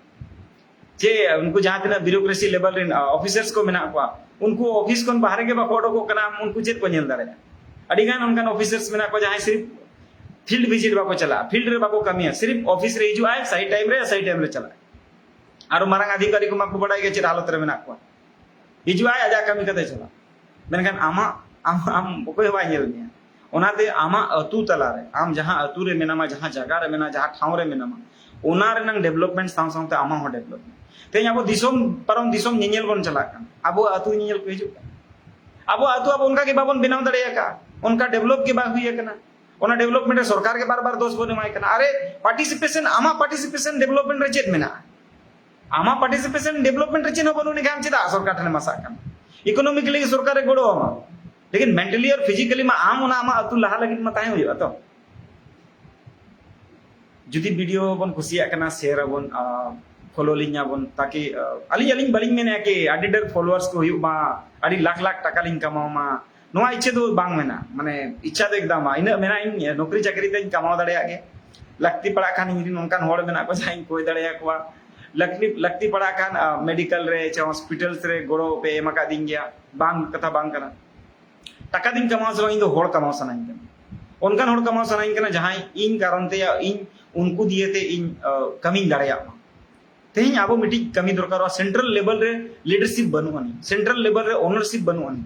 ᱡᱮ ᱩᱱᱠᱩ ᱡᱟᱦᱟᱸ ᱛᱤᱱᱟᱹᱜ ᱵᱤᱭᱩᱨᱳᱠᱨᱮᱥᱤ ᱞᱮᱵᱮᱞ ᱨᱮᱱ ᱚᱯᱷᱤᱥᱟᱨᱥ ᱠᱚ ᱢᱮᱱᱟᱜ ᱠᱚᱣᱟ, ᱩᱱᱠᱩ ᱚᱯᱷᱤᱥ ᱠᱷᱚᱱ ᱵᱟᱦᱨᱮ ᱜᱮ ᱵᱟᱠᱚ ᱚᱰᱚᱠᱚᱜ ᱠᱟᱱᱟ, ᱩᱱᱠᱩ ᱪᱮᱫ ᱠᱚ ᱧᱮᱞ ᱫᱟᱲᱮᱭᱟᱜᱼᱟ? ᱟᱹᱰᱤ ᱜᱟᱱ ᱚᱱᱠᱟᱱ ᱚᱯᱷᱤᱥᱟᱨᱥ ᱢᱮᱱᱟᱜ ᱠᱚᱣᱟ ᱡᱟᱦᱟᱸᱭ ᱥᱤᱨᱤᱯ ᱯᱷᱤᱞᱰ ᱵᱷᱤᱡᱤᱴ ᱵᱟᱠᱚ ᱪᱟᱞᱟᱜᱼᱟ, ᱯᱷᱤᱞᱰ ᱨᱮ ᱵᱟᱠᱚ ᱠᱟᱹᱢᱤᱭᱟ, ᱥᱤᱨᱤᱯ ᱚᱯᱷᱤᱥ ᱨᱮ ᱦᱤᱡᱩᱜ ᱟᱭ, ᱥᱟᱦᱤ ᱴᱟᱭᱤᱢ ᱨᱮ, ᱥᱟᱦᱤ ᱴᱟᱭᱤᱢ ᱨᱮ ᱪᱟᱞᱟᱜᱼᱟ᱾ ᱟᱨᱚ ᱢᱟᱨᱟᱝ ᱟᱫᱷᱤᱠᱟᱨᱤ ᱠᱚ ᱢᱟᱠᱚ ᱵᱟᱰᱟᱭ ᱜᱮ ᱪᱮᱫ ᱦᱟᱞᱚᱛ ᱨᱮ ᱢᱮᱱᱟᱜ ᱠᱚᱣᱟ᱾ ᱦᱤᱡᱩᱜ ᱟᱭ, ᱟᱡᱟᱜ ᱠᱟᱹᱢᱤ ᱠᱟᱛᱮ ᱪᱟᱞᱟᱜ, ᱢᱮᱱᱠᱷᱟᱱ ᱟᱢᱟᱜ, ᱟᱢ, ᱟᱢ ᱚᱠᱚᱭ ᱦᱚᱸ ᱵᱟᱭ ᱧᱮᱞ ᱢᱮᱭᱟ᱾ ᱚᱱᱟᱛᱮ ᱟᱢᱟᱜ ᱟᱹᱛᱩ ᱛᱟᱞᱟᱨᱮ, ᱟᱢ ᱡᱟᱦᱟᱸ ᱟᱹᱛᱩ ᱨᱮ ᱢᱮᱱᱟᱢᱟ, ᱡᱟᱦᱟᱸ ᱡᱟᱭᱜᱟ ᱨᱮ ᱢᱮᱱᱟᱢᱟ, ᱡᱟᱦᱟᱸ ᱴᱷᱟᱶ ᱨᱮ ᱢᱮᱱᱟᱢᱟ, ᱚᱱᱟ ᱨᱮᱱᱟᱝ ᱰᱮᱵᱷᱞᱚᱯᱢᱮᱱᱴ ᱥᱟᱶ ᱥᱟᱶᱛᱮ ᱟᱢᱟᱜ ᱦᱚᱸ ᱰᱮᱵᱷᱞᱚᱯᱢᱮᱱᱴ᱾ ᱛᱮᱦᱮᱧ ᱟᱵᱚ ᱫᱤᱥᱚᱢ ᱯᱟᱨᱚᱢ ᱫᱤᱥᱚᱢ ᱧᱮᱧᱮᱞ ᱵᱚᱱ ᱪᱟᱞᱟᱜ ᱠᱟᱱᱟ, ᱟᱵᱚ ᱟᱹᱛᱩ ᱧᱮᱧᱮᱞ ᱠᱚ ᱦᱤᱡᱩᱜ ᱠᱟᱱᱟ᱾ ᱟᱵᱚ ᱟᱹᱛᱩ ᱟᱵᱚ ᱚᱱᱠᱟ ᱜᱮ ᱵᱟᱵᱚᱱ ᱵᱮᱱᱟᱣ ᱫᱟᱲᱮ ᱟᱠᱟᱫᱼᱟ, ᱚᱱᱠᱟ ᱰᱮᱵᱷᱞᱚᱯ ᱜᱮ ᱵᱟᱝ ᱦᱩᱭ ᱟᱠᱟᱱᱟ᱾ ᱚᱱᱟ ᱰᱮᱵᱷᱞᱚᱯᱢᱮᱱᱴ ᱨᱮ ᱥᱚᱨᱠᱟᱨ ᱜᱮ ᱵᱟᱨ ᱵᱟᱨ ᱫᱳᱥ ᱵᱚᱱ ᱮᱢᱟᱭ ᱠᱟᱱᱟ᱾ ᱟᱨᱮ, ᱯᱟᱨᱴᱤᱥᱤᱯᱮᱥᱚᱱ, ᱟᱢᱟᱜ ᱯᱟᱨᱴᱤᱥᱤᱯᱮᱥᱚᱱ ᱰᱮᱵᱷᱞᱚᱯᱢᱮᱱᱴ ᱨᱮ ᱪᱮᱫ ᱢᱮᱱᱟᱜᱼᱟ? ᱟᱢᱟᱜ ᱯᱟᱨᱴᱤᱥᱤᱯᱮᱥᱚᱱ ᱰᱮᱵᱷᱞᱚᱯᱢᱮᱱᱴ ᱨᱮ ᱪᱮᱫ ᱦᱚᱸ ᱵᱟᱹᱱᱩᱜ, ᱮᱱᱠᱷᱟᱱ ᱪᱮᱫᱟᱜ ᱥᱚᱨᱠᱟᱨ ᱴᱷᱮᱱᱮᱢ ᱟᱥᱟᱜ ᱠᱟᱱᱟ? ᱤᱠᱳᱱᱚᱢᱤᱠᱟᱞᱤ ᱥᱚᱨᱠᱟᱨᱮ ᱜᱚᱲᱚ ᱟᱢᱟ, ᱞᱮᱠᱤᱱ ᱢᱮᱱᱴᱟᱞᱤ ᱟᱨ ᱯᱷᱤᱡᱤᱠᱟᱞᱤ ᱢᱟ ᱟᱢ ᱚᱱᱟ ᱟᱢᱟᱜ ᱟᱹᱛᱩ ᱞᱟᱦᱟ ᱞᱟᱹᱜᱤᱫ ᱢᱟ ᱛᱟᱦᱮᱸ ᱦᱩᱭᱩᱜᱼᱟ ᱛᱚ᱾ ᱡᱩᱫᱤ ᱵᱷᱤᱰᱤᱭᱳ ᱵᱚᱱ ᱠᱩᱥᱤᱭᱟᱜ ᱠᱟᱱᱟ, ᱥᱮᱭᱟᱨ ᱟᱵᱚᱱ, ᱟᱨ ᱯᱷᱚᱞᱳ ᱞᱤᱧ ᱟᱵᱚᱱ, ᱛᱟᱠᱤ, ᱟᱨ ᱟᱹᱞᱤᱧ, ᱟᱹᱞᱤᱧ ᱵᱟᱹᱞᱤᱧ ᱢᱮᱱᱮᱫᱼᱟ ᱠᱤ ᱟᱹᱰᱤ ᱰᱷᱮᱨ ᱯᱷᱚᱞᱳᱣᱟᱨᱥ ᱠᱚ ᱦᱩᱭᱩᱜ ᱢᱟ, ᱟᱹᱰᱤ ᱞᱟᱠᱷ ᱞᱟᱠᱷ ᱴᱟᱠᱟ ᱞᱤᱧ ᱠᱟᱢᱟᱣ ᱢᱟ, ᱱᱚᱣᱟ ᱤᱪᱪᱷᱟᱹ ᱫᱚ ᱵᱟᱝ ᱢᱮᱱᱟᱜᱼᱟ᱾ ᱢᱟᱱᱮ ᱤᱪᱪᱷᱟ ᱫᱚ ᱮᱠᱫᱚᱢ ᱵᱟᱝ, ᱤᱱᱟᱹᱜ ᱢᱮᱱᱟᱜᱼᱟ, ᱤᱧ ᱱᱚᱠᱨᱤ ᱪᱟᱹᱠᱨᱤ ᱛᱮᱧ ᱠᱟᱢᱟᱣ ᱫᱟᱲᱮᱭᱟᱜ ᱜᱮ᱾ ᱞᱟᱹᱠᱛᱤ ᱯᱟᱲᱟᱜ ᱠᱷᱟᱱ ᱤᱧ ᱨᱮᱱ ᱚᱱᱠᱟᱱ ᱦᱚᱲ ᱢᱮᱱᱟᱜ ᱠᱚᱣᱟ ᱡᱟᱦᱟᱸᱧ ᱠᱚᱭ ᱫᱟᱲᱮᱭᱟᱠᱚᱣᱟ᱾ ᱞᱟᱹᱠᱛᱤ, ᱞᱟᱹᱠᱛᱤ ᱯᱟᱲᱟᱜ ᱠᱷᱟᱱ, ᱟᱨ, ᱢᱮᱰᱤᱠᱮᱞ ᱨᱮ ᱪᱮ ᱦᱚᱥᱯᱤᱴᱟᱞᱥ ᱨᱮ ᱜᱚᱲᱚ ᱯᱮ ᱮᱢ ᱟᱠᱟᱫᱤᱧ ᱜᱮᱭᱟ, ᱵᱟᱝ ᱠᱟᱛᱷᱟ ᱵᱟᱝ ᱠᱟᱱᱟ᱾ ᱴᱟᱠᱟ ᱫᱤᱧ ᱠᱟᱢᱟᱣ ᱥᱮ ᱵᱟᱝ, ᱤᱧ ᱫᱚ ᱦᱚᱲ ᱠᱟᱢᱟᱣ ᱥᱟᱱᱟᱧ ᱠᱟᱱᱟ᱾ ᱚᱱᱠᱟᱱ ᱦᱚᱲ ᱠᱟᱢᱟᱣ ᱥᱟᱱᱟᱧ ᱠᱟᱱᱟ, ᱡᱟᱦᱟᱸᱭ ᱤᱧ ᱠᱟᱨᱚᱱ ᱛᱮ, ᱤᱧ ᱩᱱᱠᱩ ᱫᱤᱭᱮ ᱛᱮ ᱤᱧ ᱠᱟᱹᱢᱤᱧ ᱫᱟᱲᱮᱭᱟᱜ ᱢᱟ᱾ ᱛᱮᱦᱮᱧ ᱟᱵᱚ ᱢᱤᱫᱴᱤᱡ ᱠᱟᱹᱢᱤ ᱫᱚᱨᱠᱟᱨᱚᱜᱼᱟ᱾ ᱥᱮᱱᱴᱨᱟᱞ ᱞᱮᱵᱮᱞ ᱨᱮ ᱞᱤᱰᱟᱨᱥᱤᱯ ᱵᱟᱹᱱᱩᱜ ᱟᱹᱱᱤᱡ, ᱥᱮᱱᱴᱨᱟᱞ ᱞᱮᱵᱮᱞ ᱨᱮ ᱚᱱᱟᱨᱥᱤᱯ ᱵᱟᱹᱱᱩᱜ ᱟᱹᱱᱤᱡ᱾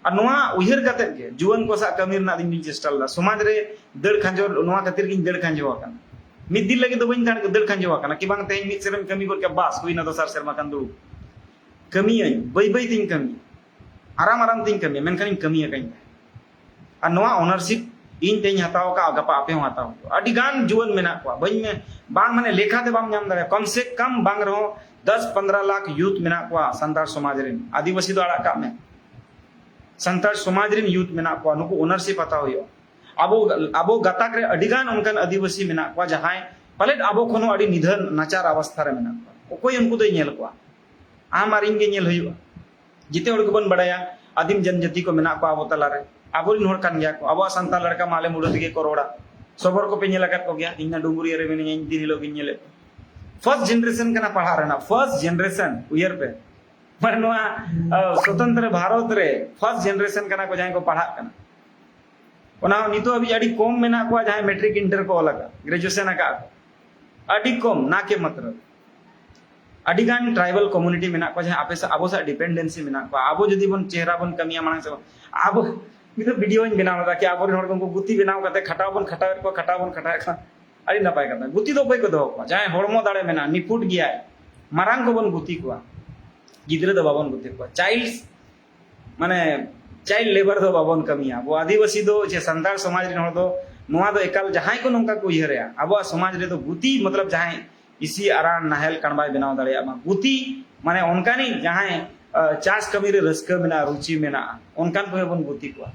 ᱟᱨ ᱱᱚᱣᱟ ᱩᱭᱦᱟᱹᱨ ᱠᱟᱛᱮᱫ ᱜᱮ ᱡᱩᱣᱟᱹᱱ ᱠᱚ ᱥᱟᱶ ᱠᱟᱹᱢᱤ ᱨᱮᱱᱟᱜ ᱤᱧ ᱪᱮᱥᱴᱟ ᱞᱮᱫᱟ᱾ ᱥᱚᱢᱟᱡᱽ ᱨᱮ ᱫᱟᱹᱲ ᱠᱷᱟᱸᱡᱚ, ᱱᱚᱣᱟ ᱠᱷᱟᱹᱛᱤᱨ ᱜᱤᱧ ᱫᱟᱹᱲ ᱠᱷᱟᱸᱡᱚ ᱟᱠᱟᱱᱟ᱾ ᱢᱤᱫ ᱫᱤᱱ ᱞᱟᱹᱜᱤᱫ ᱫᱚ ᱵᱟᱹᱧ ᱫᱟᱹᱲ, ᱫᱟᱹᱲ ᱠᱷᱟᱸᱡᱚ ᱟᱠᱟᱱᱟ ᱠᱤ ᱵᱟᱝ, ᱛᱮᱦᱮᱧ ᱢᱤᱫ ᱥᱮᱨᱢᱟᱧ ᱠᱟᱹᱢᱤ ᱜᱚᱫ ᱠᱮᱫᱟ, ᱵᱟᱥ, ᱦᱩᱭᱱᱟ ᱫᱚᱥᱟᱨ ᱥᱮᱨᱢᱟ ᱠᱷᱟᱱ ᱫᱩᱲᱩᱵ᱾ ᱠᱟᱹᱢᱤᱭᱟᱹᱧ, ᱵᱟᱹᱭ ᱵᱟᱹᱭ ᱛᱤᱧ ᱠᱟᱹᱢᱤᱭᱟ, ᱟᱨᱟᱢ ᱟᱨᱟᱢ ᱛᱤᱧ ᱠᱟᱹᱢᱤᱭᱟ, ᱢᱮᱱᱠᱷᱟᱱᱤᱧ ᱠᱟᱹᱢᱤᱭᱟ ᱠᱟᱹᱧ᱾ ᱟᱨ ᱱᱚᱣᱟ ᱚᱱᱟᱨᱥᱤᱯ ᱤᱧ ᱛᱮᱧ ᱦᱟᱛᱟᱣ ᱟᱠᱟᱫᱼᱟ, ᱜᱟᱯᱟ ᱟᱯᱮ ᱦᱚᱸ ᱦᱟᱛᱟᱣ ᱦᱩᱭᱩᱜᱼᱟ᱾ ᱟᱹᱰᱤ ᱜᱟᱱ ᱡᱩᱣᱟᱹᱱ ᱢᱮᱱᱟᱜ ᱠᱚᱣᱟ, ᱵᱟᱹᱧ ᱢᱮ, ᱵᱟᱝ ᱢᱟᱱᱮ ᱞᱮᱠᱷᱟ ᱛᱮ ᱵᱟᱢ ᱧᱟᱢ ᱫᱟᱲᱮᱭᱟᱜᱼᱟ᱾ ᱠᱚᱢ ᱥᱮ ᱠᱚᱢ ᱵᱟᱝ ᱨᱮᱦᱚᱸ ᱫᱚᱥ ᱯᱚᱱᱫᱽᱨᱚ ᱞᱟᱠᱷ ᱭᱩᱛᱷ ᱢᱮᱱᱟᱜ ᱠᱚᱣᱟ ᱥᱟᱱᱛᱟᱲ ᱥᱚᱢᱟᱡᱽ ᱨᱮᱱ, ᱟᱹᱫᱤᱵᱟᱹᱥᱤ ᱫᱚ ᱟᱲᱟᱜ ᱠᱟᱜ ᱢᱮ, ᱥᱟᱱᱛᱟᱲ ᱥᱚᱢᱟᱡᱽ ᱨᱮᱱ ᱭᱩᱛᱷ ᱢᱮᱱᱟᱜ ᱠᱚᱣᱟ, ᱱᱩᱠᱩ ᱚᱱᱟᱨᱥᱤᱯ ᱦᱟᱛᱟᱣ ᱦᱩᱭᱩᱜᱼᱟ᱾ ᱟᱵᱚ, ᱟᱵᱚ ᱜᱟᱛᱟᱠ ᱨᱮ ᱟᱹᱰᱤ ᱜᱟᱱ ᱚᱱᱠᱟᱱ ᱟᱹᱫᱤᱵᱟᱹᱥᱤ ᱢᱮᱱᱟᱜ ᱠᱚᱣᱟ, ᱡᱟᱦᱟᱸᱭ ᱯᱟᱞᱮᱫ ᱟᱵᱚ ᱠᱷᱚᱱ ᱦᱚᱸ ᱟᱹᱰᱤ ᱱᱤᱫᱷᱟᱹᱱ ᱱᱟᱪᱟᱨ ᱚᱵᱚᱥᱛᱷᱟ ᱨᱮ ᱢᱮᱱᱟᱜ ᱠᱚᱣᱟ᱾ ᱚᱠᱚᱭ ᱩᱱᱠᱩ ᱫᱚᱭ ᱧᱮᱞ ᱠᱚᱣᱟ? ᱟᱢ ᱟᱨ ᱤᱧ ᱜᱮ ᱧᱮᱞ ᱦᱩᱭᱩᱜᱼᱟ᱾ ᱡᱮᱛᱮ ᱦᱚᱲ ᱜᱮᱵᱚᱱ ᱵᱟᱲᱟᱭᱟ, ᱟᱹᱫᱤᱢ ᱡᱚᱱᱡᱟᱹᱛᱤ ᱠᱚ ᱢᱮᱱᱟᱜ ᱠᱚᱣᱟ ᱟᱵᱚ ᱛᱟᱞᱟᱨᱮ, ᱟᱵᱚᱨᱮᱱ ᱦᱚᱲ ᱠᱟᱱ ᱜᱮᱭᱟ ᱠᱚ᱾ ᱟᱵᱚᱣᱟᱜ ᱥᱟᱱᱛᱟᱲ ᱞᱟᱲᱠᱟ ᱢᱟ ᱟᱞᱮ ᱢᱩᱲᱟᱹ ᱛᱮᱜᱮ ᱠᱚ ᱨᱚᱲᱟ᱾ ᱥᱚᱵᱚᱨ ᱠᱚᱯᱮ ᱧᱮᱞ ᱟᱠᱟᱫ ᱠᱚᱜᱮᱭᱟ, ᱤᱧ ᱢᱟ ᱰᱩᱢᱩᱨᱤᱭᱟᱹ ᱨᱮ ᱢᱤᱱᱟᱹᱧᱟ, ᱤᱧ ᱫᱤᱱ ᱦᱤᱞᱳᱜ ᱜᱤᱧ ᱧᱮᱞᱮᱫ ᱠᱚᱣᱟ᱾ ᱯᱷᱟᱨᱥᱴ ᱡᱮᱱᱟᱨᱮᱥᱚᱱ ᱠᱟᱱᱟ ᱯᱟᱲᱦᱟᱜ ᱨᱮᱱᱟᱜ, ᱯᱷᱟᱨᱥᱴ ᱡᱮᱱᱟᱨᱮᱥᱚᱱ, ᱩᱭᱦᱟᱹᱨ ᱯᱮ᱾ ᱢᱟᱱᱮ ᱱᱚᱣᱟ, ᱟᱹ, ᱥᱚᱛᱚᱱᱛᱨᱚ ᱵᱷᱟᱨᱚᱛ ᱨᱮ ᱯᱷᱟᱨᱥᱴ ᱡᱮᱱᱟᱨᱮᱥᱚᱱ ᱠᱟᱱᱟ ᱠᱚ ᱡᱟᱦᱟᱸᱭ ᱠᱚ ᱯᱟᱲᱦᱟᱜ ᱠᱟᱱᱟ᱾ ᱚᱱᱟ ᱦᱚᱸ ᱱᱤᱛᱚᱜ ᱦᱟᱹᱵᱤᱡ ᱟᱹᱰᱤ ᱠᱚᱢ ᱢᱮᱱᱟᱜ ᱠᱚᱣᱟ ᱡᱟᱦᱟᱸᱭ ᱢᱮᱴᱨᱤᱠ ᱤᱱᱴᱟᱨ ᱠᱚ ᱚᱞ ᱟᱠᱟᱫ, ᱜᱨᱮᱡᱩᱭᱮᱥᱚᱱ ᱟᱠᱟᱫ ᱠᱚ᱾ ᱟᱹᱰᱤ ᱠᱚᱢ, ᱱᱟ ᱠᱮ ᱢᱟᱛᱨᱚ᱾ ᱟᱹᱰᱤ ᱜᱟᱱ ᱴᱨᱟᱭᱵᱟᱞ ᱠᱚᱢᱩᱱᱤᱴᱤ ᱢᱮᱱᱟᱜ ᱠᱚᱣᱟ ᱡᱟᱦᱟᱸᱭ ᱟᱯᱮ ᱥᱟᱶ, ᱟᱵᱚ ᱥᱟᱶ ᱰᱤᱯᱮᱱᱰᱮᱱᱥᱤ ᱢᱮᱱᱟᱜ ᱠᱚᱣᱟ᱾ ᱟᱵᱚ ᱡᱩᱫᱤ ᱵᱚᱱ ᱪᱮᱦᱨᱟ ᱵᱚᱱ ᱠᱟᱹᱢᱤᱭᱟ ᱢᱟᱲᱟᱝ ᱥᱮᱫ ᱵᱚᱱ, ᱟᱵᱚ ᱢᱤᱫᱴᱮᱱ ᱵᱷᱤᱰᱤᱭᱳᱧ ᱵᱮᱱᱟᱣ ᱞᱮᱫᱟ ᱠᱤ ᱟᱵᱚᱨᱮᱱ ᱦᱚᱲ ᱠᱚ ᱩᱱᱠᱩ ᱜᱩᱛᱤ ᱵᱮᱱᱟᱣ ᱠᱟᱛᱮ ᱠᱷᱟᱴᱟᱣ ᱵᱚᱱ ᱠᱷᱟᱴᱟᱣᱮᱫ ᱠᱚᱣᱟ, ᱠᱷᱟᱴᱟᱣ ᱵᱚᱱ ᱠᱷᱟᱴᱟᱣᱮᱫ ᱠᱚᱣᱟ᱾ ᱟᱹᱰᱤ ᱱᱟᱯᱟᱭ ᱠᱟᱛᱷᱟ᱾ ᱜᱩᱛᱤ ᱫᱚ ᱚᱠᱚᱭ ᱠᱚ ᱫᱚᱦᱚ ᱠᱚᱣᱟ? ᱡᱟᱦᱟᱸᱭ ᱦᱚᱲᱢᱚ ᱫᱟᱲᱮ ᱢᱮᱱᱟᱜᱼᱟ, ᱱᱤᱯᱷᱩᱴ ᱜᱮᱭᱟᱭ, ᱢᱟᱨᱟᱝ ᱠᱚᱵᱚᱱ ᱜᱩᱛᱤ ᱠᱚᱣᱟ, ᱜᱤᱫᱽᱨᱟᱹ ᱫᱚ ᱵᱟᱵᱚᱱ ᱜᱩᱛᱤ ᱠᱚᱣᱟ᱾ ᱪᱟᱭᱤᱞᱰᱥ ᱢᱟᱱᱮ ᱪᱟᱭᱤᱞᱰ ᱞᱮᱵᱟᱨ ᱫᱚ ᱵᱟᱵᱚᱱ ᱠᱟᱹᱢᱤᱭᱟ᱾ ᱟᱵᱚ ᱟᱹᱫᱤᱵᱟᱹᱥᱤ ᱫᱚ ᱪᱮ ᱥᱟᱱᱛᱟᱲ ᱥᱚᱢᱟᱡᱽ ᱨᱮᱱ ᱦᱚᱲ ᱫᱚ ᱱᱚᱣᱟ ᱫᱚ ᱮᱠᱟᱞ ᱡᱟᱦᱟᱸᱭ ᱠᱚ ᱱᱚᱝᱠᱟ ᱠᱚ ᱩᱭᱦᱟᱹᱨᱮᱜᱼᱟ, ᱟᱵᱚᱣᱟᱜ ᱥᱚᱢᱟᱡᱽ ᱨᱮᱫᱚ ᱜᱩᱛᱤ ᱢᱚᱛᱞᱚᱵ ᱡᱟᱦᱟᱸᱭ ᱤᱥᱤ ᱟᱨᱟᱬ ᱱᱟᱦᱮᱞ ᱠᱟᱬᱵᱟᱭ ᱵᱮᱱᱟᱣ ᱫᱟᱲᱮᱭᱟᱜ ᱢᱟ᱾ ᱜᱩᱛᱤ ᱢᱟᱱᱮ ᱚᱱᱠᱟᱱᱤᱡ ᱡᱟᱦᱟᱸᱭ, ᱟᱹ, ᱪᱟᱥ ᱠᱟᱹᱢᱤ ᱨᱮ ᱨᱟᱹᱥᱠᱟᱹ ᱢᱮᱱᱟᱜᱼᱟ, ᱨᱩᱪᱤ ᱢᱮᱱᱟᱜᱼᱟ, ᱚᱱᱠᱟᱱ ᱠᱚᱜᱮ ᱵᱚᱱ ᱜᱩᱛᱤ ᱠᱚᱣᱟ᱾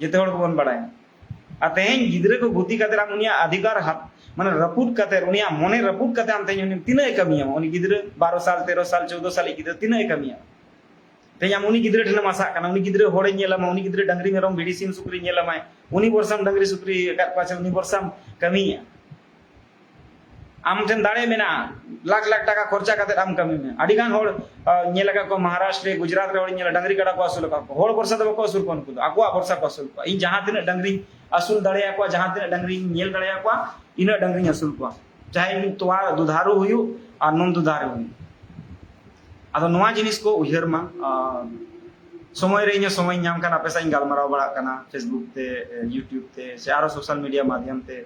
ᱡᱮᱛᱮ ᱦᱚᱲ ᱜᱮᱵᱚᱱ ᱵᱟᱲᱟᱭᱟ᱾ ᱟᱨ ᱛᱮᱦᱮᱧ ᱜᱤᱫᱽᱨᱟᱹ ᱠᱚ ᱜᱩᱛᱤ ᱠᱟᱛᱮ ᱟᱢ ᱩᱱᱤᱭᱟᱜ ᱚᱫᱷᱤᱠᱟᱨ ᱦᱟᱛ-, ᱢᱟᱱᱮ ᱨᱟᱹᱯᱩᱫ ᱠᱟᱛᱮ, ᱩᱱᱤᱭᱟᱜ ᱢᱚᱱᱮ ᱨᱟᱹᱯᱩᱫ ᱠᱟᱛᱮ ᱟᱢ ᱛᱮᱦᱮᱧ ᱩᱱᱤ ᱛᱤᱱᱟᱹᱜ ᱮ ᱠᱟᱹᱢᱤᱭᱟᱢᱟ? ᱩᱱᱤ ᱜᱤᱫᱽᱨᱟᱹ ᱵᱟᱨᱚ ᱥᱟᱞ, ᱛᱮᱨᱚ ᱥᱟᱞ, ᱪᱳᱫᱽᱫᱳ ᱥᱟᱞ ᱜᱤᱫᱽᱨᱟᱹ ᱛᱤᱱᱟᱹᱜ ᱮ ᱠᱟᱹᱢᱤᱭᱟᱢᱟ? ᱛᱮᱦᱮᱧ ᱟᱢ ᱩᱱᱤ ᱜᱤᱫᱽᱨᱟᱹ ᱴᱷᱮᱱᱮᱢ ᱟᱥᱟᱜ ᱠᱟᱱᱟ, ᱩᱱᱤ ᱜᱤᱫᱽᱨᱟᱹ ᱦᱚᱲᱮ ᱧᱮᱞ ᱟᱢᱟ, ᱩᱱᱤ ᱜᱤᱫᱽᱨᱟᱹ ᱰᱟᱝᱨᱤ ᱢᱮᱨᱚᱢ ᱵᱷᱤᱰᱤ ᱥᱤᱢ ᱥᱩᱠᱨᱤ ᱧᱮᱞ ᱟᱢᱟᱭ, ᱩᱱᱤ ᱵᱚᱨᱥᱟᱢ ᱰᱟᱝᱨᱤ ᱥᱩᱠᱨᱤ ᱟᱠᱟᱫ ᱠᱚᱣᱟ ᱥᱮ ᱩᱱᱤ ᱵᱚᱨᱥᱟᱢ ᱠᱟᱹᱢᱤᱭᱮᱫᱼᱟ᱾ ᱟᱢ ᱴᱷᱮᱱ ᱫᱟᱲᱮ ᱢᱮᱱᱟᱜᱼᱟ, ᱞᱟᱠᱷ ᱞᱟᱠᱷ ᱴᱟᱠᱟ ᱠᱷᱚᱨᱪᱟ ᱠᱟᱛᱮ ᱟᱢ ᱠᱟᱹᱢᱤ ᱢᱮ᱾ ᱟᱹᱰᱤ ᱜᱟᱱ ᱦᱚᱲ ᱧᱮᱞ ᱟᱠᱟᱫ ᱠᱚᱣᱟ, ᱢᱚᱦᱟᱨᱟᱥᱴᱨ ᱨᱮ, ᱜᱩᱡᱽᱨᱟᱴ ᱨᱮ ᱦᱚᱲ ᱧᱮᱞ, ᱰᱟᱝᱨᱤ ᱠᱟᱰᱟ ᱠᱚ ᱟᱹᱥᱩᱞ ᱟᱠᱟᱫ ᱠᱚᱣᱟ᱾ ᱦᱚᱲ ᱵᱷᱚᱨᱥᱟ ᱫᱚ ᱵᱟᱠᱚ ᱟᱹᱥᱩᱞ ᱠᱚᱣᱟ, ᱩᱱᱠᱩ ᱫᱚ ᱟᱠᱚᱣᱟᱜ ᱵᱷᱚᱨᱥᱟ ᱠᱚ ᱟᱹᱥᱩᱞ ᱠᱚᱣᱟ᱾ ᱤᱧ ᱡᱟᱦᱟᱸ ᱛᱤᱱᱟᱹᱜ ᱰᱟᱝᱨᱤᱧ ᱟᱹᱥᱩᱞ ᱫᱟᱲᱮᱭᱟᱠᱚᱣᱟ, ᱡᱟᱦᱟᱸ ᱛᱤᱱᱟᱹᱜ ᱰᱟᱝᱨᱤᱧ ᱧᱮᱞ ᱫᱟᱲᱮᱭᱟᱠᱚᱣᱟ, ᱤᱱᱟᱹᱜ ᱰᱟᱝᱨᱤᱧ ᱟᱹᱥᱩᱞ ᱠᱚᱣᱟ, ᱪᱟᱦᱮ ᱤᱧ ᱛᱚᱣᱟ ᱫᱩᱫᱷᱟᱨᱩ ᱦᱩᱭᱩᱜ ᱟᱨ ᱱᱩᱱ ᱫᱩᱫᱷᱟᱨᱩ ᱦᱩᱭᱩᱜ᱾ ᱟᱫᱚ ᱱᱚᱣᱟ ᱡᱤᱱᱤᱥ ᱠᱚ ᱩᱭᱦᱟᱹᱨ ᱢᱟ᱾ ᱟᱨ ᱥᱚᱢᱚᱭ ᱨᱮ ᱤᱧ ᱦᱚᱸ ᱥᱚᱢᱚᱭ ᱧᱟᱢ ᱠᱷᱟᱱ ᱟᱯᱮ ᱥᱟᱶ ᱤᱧ ᱜᱟᱞᱢᱟᱨᱟᱣ ᱵᱟᱲᱟᱜ ᱠᱟᱱᱟ, Facebook ᱛᱮ, YouTube ᱛᱮ, ᱥᱮ ᱟᱨᱚ ᱥᱳᱥᱟᱞ ᱢᱤᱰᱤᱭᱟ ᱢᱟᱫᱽᱫᱷᱚᱢ ᱛᱮ᱾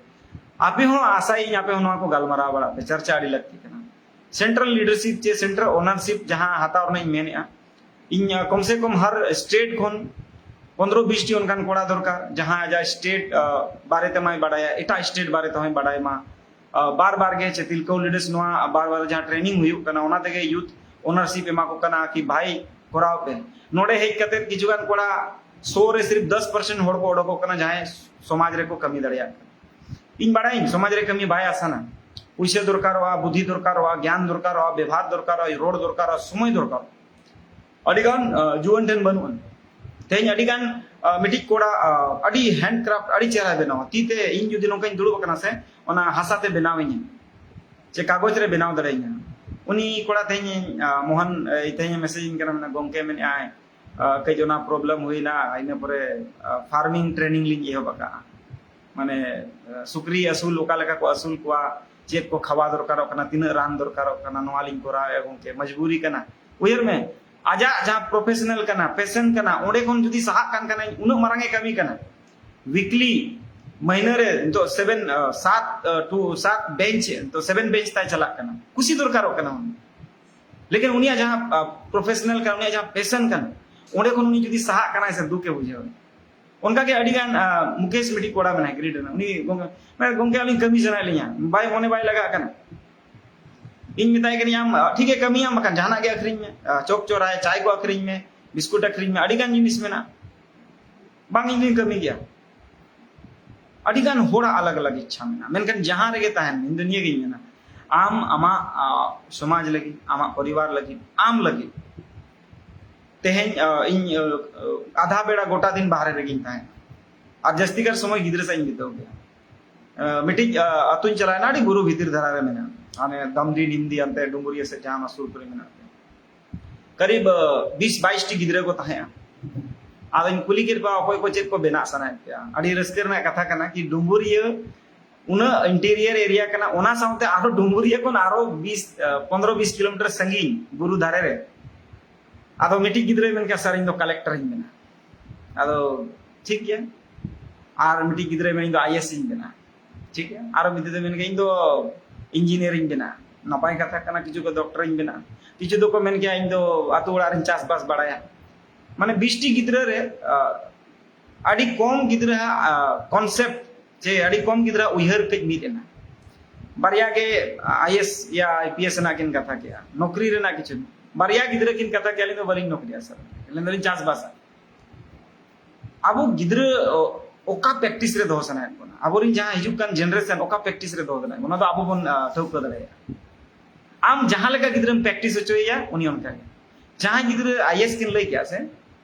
ᱟᱯᱮ ᱦᱚᱸ ᱟᱥᱟᱭᱟᱹᱧ ᱟᱯᱮ ᱦᱚᱸ ᱱᱚᱣᱟ ᱠᱚ ᱜᱟᱞᱢᱟᱨᱟᱣ ᱵᱟᱲᱟᱜ ᱯᱮ, ᱪᱟᱨᱪᱟ ᱟᱹᱰᱤ ᱞᱟᱹᱠᱛᱤ ᱠᱟᱱᱟ᱾ ᱥᱮᱱᱴᱨᱟᱞ ᱞᱤᱰᱟᱨᱥᱤᱯ ᱪᱮ ᱥᱮᱱᱴᱨᱟᱞ ᱳᱱᱟᱨᱥᱤᱯ ᱡᱟᱦᱟᱸ ᱦᱟᱛᱟᱣ ᱨᱮᱱᱟᱜ ᱤᱧ ᱢᱮᱱᱮᱫᱼᱟ, ᱤᱧ ᱠᱚᱢ ᱥᱮ ᱠᱚᱢ ᱦᱟᱨ ᱥᱴᱮᱴ ᱠᱷᱚᱱ ᱯᱚᱱᱨᱚ ᱵᱤᱥ ᱴᱤ ᱚᱱᱠᱟᱱ ᱠᱚᱲᱟ ᱫᱚᱨᱠᱟᱨ, ᱡᱟᱦᱟᱸ ᱟᱡᱟᱜ ᱥᱴᱮᱴ ᱵᱟᱨᱮ ᱛᱮ ᱢᱟᱭ ᱵᱟᱰᱟᱭᱟ, ᱮᱴᱟᱜ ᱥᱴᱮᱴ ᱵᱟᱨᱮ ᱛᱮᱦᱚᱸᱭ ᱵᱟᱰᱟᱭ ᱢᱟ᱾ ᱵᱟᱨ ᱵᱟᱨ ᱜᱮ ᱪᱮ ᱛᱤᱞᱠᱟᱹᱣ ᱞᱤᱰᱟᱨᱥ ᱱᱚᱣᱟ ᱵᱟᱨ ᱵᱟᱨ ᱡᱟᱦᱟᱸ ᱴᱨᱮᱱᱤᱝ ᱦᱩᱭᱩᱜ ᱠᱟᱱᱟ, ᱚᱱᱟ ᱛᱮᱜᱮ ᱭᱩᱛᱷ ᱳᱱᱟᱨᱥᱤᱯ ᱮᱢᱟ ᱠᱚ ᱠᱟᱱᱟ ᱠᱤ ᱵᱷᱟᱭ, ᱠᱚᱨᱟᱣ ᱯᱮ᱾ ᱱᱚᱰᱮ ᱦᱮᱡ ᱠᱟᱛᱮ ᱠᱤᱪᱷᱩ ᱜᱟᱱ ᱠᱚᱲᱟ, ᱥᱚ ᱨᱮ ᱥᱤᱨᱯ ᱫᱚᱥ ᱯᱟᱨᱥᱮᱱᱴ ᱦᱚᱲ ᱠᱚ ᱚᱰᱚᱠᱚᱜ ᱠᱟᱱᱟ ᱡᱟᱦᱟᱸᱭ ᱥᱚᱢᱟᱡᱽ ᱨᱮᱠᱚ ᱠᱟᱹᱢᱤ ᱫᱟᱲᱮᱭᱟᱜ ᱠᱟᱱᱟ᱾ ᱤᱧ ᱵᱟᱲᱟᱭᱟᱹᱧ ᱥᱚᱢᱟᱡᱽ ᱨᱮ ᱠᱟᱹᱢᱤ ᱵᱟᱭ ᱟᱥᱟᱱᱟ, ᱯᱩᱭᱥᱟᱹ ᱫᱚᱨᱠᱟᱨᱚᱜᱼᱟ, ᱵᱩᱫᱷᱤ ᱫᱚᱨᱠᱟᱨᱚᱜᱼᱟ, ᱜᱮᱭᱟᱱ ᱫᱚᱨᱠᱟᱨᱚᱜᱼᱟ, ᱵᱮᱵᱷᱟᱨ ᱫᱚᱨᱠᱟᱨᱚᱜᱼᱟ, ᱨᱚᱲ ᱫᱚᱨᱠᱟᱨᱚᱜᱼᱟ, ᱥᱚᱢᱚᱭ ᱫᱚᱨᱠᱟᱨᱚᱜᱼᱟ᱾ ᱟᱹᱰᱤ ᱜᱟᱱ ᱡᱩᱣᱟᱹᱱ ᱴᱷᱮᱱ ᱵᱟᱹᱱᱩᱜᱼᱟ᱾ ᱛᱮᱦᱮᱧ ᱟᱹᱰᱤ ᱜᱟᱱ ᱢᱤᱫᱴᱤᱡ ᱠᱚᱲᱟ ᱟᱹᱰᱤ ᱦᱮᱱᱰ ᱠᱨᱟᱯᱴ ᱟᱹᱰᱤ ᱪᱮᱦᱨᱟᱭ ᱵᱮᱱᱟᱣᱟ, ᱛᱤ ᱛᱮ᱾ ᱤᱧ ᱡᱩᱫᱤ ᱱᱚᱝᱠᱟᱧ ᱫᱩᱲᱩᱵ ᱟᱠᱟᱱᱟ ᱥᱮ, ᱚᱱᱟ ᱦᱟᱥᱟ ᱛᱮ ᱵᱮᱱᱟᱣ ᱤᱧᱟ ᱥᱮ ᱠᱟᱜᱚᱡᱽ ᱨᱮ ᱵᱮᱱᱟᱣ ᱫᱟᱲᱮᱭᱟᱹᱧᱟ᱾ ᱩᱱᱤ ᱠᱚᱲᱟ ᱛᱮᱦᱮᱧ ᱢᱳᱦᱚᱱ ᱛᱮᱦᱮᱧ ᱢᱮᱥᱮᱡᱽ ᱤᱧ ᱠᱟᱱᱟ, ᱢᱮᱱᱟ, "ᱜᱚᱢᱠᱮ," ᱢᱮᱱᱮᱫᱼᱟᱭ, ᱠᱟᱹᱡ ᱚᱱᱟ ᱯᱨᱚᱵᱞᱮᱢ ᱦᱩᱭᱱᱟ, ᱤᱱᱟᱹ ᱯᱚᱨᱮ ᱯᱷᱟᱨᱢᱤᱝ ᱴᱨᱮᱱᱤᱝ ᱞᱤᱧ ᱮᱦᱚᱵ ᱟᱠᱟᱫᱼᱟ᱾ ᱢᱟᱱᱮ ᱥᱩᱠᱨᱤ ᱟᱹᱥᱩᱞ ᱚᱠᱟ ᱞᱮᱠᱟ ᱠᱚ ᱟᱹᱥᱩᱞ ᱠᱚᱣᱟ, ᱪᱮᱫ ᱠᱚ ᱠᱷᱟᱣᱟ ᱫᱚᱨᱠᱟᱨᱚᱜ ᱠᱟᱱᱟ, ᱛᱤᱱᱟᱹᱜ ᱨᱟᱱ ᱫᱚᱨᱠᱟᱨᱚᱜ ᱠᱟᱱᱟ, ᱱᱚᱣᱟ ᱞᱤᱧ ᱠᱚᱨᱟᱣᱮᱫᱼᱟ ᱜᱚᱢᱠᱮ, ᱢᱚᱡᱽᱵᱩᱨᱤ ᱠᱟᱱᱟ᱾ ᱩᱭᱦᱟᱹᱨ ᱢᱮ, ᱟᱡᱟᱜ ᱡᱟᱦᱟᱸ ᱯᱨᱚᱯᱷᱮᱥᱚᱱᱟᱞ ᱠᱟᱱᱟ, ᱯᱮᱥᱚᱱ ᱠᱟᱱᱟ, ᱚᱸᱰᱮ ᱠᱷᱚᱱ ᱡᱩᱫᱤ ᱥᱟᱦᱟᱜ ᱠᱟᱱ ᱠᱷᱟᱱ, ᱩᱱᱟᱹᱜ ᱢᱟᱨᱟᱝ ᱮ ᱠᱟᱹᱢᱤ ᱠᱟᱱᱟ᱾ ᱣᱤᱠᱞᱤ, ᱢᱟᱹᱦᱱᱟᱹ ᱨᱮ ᱱᱤᱛᱚᱜ ᱥᱮᱵᱷᱮᱱ ᱥᱟᱛ ᱴᱩ ᱥᱟᱛ ᱵᱮᱧᱪ, ᱱᱤᱛᱚᱜ ᱥᱮᱵᱷᱮᱱ ᱵᱮᱧᱪ ᱛᱟᱭ ᱪᱟᱞᱟᱜ ᱠᱟᱱᱟ, ᱠᱩᱥᱤ ᱫᱚᱨᱠᱟᱨᱚᱜ ᱠᱟᱱᱟ ᱩᱱᱤ᱾ ᱞᱮᱠᱤᱱ ᱩᱱᱤᱭᱟᱜ ᱡᱟᱦᱟᱸ ᱯᱨᱚᱯᱷᱮᱥᱚᱱᱟᱞ ᱠᱟᱱᱟ, ᱩᱱᱤᱭᱟᱜ ᱡᱟᱦᱟᱸ ᱯᱮᱥᱚᱱ ᱠᱟᱱᱟ, ᱚᱸᱰᱮ ᱠᱷᱚᱱ ᱩᱱᱤ ᱡᱩᱫᱤ ᱥᱟᱦᱟᱜ ᱠᱟᱱᱟᱭ ᱥᱮ, ᱫᱩᱠ ᱮ ᱵᱩᱡᱷᱟᱹᱣᱟ᱾ ᱚᱱᱠᱟ ᱜᱮ ᱟᱹᱰᱤ ᱜᱟᱱ ᱢᱩᱠᱮᱥ ᱢᱤᱫᱴᱤᱡ ᱠᱚᱲᱟ ᱢᱮᱱᱟᱭ ᱜᱨᱤᱰ ᱨᱮᱱᱟᱜ, ᱩᱱᱤ ᱜᱚᱢᱠᱮ, ᱢᱮᱱᱟ, "ᱜᱚᱢᱠᱮ, ᱟᱹᱞᱤᱧ ᱠᱟᱹᱢᱤ ᱥᱟᱱᱟᱭᱮᱫ ᱞᱤᱧᱟ, ᱵᱟᱭ ᱢᱚᱱᱮ ᱵᱟᱭ ᱞᱟᱜᱟᱜ ᱠᱟᱱᱟ᱾" ᱤᱧ ᱢᱮᱛᱟᱭ ᱠᱟᱹᱱᱟᱹᱧ, "ᱟᱢ ᱴᱷᱤᱠ ᱜᱮ ᱠᱟᱹᱢᱤᱭᱟᱢ, ᱵᱟᱠᱷᱟᱱ ᱡᱟᱦᱟᱱᱟᱜ ᱜᱮ ᱟᱹᱠᱷᱨᱤᱧ ᱢᱮ, ᱪᱚᱠ ᱪᱚᱨᱟᱭ ᱪᱟᱭ ᱠᱚ ᱟᱹᱠᱷᱨᱤᱧ ᱢᱮ, ᱵᱤᱥᱠᱩᱴ ᱟᱹᱠᱷᱨᱤᱧ ᱢᱮ, ᱟᱹᱰᱤ ᱜᱟᱱ ᱡᱤᱱᱤᱥ ᱢᱮᱱᱟᱜᱼᱟ᱾" "ᱵᱟᱝ, ᱤᱧ ᱫᱚᱧ ᱠᱟᱹᱢᱤ ᱜᱮᱭᱟ᱾" ᱟᱹᱰᱤ ᱜᱟᱱ ᱦᱚᱲᱟᱜ ᱟᱞᱟᱜᱽ ᱟᱞᱟᱜᱽ ᱤᱪᱪᱷᱟ ᱢᱮᱱᱟᱜᱼᱟ, ᱢᱮᱱᱠᱷᱟᱱ ᱡᱟᱦᱟᱸ ᱨᱮᱜᱮ ᱛᱟᱦᱮᱱ ᱢᱮ, ᱤᱧ ᱫᱚ ᱱᱤᱭᱟᱹᱜᱤᱧ ᱢᱮᱱᱟ, ᱟᱢ ᱟᱢᱟᱜ ᱥᱚᱢᱟᱡᱽ ᱞᱟᱹᱜᱤᱫ, ᱟᱢᱟᱜ ᱯᱚᱨᱤᱵᱟᱨ ᱞᱟᱹᱜᱤᱫ, ᱟᱢ ᱞᱟᱹᱜᱤᱫ ᱛᱮᱦᱮᱧ ᱤᱧ ᱟᱫᱷᱟ ᱵᱮᱲᱟ ᱜᱚᱴᱟ ᱫᱤᱱ ᱵᱟᱦᱨᱮ ᱨᱮᱜᱮᱧ ᱛᱟᱦᱮᱱᱟ, ᱟᱨ ᱡᱟᱹᱥᱛᱤ ᱠᱟᱨ ᱥᱚᱢᱚᱭ ᱜᱤᱫᱽᱨᱟᱹ ᱥᱟᱶ ᱤᱧ ᱵᱤᱛᱟᱹᱣ ᱜᱮᱭᱟ᱾ ᱢᱤᱫᱴᱤᱡ ᱟᱹᱛᱩᱧ ᱪᱟᱞᱟᱣᱮᱱᱟ, ᱟᱹᱰᱤ ᱵᱩᱨᱩ ᱵᱷᱤᱛᱤᱨ ᱫᱷᱟᱨᱟ ᱨᱮ ᱢᱮᱱᱟᱜᱼᱟ᱾ ᱦᱟᱱᱮ ᱫᱟᱢᱫᱤ ᱱᱤᱢᱫᱤ ᱚᱱᱛᱮ ᱰᱩᱢᱵᱩᱨᱤᱭᱟᱹ ᱥᱮᱫ ᱡᱟᱦᱟᱸ ᱚᱱᱟ ᱥᱩᱨ ᱠᱚᱨᱮ ᱢᱮᱱᱟᱜ ᱛᱮ, ᱠᱟᱨᱤᱵ ᱵᱤᱥ ᱵᱟᱭᱤᱥ ᱴᱤ ᱜᱤᱫᱽᱨᱟᱹ ᱠᱚ ᱛᱟᱦᱮᱸᱜᱼᱟ᱾ ᱟᱫᱚᱧ ᱠᱩᱞᱤ ᱠᱮᱫ ᱠᱚᱣᱟ, ᱚᱠᱚᱭ ᱠᱚ ᱪᱮᱫ ᱠᱚ ᱵᱮᱱᱟᱜ ᱥᱟᱱᱟᱭᱮᱫ ᱯᱮᱭᱟ? ᱟᱹᱰᱤ ᱨᱟᱹᱥᱠᱟᱹ ᱨᱮᱱᱟᱜ ᱠᱟᱛᱷᱟ ᱠᱟᱱᱟ ᱠᱤ ᱰᱩᱢᱵᱩᱨᱤᱭᱟᱹ ᱩᱱᱟᱹᱜ ᱤᱱᱴᱤᱨᱤᱭᱟᱨ ᱮᱨᱤᱭᱟ ᱠᱟᱱᱟ, ᱚᱱᱟ ᱥᱟᱶᱛᱮ ᱟᱨᱦᱚᱸ ᱰᱩᱢᱵᱩᱨᱤᱭᱟᱹ ᱠᱷᱚᱱ ᱟᱨᱦᱚᱸ ᱵᱤᱥ ᱯᱚᱱᱨᱚ ᱵᱤᱥ ᱠᱤᱞᱳᱢᱤᱴᱟᱨ ᱥᱟᱺᱜᱤᱧ ᱵᱩᱨᱩ ᱫᱷᱟᱨᱮ ᱨᱮ᱾ ᱟᱫᱚ ᱢᱤᱫᱴᱤᱡ ᱜᱤᱫᱽᱨᱟᱹᱭ ᱢᱮᱱ ᱠᱮᱭᱟ, "ᱥᱟᱨ, ᱤᱧ ᱫᱚ ᱠᱟᱞᱮᱠᱴᱚᱨ ᱤᱧ ᱵᱮᱱᱟᱜᱼᱟ᱾" ᱟᱫᱚ ᱴᱷᱤᱠ ᱜᱮᱭᱟ᱾ ᱟᱨ ᱢᱤᱫᱴᱤᱡ ᱜᱤᱫᱽᱨᱟᱹᱭ ᱢᱮᱱᱟ, "ᱤᱧ ᱫᱚ ᱟᱭ ᱮ ᱮᱥ ᱤᱧ ᱵᱮᱱᱟᱜᱼᱟ᱾" ᱴᱷᱤᱠ ᱜᱮᱭᱟ᱾ ᱟᱨᱚ ᱢᱤᱫᱴᱤᱡ ᱫᱚ ᱢᱮᱱ ᱠᱮᱭᱟ, "ᱤᱧ ᱫᱚ ᱤᱧᱡᱤᱱᱤᱭᱟᱨ ᱤᱧ ᱵᱮᱱᱟᱜᱼᱟ᱾" ᱱᱟᱯᱟᱭ ᱠᱟᱛᱷᱟ ᱠᱟᱱᱟ, ᱠᱤᱪᱷᱩ ᱠᱚ ᱰᱚᱠᱴᱚᱨ ᱤᱧ ᱵᱮᱱᱟᱜᱼᱟ, ᱠᱤᱪᱷᱩ ᱫᱚᱠᱚ ᱢᱮᱱ ᱠᱮᱭᱟ, "ᱤᱧ ᱫᱚ ᱟᱛᱳ ᱚᱲᱟᱜ ᱨᱮᱧ ᱪᱟᱥᱵᱟᱥ ᱵᱟᱲᱟᱭᱟ᱾" ᱢᱟᱱᱮ ᱵᱤᱥ ᱴᱤ ᱜᱤᱫᱽᱨᱟᱹ ᱨᱮ ᱟᱹᱰᱤ ᱠᱚᱢ ᱜᱤᱫᱽᱨᱟᱹ ᱟᱜ ᱠᱚᱱᱥᱮᱯᱴ ᱪᱮ ᱟᱹᱰᱤ ᱠᱚᱢ ᱜᱤᱫᱽᱨᱟᱹ ᱩᱭᱦᱟᱹᱨ ᱠᱟᱹᱡ ᱢᱤᱫ ᱮᱱᱟ᱾ ᱵᱟᱨᱭᱟ ᱜᱮ ᱟᱭ ᱮ ᱮᱥ ᱭᱟ ᱟᱭ ᱯᱤ ᱮᱥ ᱨᱮᱱᱟᱜ ᱠᱤᱱ ᱠᱟᱛᱷᱟ ᱠᱮᱜᱼᱟ, ᱱᱚᱠᱨᱤ ᱨᱮᱱᱟᱜ ᱠᱤᱪᱷᱩ᱾ ᱵᱟᱨᱭᱟ ᱜᱤᱫᱽᱨᱟᱹ ᱠᱤᱱ ᱠᱟᱛᱷᱟ ᱠᱮᱜᱼᱟ, "ᱟᱹᱞᱤᱧ ᱫᱚ ᱵᱟᱹᱞᱤᱧ ᱱᱚᱠᱨᱤᱭᱟ ᱥᱟᱨ, ᱟᱹᱞᱤᱧ ᱫᱚᱞᱤᱧ ᱪᱟᱥᱵᱟᱥᱟ᱾" ᱟᱵᱚ ᱜᱤᱫᱽᱨᱟᱹ ᱚᱠᱟ ᱯᱨᱮᱠᱴᱤᱥ ᱨᱮ ᱫᱚᱦᱚ ᱥᱟᱱᱟᱭᱮᱫ ᱵᱚᱱᱟ? ᱟᱵᱚᱨᱮᱱ ᱡᱟᱦᱟᱸ ᱦᱤᱡᱩᱜ ᱠᱟᱱ ᱡᱮᱱᱟᱨᱮᱥᱚᱱ ᱚᱠᱟ ᱯᱨᱮᱠᱴᱤᱥ ᱨᱮ ᱫᱚᱦᱚ ᱥᱟᱱᱟᱭᱮᱫ ᱵᱚᱱᱟ, ᱚᱱᱟ ᱫᱚ ᱟᱵᱚ ᱵᱚᱱ ᱴᱷᱟᱹᱣᱠᱟᱹ ᱫᱟᱲᱮᱭᱟᱜᱼᱟ᱾ ᱟᱢ ᱡᱟᱦᱟᱸ ᱞᱮᱠᱟ ᱜᱤᱫᱽᱨᱟᱹᱢ ᱯᱨᱮᱠᱴᱤᱥ ᱦᱚᱪᱚᱭᱮᱭᱟ, ᱩᱱᱤ ᱚᱱᱠᱟ ᱜᱮ᱾ ᱡᱟᱦᱟᱸᱭ ᱜᱤᱫᱽᱨᱟᱹ ᱟᱭ ᱮ ᱮᱥ ᱠᱤᱱ ᱞᱟᱹᱭ ᱠᱮᱜᱼᱟ ᱥᱮ,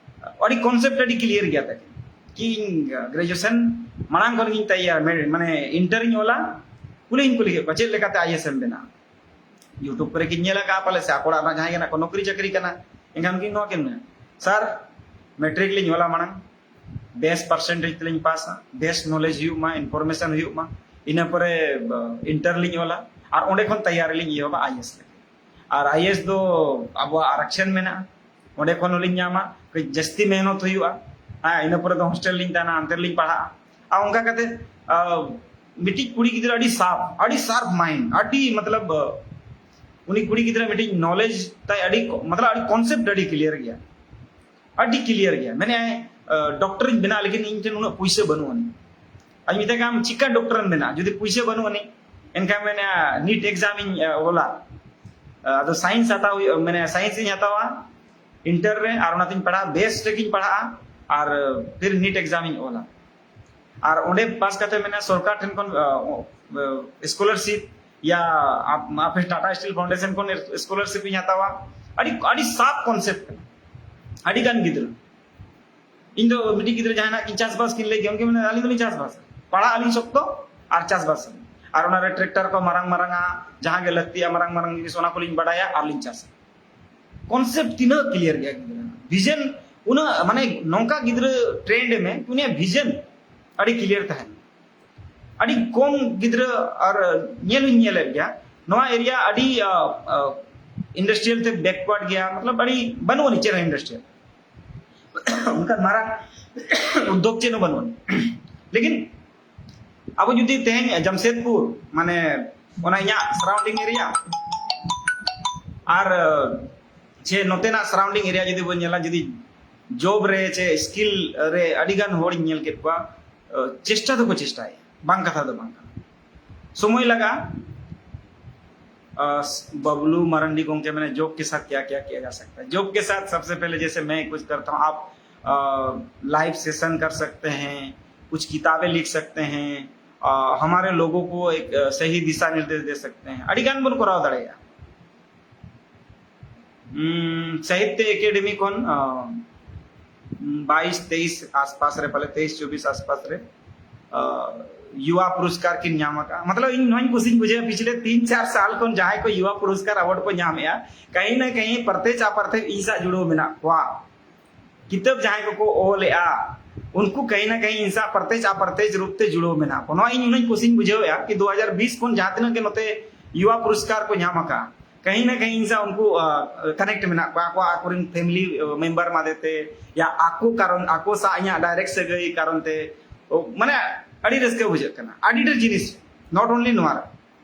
ᱟᱹᱰᱤ ᱠᱚᱱᱥᱮᱯᱴ ᱟᱹᱰᱤ ᱠᱞᱤᱭᱟᱨ ᱜᱮᱭᱟ ᱛᱟᱹᱠᱤᱱ᱾ ᱠᱤ ᱤᱧ ᱜᱨᱮᱡᱩᱭᱮᱥᱚᱱ ᱢᱟᱲᱟᱝ ᱠᱷᱚᱱ ᱜᱤᱧ ᱛᱮᱭᱟᱨ, ᱢᱮ-, ᱢᱟᱱᱮ ᱤᱱᱴᱟᱨᱤᱧ ᱚᱞᱟ, ᱠᱩᱞᱤᱧ ᱠᱩᱞᱤ ᱠᱮᱫ ᱠᱚᱣᱟ, "ᱪᱮᱫ ᱞᱮᱠᱟᱛᱮ ᱟᱭ ᱮ ᱮᱥ ᱮᱢ ᱵᱮᱱᱟᱜᱼᱟ?" YouTube ᱠᱚᱨᱮ ᱠᱤᱱ ᱧᱮᱞ ᱟᱠᱟᱫᱼᱟ ᱯᱟᱞᱮ ᱥᱮ ᱟᱠᱚ ᱚᱲᱟᱜ ᱨᱮᱱᱟᱜ ᱡᱟᱦᱟᱸᱭ ᱠᱟᱱᱟ ᱠᱚ, ᱱᱚᱠᱨᱤ ᱪᱟᱹᱠᱨᱤ ᱠᱟᱱᱟ, ᱮᱱᱠᱷᱟᱱ ᱠᱤᱱ ᱱᱚᱣᱟ ᱠᱤᱱ ᱢᱮᱱᱟ, "ᱥᱟᱨ, ᱢᱮᱴᱨᱤᱠ ᱞᱤᱧ ᱚᱞᱟ ᱢᱟᱲᱟᱝ, ᱵᱮᱥ ᱯᱟᱨᱥᱮᱱᱴᱮᱡᱽ ᱛᱮᱞᱤᱧ ᱯᱟᱥᱟ, ᱵᱮᱥ ᱱᱚᱞᱮᱡᱽ ᱦᱩᱭᱩᱜ ᱢᱟ, ᱤᱱᱯᱷᱚᱨᱢᱮᱥᱚᱱ ᱦᱩᱭᱩᱜ ᱢᱟ, ᱤᱱᱟᱹ ᱯᱚᱨᱮ ᱤᱱᱴᱟᱨ ᱞᱤᱧ ᱚᱞᱟ, ᱟᱨ ᱚᱸᱰᱮ ᱠᱷᱚᱱ ᱛᱮᱭᱟᱨᱤ ᱞᱤᱧ ᱮᱦᱚᱵᱟ ᱟᱭ ᱮ ᱮᱥ ᱞᱟᱹᱜᱤᱫ᱾ ᱟᱨ ᱟᱭ ᱮ ᱮᱥ ᱫᱚ ᱟᱵᱚᱣᱟᱜ ᱟᱨᱟᱠᱥᱚᱱ ᱢᱮᱱᱟᱜᱼᱟ, ᱚᱸᱰᱮ ᱠᱷᱚᱱ ᱦᱚᱸᱞᱤᱧ ᱧᱟᱢᱟ, ᱠᱟᱹᱡ ᱡᱟᱹᱥᱛᱤ ᱢᱮᱦᱱᱚᱛ ᱦᱩᱭᱩᱜᱼᱟ, ᱦᱮᱸ, ᱤᱱᱟᱹ ᱯᱚᱨᱮ ᱫᱚ ᱦᱳᱥᱴᱮᱞ ᱞᱤᱧ ᱛᱟᱦᱮᱱᱟ, ᱚᱱᱛᱮ ᱨᱮᱞᱤᱧ ᱯᱟᱲᱦᱟᱜᱼᱟ᱾" ᱟᱨ ᱚᱱᱠᱟ ᱠᱟᱛᱮ ᱟᱨ ᱢᱤᱫᱴᱤᱡ ᱠᱩᱲᱤ ᱜᱤᱫᱽᱨᱟᱹ ᱟᱹᱰᱤ ᱥᱟᱨᱯ, ᱟᱹᱰᱤ ᱥᱟᱨᱯ ᱢᱟᱭᱤᱱᱰ, ᱟᱹᱰᱤ ᱢᱚᱛᱞᱚᱵ, ᱟᱨ ᱩᱱᱤ ᱠᱩᱲᱤ ᱜᱤᱫᱽᱨᱟᱹ ᱢᱤᱫᱴᱤᱡ ᱱᱚᱞᱮᱡᱽ ᱛᱟᱭ ᱟᱹᱰᱤ ᱠᱚ-, ᱢᱚᱛᱞᱚᱵ ᱟᱹᱰᱤ ᱠᱚᱱᱥᱮᱯᱴ ᱟᱹᱰᱤ ᱠᱞᱤᱭᱟᱨ ᱜᱮᱭᱟ, ᱟᱹᱰᱤ ᱠᱞᱤᱭᱟᱨ ᱜᱮᱭᱟ᱾ ᱢᱮᱱᱮ, ᱟᱨ ᱰᱚᱠᱴᱚᱨ ᱤᱧ ᱵᱮᱱᱟᱜ, ᱞᱮᱠᱤᱱ ᱤᱧ ᱴᱷᱮᱱ ᱩᱱᱟᱹᱜ ᱯᱩᱭᱥᱟᱹ ᱵᱟᱹᱱᱩᱜ ᱟᱹᱱᱤᱡ᱾ ᱟᱨ ᱢᱮᱛᱟᱭ ᱠᱟᱱᱟ, "ᱟᱢ ᱪᱤᱠᱟ ᱰᱚᱠᱴᱚᱨ ᱮᱢ ᱵᱮᱱᱟᱜᱼᱟ ᱡᱩᱫᱤ ᱯᱩᱭᱥᱟᱹ ᱵᱟᱹᱱᱩᱜ ᱟᱹᱱᱤᱡ?" ᱮᱱᱠᱷᱟᱱ ᱢᱮᱱᱮ, "ᱱᱤᱴ ᱮᱠᱡᱟᱢ ᱤᱧ ᱟᱨ, ᱚᱞᱟ, ᱟᱨ ᱟᱫᱚ ᱥᱟᱭᱮᱱᱥ ᱦᱟᱛᱟᱣ ᱦᱩᱭᱩᱜᱼᱟ, ᱢᱟᱱᱮ ᱥᱟᱭᱮᱱᱥ ᱤᱧ ᱦᱟᱛᱟᱣᱟ ᱤᱱᱴᱟᱨ ᱨᱮ, ᱟᱨ ᱚᱱᱟᱛᱤᱧ ᱯᱟᱲᱦᱟᱜᱼᱟ, ᱵᱮᱥ ᱨᱮᱜᱤᱧ ᱯᱟᱲᱦᱟᱜᱼᱟ, ᱟᱨ ᱯᱷᱤᱨ ᱱᱤᱴ ᱮᱠᱡᱟᱢ ᱤᱧ ᱚᱞᱟ᱾ ᱟᱨ ᱚᱸᱰᱮ ᱯᱟᱥ ᱠᱟᱛᱮ ᱢᱮᱱᱟ ᱥᱚᱨᱠᱟᱨ ᱴᱷᱮᱱ ᱠᱷᱚᱱ ᱥᱠᱚᱞᱟᱨᱥᱤᱯ ᱭᱟ ᱟᱯ-, ᱟᱯᱮ ᱴᱟᱴᱟ ᱥᱴᱤᱞ ᱯᱷᱟᱣᱩᱱᱰᱮᱥᱚᱱ ᱠᱷᱚᱱ ᱥᱠᱚᱞᱟᱨᱥᱤᱯ ᱤᱧ ᱦᱟᱛᱟᱣᱟ᱾" ᱟᱹᱰᱤ, ᱟᱹᱰᱤ ᱥᱟᱵ ᱠᱚᱱᱥᱮᱯᱴ ᱠᱟᱱᱟ᱾ ᱟᱹᱰᱤ ᱜᱟᱱ ᱜᱤᱫᱽᱨᱟᱹ, ᱤᱧ ᱫᱚ ᱢᱤᱫᱴᱤᱡ ᱜᱤᱫᱽᱨᱟᱹ ᱡᱟᱦᱟᱱᱟᱜ ᱠᱤᱱ ᱪᱟᱥᱵᱟᱥ ᱠᱤᱱ ᱞᱟᱹᱭ ᱜᱮᱭᱟ, ᱩᱱᱠᱤᱱ ᱢᱮᱱᱟ, "ᱟᱹᱞᱤᱧ ᱫᱚᱞᱤᱧ ᱪᱟᱥᱵᱟᱥᱟ, ᱯᱟᱲᱦᱟᱜ ᱟᱹᱞᱤᱧ ᱥᱚᱠᱛᱚ, ᱟᱨ ᱪᱟᱥᱵᱟᱥ ᱟᱹᱧ᱾ ᱟᱨ ᱚᱱᱟᱨᱮ ᱴᱨᱟᱠᱴᱟᱨ ᱠᱚ ᱢᱟᱨᱟᱝ ᱢᱟᱨᱟᱝᱟ, ᱡᱟᱦᱟᱸ ᱜᱮ ᱞᱟᱹᱠᱛᱤᱜᱼᱟ ᱢᱟᱨᱟᱝ ᱢᱟᱨᱟᱝ ᱡᱤᱱᱤᱥ, ᱚᱱᱟ ᱠᱚᱞᱤᱧ ᱵᱟᱰᱟᱭᱟ ᱟᱨ ᱞᱤᱧ ᱪᱟᱥᱟ᱾ ᱠᱚᱱᱥᱮᱯᱴ ᱛᱤᱱᱟᱹᱜ ᱠᱞᱤᱭᱟᱨ ᱜᱮᱭᱟ ᱜᱤᱫᱽᱨᱟᱹ, ᱵᱷᱤᱡᱚᱱ ᱩᱱᱟᱹᱜ, ᱢᱟᱱᱮ ᱱᱚᱝᱠᱟ ᱜᱤᱫᱽᱨᱟᱹ ᱴᱨᱮᱱᱰ ᱮᱢᱮ, ᱩᱱᱤᱭᱟᱜ ᱵᱷᱤᱡᱚᱱ ᱟᱹᱰᱤ ᱠᱞᱤᱭᱟᱨ ᱛᱟᱦᱮᱱ᱾ ᱟᱹᱰᱤ ᱠᱚᱢ ᱜᱤᱫᱽᱨᱟᱹ, ᱟᱨ ᱧᱮᱞ ᱦᱚᱧ ᱧᱮᱞᱮᱫ ᱜᱮᱭᱟ ᱱᱚᱣᱟ ᱮᱨᱤᱭᱟ ᱟᱹᱰᱤ ᱤᱱᱰᱟᱥᱴᱨᱤᱭᱟᱞ ᱛᱮ ᱵᱮᱠᱣᱟᱨᱰ ᱜᱮᱭᱟ, ᱢᱚᱛᱞᱚᱵ ᱟᱹᱰᱤ ᱵᱟᱹᱱᱩᱜ ᱟᱹᱱᱤᱡ ᱪᱮᱫ ᱦᱚᱸ ᱤᱱᱰᱟᱥᱴᱨᱤᱭᱟᱞ᱾ ᱚᱱᱠᱟᱱ ᱢᱟᱨᱟᱝ ᱩᱫᱽᱫᱳᱜᱽ ᱪᱮᱫ ᱦᱚᱸ ᱵᱟᱹᱱᱩᱜ ᱟᱹᱱᱤᱡ᱾ ᱞᱮᱠᱤᱱ ᱟᱵᱚ ᱡᱩᱫᱤ ᱛᱮᱦᱮᱧ ᱡᱟᱢᱥᱮᱫᱽᱯᱩᱨ, ᱢᱟᱱᱮ ᱚᱱᱟ ᱤᱧᱟᱹᱜ ᱥᱟᱨᱟᱣᱩᱱᱰᱤᱝ ᱮᱨᱤᱭᱟ ᱟᱨ ᱪᱮ ᱱᱚᱛᱮᱱᱟᱜ ᱥᱟᱨᱟᱣᱩᱱᱰᱤᱝ ᱮᱨᱤᱭᱟ ᱡᱩᱫᱤ ᱵᱚᱱ ᱧᱮᱞᱟ, ᱡᱩᱫᱤ ᱡᱚᱵ ᱨᱮ ᱪᱮ ᱥᱠᱤᱞ ᱨᱮ ᱟᱹᱰᱤ ᱜᱟᱱ ᱦᱚᱲᱤᱧ ᱧᱮᱞ ᱠᱮᱫ ᱠᱚᱣᱟ, ᱪᱮᱥᱴᱟ ᱫᱚᱠᱚ ᱪᱮᱥᱴᱟᱭᱟ, ᱵᱟᱝ ᱠᱟᱛᱷᱟ ᱫᱚ ᱵᱟᱝ ᱠᱟᱱᱟ, ᱥᱚᱢᱚᱭ ᱞᱟᱜᱟᱜᱼᱟ᱾ बबलू मरंडी गोंके मैंने योग के साथ क्या क्या किया जा सकता है। योग के साथ सबसे पहले जैसे मैं कुछ करता हूँ, आप लाइव सेशन कर सकते हैं, कुछ किताबें लिख सकते हैं, हमारे लोगों को एक सही दिशा निर्देश दे सकते हैं। ᱟᱹᱰᱤ ᱜᱟᱱ ᱵᱚᱱ ᱠᱚᱨᱟᱣ ᱫᱟᱲᱮᱭᱟᱜᱼᱟ᱾ ᱥᱟᱦᱤᱛᱭᱚ ᱮᱠᱟᱰᱮᱢᱤ ᱠᱷᱚᱱ ᱵᱟᱭᱤᱥ ᱛᱮᱭᱤᱥ ᱟᱥᱯᱟᱥ ᱨᱮ, ᱯᱟᱞᱮ ᱛᱮᱭᱤᱥ ᱪᱚᱵᱵᱤᱥ ᱟᱥᱯᱟᱥ ᱨᱮ ᱭᱩᱣᱟ ᱯᱩᱨᱚᱥᱠᱟᱨ ᱠᱤᱱ ᱧᱟᱢ ᱟᱠᱟᱫᱼᱟ᱾ ᱢᱚᱛᱞᱚᱵ, ᱤᱧ ᱱᱚᱣᱟᱧ ᱠᱩᱥᱤᱧ ᱵᱩᱡᱷᱟᱹᱣᱟ, ᱯᱤᱪᱷᱞᱮ ᱛᱤᱱ ᱪᱟᱨ ᱥᱟᱞ ᱠᱷᱚᱱ ᱡᱟᱦᱟᱸᱭ ᱠᱚ ᱭᱩᱣᱟ ᱯᱩᱨᱚᱥᱠᱟᱨ ᱟᱣᱟᱨᱰ ᱠᱚ ᱧᱟᱢᱮᱜᱼᱟ, ᱠᱟᱹᱦᱤ ᱱᱟ ᱠᱟᱹᱦᱤ ᱯᱨᱚᱛᱮᱪ ᱟᱯᱨᱛᱮᱪ ᱤᱧ ᱥᱟᱶ ᱡᱩᱲᱟᱹᱣ ᱢᱮᱱᱟᱜ ᱠᱚᱣᱟ᱾ ᱠᱤᱛᱟᱹᱵ ᱡᱟᱦᱟᱸᱭ ᱠᱚᱠᱚ ᱚᱞᱮᱜᱼᱟ, ᱩᱱᱠᱩ ᱠᱟᱹᱦᱤ ᱱᱟ ᱠᱟᱹᱦᱤ ᱤᱧ ᱥᱟᱶ ᱯᱨᱚᱛᱮᱪ ᱟᱯᱨᱛᱮᱪ ᱨᱩᱯ ᱛᱮ ᱡᱩᱲᱟᱹᱣ ᱢᱮᱱᱟᱜ ᱠᱚᱣᱟ᱾ ᱱᱚᱣᱟ ᱤᱧ ᱱᱩᱱᱟᱹᱧ ᱠᱩᱥᱤᱧ ᱵᱩᱡᱷᱟᱹᱣᱮᱜᱼᱟ ᱠᱤ ᱫᱩ ᱦᱟᱡᱟᱨ ᱵᱤᱥ ᱠᱷᱚᱱ ᱡᱟᱦᱟᱸ ᱛᱤᱱᱟᱹᱜ ᱜᱮ ᱱᱚᱛᱮ ᱭᱩᱣᱟ ᱯᱩᱨᱚᱥᱠᱟᱨ ᱠᱚ ᱧᱟᱢ ᱟᱠᱟᱫᱼᱟ, ᱠᱟᱹᱦᱤ ᱱᱟ ᱠᱟᱹᱦᱤ ᱤᱧ ᱥᱟᱶ ᱩᱱᱠᱩ ᱠᱟᱱᱮᱠᱴ ᱢᱮᱱᱟᱜ ᱠᱚᱣᱟ, ᱟᱠᱚ ᱟᱠᱚᱨᱮᱱ ᱯᱷᱮᱢᱤᱞᱤ ᱢᱮᱢᱵᱟᱨ ᱢᱟᱫᱷᱮ ᱛᱮ, ᱭᱟ ᱟᱠᱚ ᱠᱟᱨᱚᱱ, ᱟᱠᱚ ᱥᱟᱶ ᱤᱧᱟᱹᱜ ᱰᱟᱭᱨᱮᱠᱴ ᱥᱟᱹᱜᱟᱹᱭ ᱠᱟᱨᱚᱱ ᱛᱮ, ᱢᱟᱱᱮ ᱟᱹᱰᱤ ᱨᱟᱹᱥᱠᱟᱹ ᱵᱩᱡᱷᱟᱹᱜ ᱠᱟᱱᱟ᱾ ᱟᱹᱰᱤ ᱰᱷᱮᱨ ᱡᱤᱱᱤᱥ, not only ᱱᱚᱣᱟ ᱨᱮ,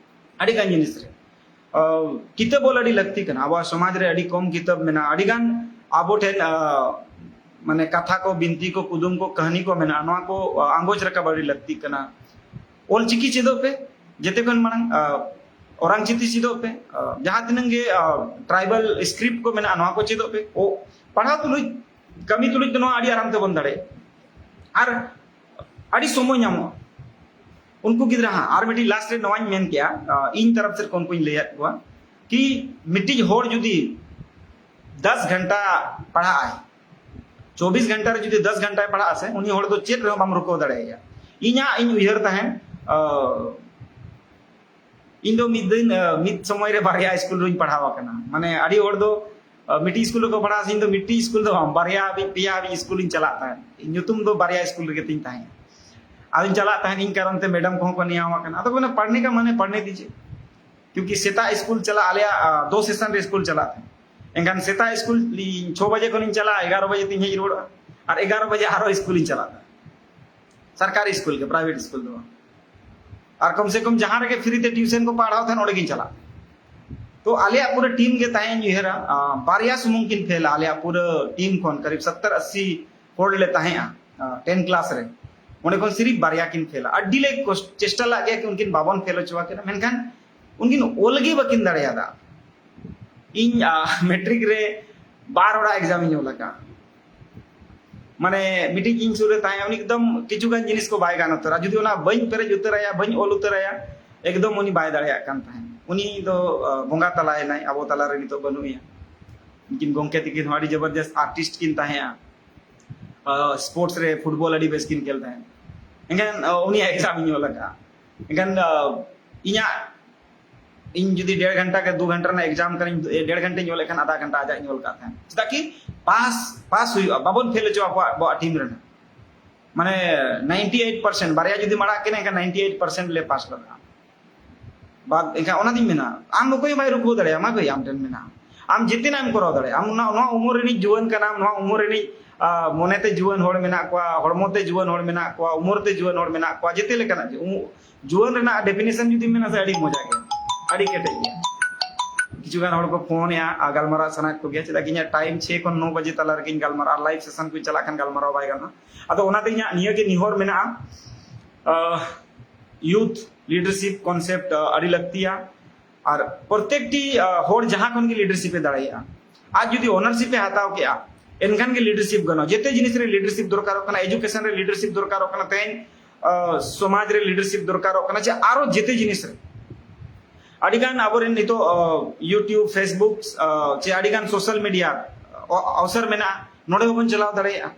ᱟᱹᱰᱤ ᱜᱟᱱ ᱡᱤᱱᱤᱥ ᱨᱮ ᱠᱤᱛᱟᱹᱵ ᱚᱞ ᱟᱹᱰᱤ ᱞᱟᱹᱠᱛᱤ ᱠᱟᱱᱟ᱾ ᱟᱵᱚᱣᱟᱜ ᱥᱚᱢᱟᱡᱽ ᱨᱮ ᱟᱹᱰᱤ ᱠᱚᱢ ᱠᱤᱛᱟᱹᱵ ᱢᱮᱱᱟᱜᱼᱟ᱾ ᱟᱹᱰᱤ ᱜᱟᱱ ᱟᱵᱚ ᱴᱷᱮᱱ ᱢᱟᱱᱮ ᱠᱟᱛᱷᱟ ᱠᱚ, ᱵᱤᱱᱛᱤ ᱠᱚ, ᱠᱩᱫᱩᱢ ᱠᱚ, ᱠᱟᱹᱦᱱᱤ ᱠᱚ ᱢᱮᱱᱟᱜᱼᱟ, ᱱᱚᱣᱟ ᱠᱚ ᱟᱸᱜᱚᱪ ᱨᱟᱠᱟᱵ ᱟᱹᱰᱤ ᱞᱟᱹᱠᱛᱤ ᱠᱟᱱᱟ᱾ ᱚᱞ ᱪᱤᱠᱤ ᱪᱮᱫᱚᱜ ᱯᱮ, ᱡᱮᱛᱮ ᱠᱷᱚᱱ ᱢᱟᱲᱟᱝ ᱚᱨᱟᱝ ᱪᱤᱠᱤ ᱪᱮᱫᱚᱜ ᱯᱮ, ᱡᱟᱦᱟᱸ ᱛᱤᱱᱟᱹᱝ ᱜᱮ ᱴᱨᱟᱭᱵᱟᱞ ᱥᱠᱨᱤᱯᱴ ᱠᱚ ᱢᱮᱱᱟᱜᱼᱟ, ᱱᱚᱣᱟ ᱠᱚ ᱪᱮᱫᱚᱜ ᱯᱮ᱾ ᱯᱟᱲᱦᱟᱣ ᱛᱩᱞᱩᱡ, ᱠᱟᱹᱢᱤ ᱛᱩᱞᱩᱡ ᱫᱚ ᱱᱚᱣᱟ ᱟᱹᱰᱤ ᱟᱨᱟᱢ ᱛᱮᱵᱚᱱ ᱫᱟᱲᱮᱭᱟᱜᱼᱟ᱾ ᱟᱨ ᱟᱹᱰᱤ ᱥᱚᱢᱚᱭ ᱧᱟᱢᱚᱜᱼᱟ ᱩᱱᱠᱩ ᱜᱤᱫᱽᱨᱟᱹ ᱦᱟᱸᱜ᱾ ᱟᱨ ᱢᱤᱫᱴᱤᱡ ᱞᱟᱥᱴ ᱨᱮ ᱱᱚᱣᱟᱧ ᱢᱮᱱ ᱠᱮᱜᱼᱟ, ᱤᱧ ᱛᱚᱨᱚᱯ ᱥᱮᱫ ᱠᱷᱚᱱ ᱩᱱᱠᱩᱧ ᱞᱟᱹᱭᱟᱫ ᱠᱚᱣᱟ ᱠᱤ ᱢᱤᱫᱴᱤᱡ ᱦᱚᱲ ᱡᱩᱫᱤ ᱫᱟᱥ ᱜᱷᱚᱱᱴᱟ ᱯᱟᱲᱦᱟᱜ ᱟᱭ, ᱪᱚᱵᱵᱤᱥ ᱜᱷᱚᱱᱴᱟ ᱨᱮ ᱡᱩᱫᱤ ᱫᱟᱥ ᱜᱷᱚᱱᱴᱟᱭ ᱯᱟᱲᱦᱟᱜᱼᱟ ᱥᱮ, ᱩᱱᱤ ᱦᱚᱲ ᱫᱚ ᱪᱮᱫ ᱨᱮᱦᱚᱸ ᱵᱟᱢ ᱨᱩᱠᱟᱹᱣ ᱫᱟᱲᱮᱭᱟᱭᱟ᱾ ᱤᱧᱟᱹᱜ ᱤᱧ ᱩᱭᱦᱟᱹᱨ ᱛᱟᱦᱮᱸᱱ, ᱤᱧ ᱫᱚ ᱢᱤᱫ ᱫᱤᱱ ᱢᱤᱫ ᱥᱚᱢᱚᱭ ᱨᱮ ᱵᱟᱨᱭᱟ ᱥᱠᱩᱞ ᱨᱤᱧ ᱯᱟᱲᱦᱟᱣ ᱟᱠᱟᱱᱟ᱾ ᱢᱟᱱᱮ ᱟᱹᱰᱤ ᱦᱚᱲ ᱫᱚ ᱢᱤᱫᱴᱤᱡ ᱥᱠᱩᱞ ᱨᱮᱠᱚ ᱯᱟᱲᱦᱟᱣ ᱥᱮ, ᱤᱧ ᱫᱚ ᱢᱤᱫᱴᱤᱡ ᱥᱠᱩᱞ ᱫᱚ ᱵᱟᱝ, ᱵᱟᱨᱭᱟ ᱦᱟᱹᱵᱤᱡ ᱯᱮᱭᱟ ᱦᱟᱹᱵᱤᱡ ᱥᱠᱩᱞ ᱤᱧ ᱪᱟᱞᱟᱜ ᱛᱟᱦᱮᱸᱫ᱾ ᱧᱩᱛᱩᱢ ᱫᱚ ᱵᱟᱨᱭᱟ ᱥᱠᱩᱞ ᱨᱮᱜᱮ ᱛᱤᱧ ᱛᱟᱦᱮᱸᱫ᱾ ᱟᱫᱚᱧ ᱪᱟᱞᱟᱜ ᱛᱟᱦᱮᱸᱫ, ᱤᱧ ᱠᱟᱨᱚᱱ ᱛᱮ ᱢᱮᱰᱟᱢ ᱠᱚᱦᱚᱸ ᱠᱚ ᱱᱮᱭᱟᱣ ᱟᱠᱟᱱᱟ᱾ ᱟᱫᱚ ᱠᱚ ᱢᱮᱱᱟ, "ᱯᱟᱲᱷᱱᱮ ᱠᱟ ᱢᱟᱱᱮ ᱯᱟᱲᱷᱱᱮ ᱫᱤᱡᱤᱭᱮ", ᱠᱤᱭᱩᱠᱤ ᱥᱮᱛᱟᱜ ᱥᱠᱩᱞ ᱪᱟᱞᱟᱜ ᱟᱞᱮᱭᱟᱜ ᱫᱚ ᱥᱮᱥᱚᱱ ᱨᱮ ᱥᱠᱩᱞ ᱪᱟᱞᱟᱜ ᱛᱟᱦᱮᱸᱫ᱾ ᱮᱱᱠᱷᱟᱱ ᱥᱮᱛᱟᱜ ᱥᱠᱩᱞ ᱤᱧ ᱪᱷᱚ ᱵᱟᱡᱮ ᱠᱷᱚᱱᱤᱧ ᱪᱟᱞᱟᱜᱼᱟ, ᱮᱜᱟᱨᱚ ᱵᱟᱡᱮ ᱛᱤᱧ ᱦᱮᱡ ᱨᱩᱣᱟᱹᱲᱚᱜᱼᱟ᱾ ᱟᱨ ᱮᱜᱟᱨᱚ ᱵᱟᱡᱮ ᱟᱨᱦᱚᱸ ᱥᱠᱩᱞᱤᱧ ᱪᱟᱞᱟᱜ ᱛᱟᱦᱮᱸᱫ, ᱥᱚᱨᱠᱟᱨᱤ ᱥᱠᱩᱞ ᱜᱮ, ᱯᱨᱟᱭᱵᱷᱮᱴ ᱥᱠᱩᱞ ᱫᱚ ᱵᱟᱝ᱾ ᱟᱨ ᱠᱚᱢ ᱥᱮ ᱠᱚᱢ ᱡᱟᱦᱟᱸ ᱨᱮᱜᱮ ᱯᱷᱨᱤ ᱛᱮ ᱴᱤᱭᱩᱥᱚᱱ ᱠᱚ ᱯᱟᱲᱦᱟᱣ ᱛᱟᱦᱮᱸᱱ, ᱚᱸᱰᱮ ᱜᱤᱧ ᱪᱟᱞᱟᱜ᱾ ᱛᱚ ᱟᱞᱮᱭᱟᱜ ᱯᱩᱨᱟᱹ ᱴᱤᱢ ᱜᱮ ᱛᱟᱦᱮᱸᱧ ᱩᱭᱦᱟᱹᱨᱟ, ᱵᱟᱨᱭᱟ ᱥᱩᱢᱩᱝ ᱠᱤᱱ ᱯᱷᱮᱞᱟ ᱟᱞᱮᱭᱟᱜ ᱯᱩᱨᱟᱹ ᱴᱤᱢ ᱠᱷᱚᱱ᱾ ᱠᱟᱨᱤᱵ ᱥᱚᱛᱛᱚᱨ ᱟᱥᱤ ᱦᱚᱲ ᱞᱮ ᱛᱟᱦᱮᱸᱜᱼᱟ ᱴᱮᱱ ᱠᱞᱟᱥ ᱨᱮ᱾ ᱚᱸᱰᱮ ᱠᱷᱚᱱ ᱥᱤᱨᱤᱯ ᱵᱟᱨᱭᱟ ᱠᱤᱱ ᱯᱷᱮᱞᱟ᱾ ᱟᱹᱰᱤ ᱞᱮ ᱪᱮᱥᱴᱟ ᱞᱟᱜ ᱜᱮᱭᱟ ᱠᱤ ᱩᱱᱠᱤᱱ ᱵᱟᱵᱚᱱ ᱯᱷᱮᱞ ᱦᱚᱪᱚ ᱟᱹᱠᱤᱱᱟ, ᱢᱮᱱᱠᱷᱟᱱ ᱩᱱᱠᱤᱱ ᱚᱞ ᱜᱮ ᱵᱟᱹᱠᱤᱱ ᱫᱟᱲᱮᱭᱟᱫᱟ᱾ ᱤᱧ ᱢᱮᱴᱨᱤᱠ ᱨᱮ ᱵᱟᱨ ᱦᱚᱲᱟᱜ ᱮᱠᱡᱟᱢ ᱤᱧ ᱚᱞ ᱟᱠᱟᱫᱼᱟ᱾ ᱢᱟᱱᱮ ᱢᱤᱫᱴᱤᱡ ᱤᱧ ᱥᱩᱨ ᱨᱮ ᱛᱟᱦᱮᱸ, ᱩᱱᱤ ᱮᱠᱫᱚᱢ ᱠᱤᱪᱷᱩ ᱜᱟᱱ ᱡᱤᱱᱤᱥ ᱠᱚ ᱵᱟᱭ ᱜᱟᱱ ᱩᱛᱟᱹᱨᱟ᱾ ᱡᱩᱫᱤ ᱚᱱᱟ ᱵᱟᱹᱧ ᱯᱮᱨᱮᱡ ᱩᱛᱟᱹᱨᱟᱭᱟ, ᱵᱟᱹᱧ ᱚᱞ ᱩᱛᱟᱹᱨᱟᱭᱟ, ᱮᱠᱫᱚᱢ ᱩᱱᱤ ᱵᱟᱭ ᱫᱟᱲᱮᱭᱟᱜ ᱠᱟᱱ ᱛᱟᱦᱮᱸᱫ᱾ ᱩᱱᱤ ᱫᱚ ᱵᱚᱸᱜᱟ ᱛᱟᱞᱟᱭᱮᱱᱟᱭ, ᱟᱵᱚ ᱛᱟᱞᱟᱨᱮ ᱱᱤᱛᱚᱜ ᱵᱟᱹᱱᱩᱜ ᱮᱭᱟ᱾ ᱩᱱᱠᱤᱱ ᱜᱚᱢᱠᱮ ᱛᱤᱠᱤᱱ ᱦᱚᱸ ᱟᱹᱰᱤ ᱡᱚᱵᱚᱨᱫᱚᱥᱛ ᱟᱨᱴᱤᱥᱴ ᱠᱤᱱ ᱛᱟᱦᱮᱸᱜᱼᱟ᱾ ᱥᱯᱳᱨᱴᱥ ᱨᱮ ᱯᱷᱩᱴᱵᱚᱞ ᱟᱹᱰᱤ ᱵᱮᱥ ᱠᱤᱱ ᱠᱷᱮᱞ ᱛᱟᱦᱮᱸᱫ᱾ ᱮᱱᱠᱷᱟᱱ ᱩᱱᱤᱭᱟᱜ ᱮᱠᱡᱟᱢ ᱤᱧ ᱚᱞ ᱟᱠᱟᱫᱼᱟ᱾ ᱮᱱᱠᱷᱟᱱ ᱤᱧᱟᱹᱜ ᱤᱧ ᱡᱩᱫᱤ ᱰᱮᱲ ᱜᱷᱚᱱᱴᱟ ᱠᱮ ᱫᱩ ᱜᱷᱚᱱᱴᱟ ᱨᱮᱱᱟᱜ ᱮᱠᱡᱟᱢ ᱠᱟᱱᱟ, ᱰᱮᱲ ᱜᱷᱚᱱᱴᱟᱧ ᱚᱞᱮᱫ ᱠᱷᱟᱱ ᱟᱫᱷᱟ ᱜᱷᱚᱱᱴᱟ ᱟᱡᱟᱜ ᱤᱧ ᱚᱞ ᱠᱟᱜ ᱛᱟᱦᱮᱸᱫ᱾ ᱪᱮᱫᱟᱜ ᱠᱤ ᱯᱟᱥ ᱯᱟᱥ ᱦᱩᱭᱩᱜᱼᱟ, ᱵᱟᱵᱚᱱ ᱯᱷᱮᱞ ᱦᱚᱪᱚ ᱟᱵᱚᱣᱟᱜ ᱟᱵᱚᱣᱟᱜ ᱴᱤᱢ ᱨᱮᱱᱟᱜ᱾ ᱢᱟᱱᱮ ᱱᱟᱭᱤᱱᱴᱤ ᱮᱭᱤᱴ ᱯᱟᱨᱥᱮᱱᱴ, ᱵᱟᱨᱭᱟ ᱡᱩᱫᱤ ᱢᱟᱲᱟᱜ ᱠᱤᱱᱟ ᱮᱱᱠᱷᱟᱱ ᱱᱟᱭᱤᱱᱴᱤ ᱮᱭᱤᱴ ᱯᱟᱨᱥᱮᱱᱴ ᱞᱮ ᱯᱟᱥ ᱞᱮᱫᱟ᱾ ᱵᱟᱫ ᱮᱱᱠᱷᱟᱱ ᱚᱱᱟ ᱫᱤᱧ ᱢᱮᱱᱟ, ᱟᱢ ᱚᱠᱚᱭ ᱦᱚᱸ ᱵᱟᱭ ᱨᱩᱠᱷᱟᱹᱣ ᱫᱟᱲᱮᱭᱟᱢᱟ ᱵᱷᱟᱹᱭ, ᱟᱢ ᱴᱷᱮᱱ ᱢᱮᱱᱟᱜᱼᱟ᱾ ᱟᱢ ᱡᱮᱛᱮᱱᱟᱜ ᱮᱢ ᱠᱚᱨᱟᱣ ᱫᱟᱲᱮᱭᱟᱜᱼᱟ᱾ ᱟᱢ ᱱᱚᱣᱟ ᱱᱚᱣᱟ ᱩᱢᱚᱨ ᱨᱤᱱᱤᱡ ᱡᱩᱣᱟᱹᱱ ᱠᱟᱱᱟᱢ, ᱱᱚᱣᱟ ᱩᱢᱚᱨ ᱨᱤᱱᱤᱡ ᱢᱚᱱᱮᱛᱮ ᱡᱩᱣᱟᱹᱱ ᱦᱚᱲ ᱢᱮᱱᱟᱜ ᱠᱚᱣᱟ, ᱦᱚᱲᱢᱚ ᱛᱮ ᱡᱩᱣᱟᱹᱱ ᱦᱚᱲ ᱢᱮᱱᱟᱜ ᱠᱚᱣᱟ, ᱩᱢᱚᱨ ᱛᱮ ᱡᱩᱣᱟᱹᱱ ᱦᱚᱲ ᱢᱮᱱᱟᱜ ᱠᱚᱣᱟ, ᱡᱮᱛᱮ ᱞᱮᱠᱟᱱᱟᱜ ᱡᱩᱣᱟᱹᱱ ᱨᱮᱱᱟᱜ ᱰᱮᱯᱷᱤᱱᱮᱥᱚᱱ ᱡᱩᱫᱤᱢ ᱢᱮᱱᱟ ᱥᱮ, ᱟᱹᱰᱤ ᱢᱚᱡᱟ ᱜᱮᱭᱟ, ᱟᱹᱰᱤ ᱠᱮᱴᱮᱡ ᱜᱮᱭᱟ᱾ ᱠᱤᱪᱷᱩ ᱜᱟᱱ ᱦᱚᱲ ᱠᱚ ᱯᱷᱳᱱᱮᱜᱼᱟ ᱟᱨ ᱜᱟᱞᱢᱟᱨᱟᱣ ᱥᱟᱱᱟᱭᱮᱫ ᱠᱚᱜᱮᱭᱟ, ᱪᱮᱫᱟᱜ ᱠᱤ ᱤᱧᱟᱹᱜ ᱴᱟᱭᱤᱢ ᱪᱷᱮ ᱠᱷᱚᱱ ᱱᱚ ᱵᱟᱡᱮ ᱛᱟᱞᱟ ᱨᱮᱜᱮᱧ ᱜᱟᱞᱢᱟᱨᱟᱜᱼᱟ, ᱞᱟᱭᱤᱵᱷ ᱥᱮᱥᱚᱱ ᱠᱚᱧ ᱪᱟᱞᱟᱜ ᱠᱷᱟᱱ ᱜᱟᱞᱢᱟᱨᱟᱣ ᱵᱟᱭ ᱜᱟᱱᱚᱜᱼᱟ᱾ ᱟᱫᱚ ᱚᱱᱟᱛᱮ ᱤᱧᱟᱹᱜ ᱱᱤᱭᱟᱹ ᱜᱮ ᱱᱮᱦᱚᱨ ᱢᱮᱱᱟᱜᱼᱟ, ᱭᱩᱛᱷ ᱞᱤᱰᱟᱨᱥᱤᱯ ᱠᱚᱱᱥᱮᱯᱴ ᱟᱹᱰᱤ ᱞᱟᱹᱠᱛᱤᱭᱟ᱾ ᱟᱨ ᱯᱨᱚᱛᱮᱠᱴᱤ ᱦᱚᱲ ᱡᱟᱦᱟᱸ ᱠᱷᱚᱱ ᱜᱮ ᱞᱤᱰᱟᱨᱥᱤᱯ ᱮ ᱫᱟᱲᱮᱭᱟᱜᱼᱟ, ᱟᱡ ᱡᱩᱫᱤ ᱚᱱᱟᱨᱥᱤᱯ ᱮ ᱦᱟᱛᱟᱣ ᱠᱮᱜᱼᱟ, ᱮᱱᱠᱷᱟᱱ ᱜᱮ ᱞᱤᱰᱟᱨᱥᱤᱯ ᱜᱟᱱᱚᱜᱼᱟ᱾ ᱡᱮᱛᱮ ᱡᱤᱱᱤᱥ ᱨᱮ ᱞᱤᱰᱟᱨᱥᱤᱯ ᱫᱚᱨᱠᱟᱨᱚᱜ ᱠᱟᱱᱟ, ᱮᱡᱩᱠᱮᱥᱚᱱ ᱨᱮ ᱞᱤᱰᱟᱨᱥᱤᱯ ᱫᱚᱨᱠᱟᱨᱚᱜ ᱠᱟᱱᱟ, ᱛᱮᱦᱮᱧ ᱥᱚᱢᱟᱡᱽ ᱨᱮ ᱞᱤᱰᱟᱨᱥᱤᱯ ᱫᱚᱨᱠᱟᱨᱚᱜ ᱠᱟᱱᱟ, ᱪᱮ ᱟᱨᱚ ᱡᱮᱛᱮ ᱡᱤᱱᱤᱥ ᱨᱮ᱾ ᱟᱹᱰᱤᱜᱟᱱ ᱟᱵᱚᱨᱮᱱ ᱱᱤᱛᱚᱜ ᱭᱩᱴᱤᱭᱩᱵᱽ, ᱯᱷᱮᱥᱵᱩᱠ, ᱪᱮ ᱟᱹᱰᱤᱜᱟᱱ ᱥᱳᱥᱟᱞ ᱢᱤᱰᱤᱭᱟ ᱚᱣᱥᱚᱨ ᱢᱮᱱᱟᱜᱼᱟ, ᱱᱚᱰᱮ ᱦᱚᱸᱵᱚᱱ ᱪᱟᱞᱟᱣ ᱫᱟᱲᱮᱭᱟᱜᱼᱟ᱾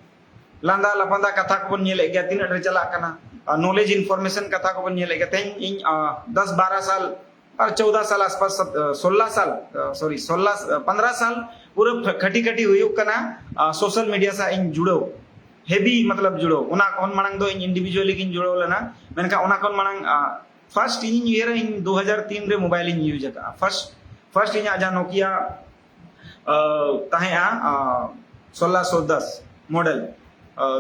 ᱞᱟᱸᱫᱟ ᱞᱟᱯᱟᱸᱫᱟ ᱠᱟᱛᱷᱟ ᱠᱚᱵᱚᱱ ᱧᱮᱞᱮᱫ ᱜᱮᱭᱟ, ᱛᱤᱱᱟᱹᱜ ᱰᱷᱮᱨ ᱪᱟᱞᱟᱜ ᱠᱟᱱᱟ᱾ ᱱᱚᱞᱮᱡᱽ ᱤᱱᱯᱷᱚᱨᱢᱮᱥᱚᱱ ᱠᱟᱛᱷᱟ ᱠᱚᱵᱚᱱ ᱧᱮᱞᱮᱫ ᱜᱮ, ᱛᱮᱦᱮᱧ ᱤᱧ ᱫᱚᱥ ᱵᱟᱨᱚ ᱥᱟᱞ ᱟᱨ ᱪᱳᱫᱟ ᱥᱟᱞ ᱟᱥᱯᱟᱥ, ᱥᱳᱞᱞᱟ ᱥᱟᱞ, ᱥᱚᱨᱤ, ᱥᱳᱞᱞᱟ, ᱯᱚᱱᱫᱽᱨᱚ ᱥᱟᱞ ᱯᱩᱨᱟᱹ ᱠᱷᱟᱹᱴᱤ ᱠᱷᱟᱹᱴᱤ ᱦᱩᱭᱩᱜ ᱠᱟᱱᱟ ᱥᱳᱥᱟᱞ ᱢᱤᱰᱤᱭᱟ ᱥᱟᱶ ᱤᱧ ᱡᱩᱲᱟᱹᱣ, ᱦᱮᱵᱤ ᱢᱚᱛᱞᱚᱵ ᱡᱩᱲᱟᱹᱣ᱾ ᱚᱱᱟ ᱠᱷᱚᱱ ᱢᱟᱲᱟᱝ ᱫᱚ ᱤᱧ ᱤᱱᱰᱤᱵᱷᱤᱡᱩᱣᱟᱞᱤ ᱜᱤᱧ ᱡᱩᱲᱟᱹᱣ ᱞᱮᱱᱟ, ᱢᱮᱱᱠᱷᱟᱱ ᱚᱱᱟ ᱠᱷᱚᱱ ᱢᱟᱲᱟᱝ ᱯᱷᱟᱨᱥᱴ ᱤᱧᱤᱧ ᱩᱭᱦᱟᱹᱨᱟ, ᱤᱧ ᱫᱩ ᱦᱟᱡᱟᱨ ᱛᱤᱱ ᱨᱮ ᱢᱳᱵᱟᱭᱤᱞ ᱤᱧ ᱤᱭᱩᱡᱽ ᱟᱠᱟᱫᱼᱟ᱾ ᱯᱷᱟᱨᱥᱴ ᱯᱷᱟᱨᱥᱴ ᱤᱧᱟᱹᱜ ᱡᱟᱦᱟᱸ ᱱᱳᱠᱤᱭᱟ ᱛᱟᱦᱮᱸᱜᱼᱟ, ᱥᱳᱞᱞᱟ ᱥᱚ ᱫᱚᱥ ᱢᱚᱰᱮᱞ,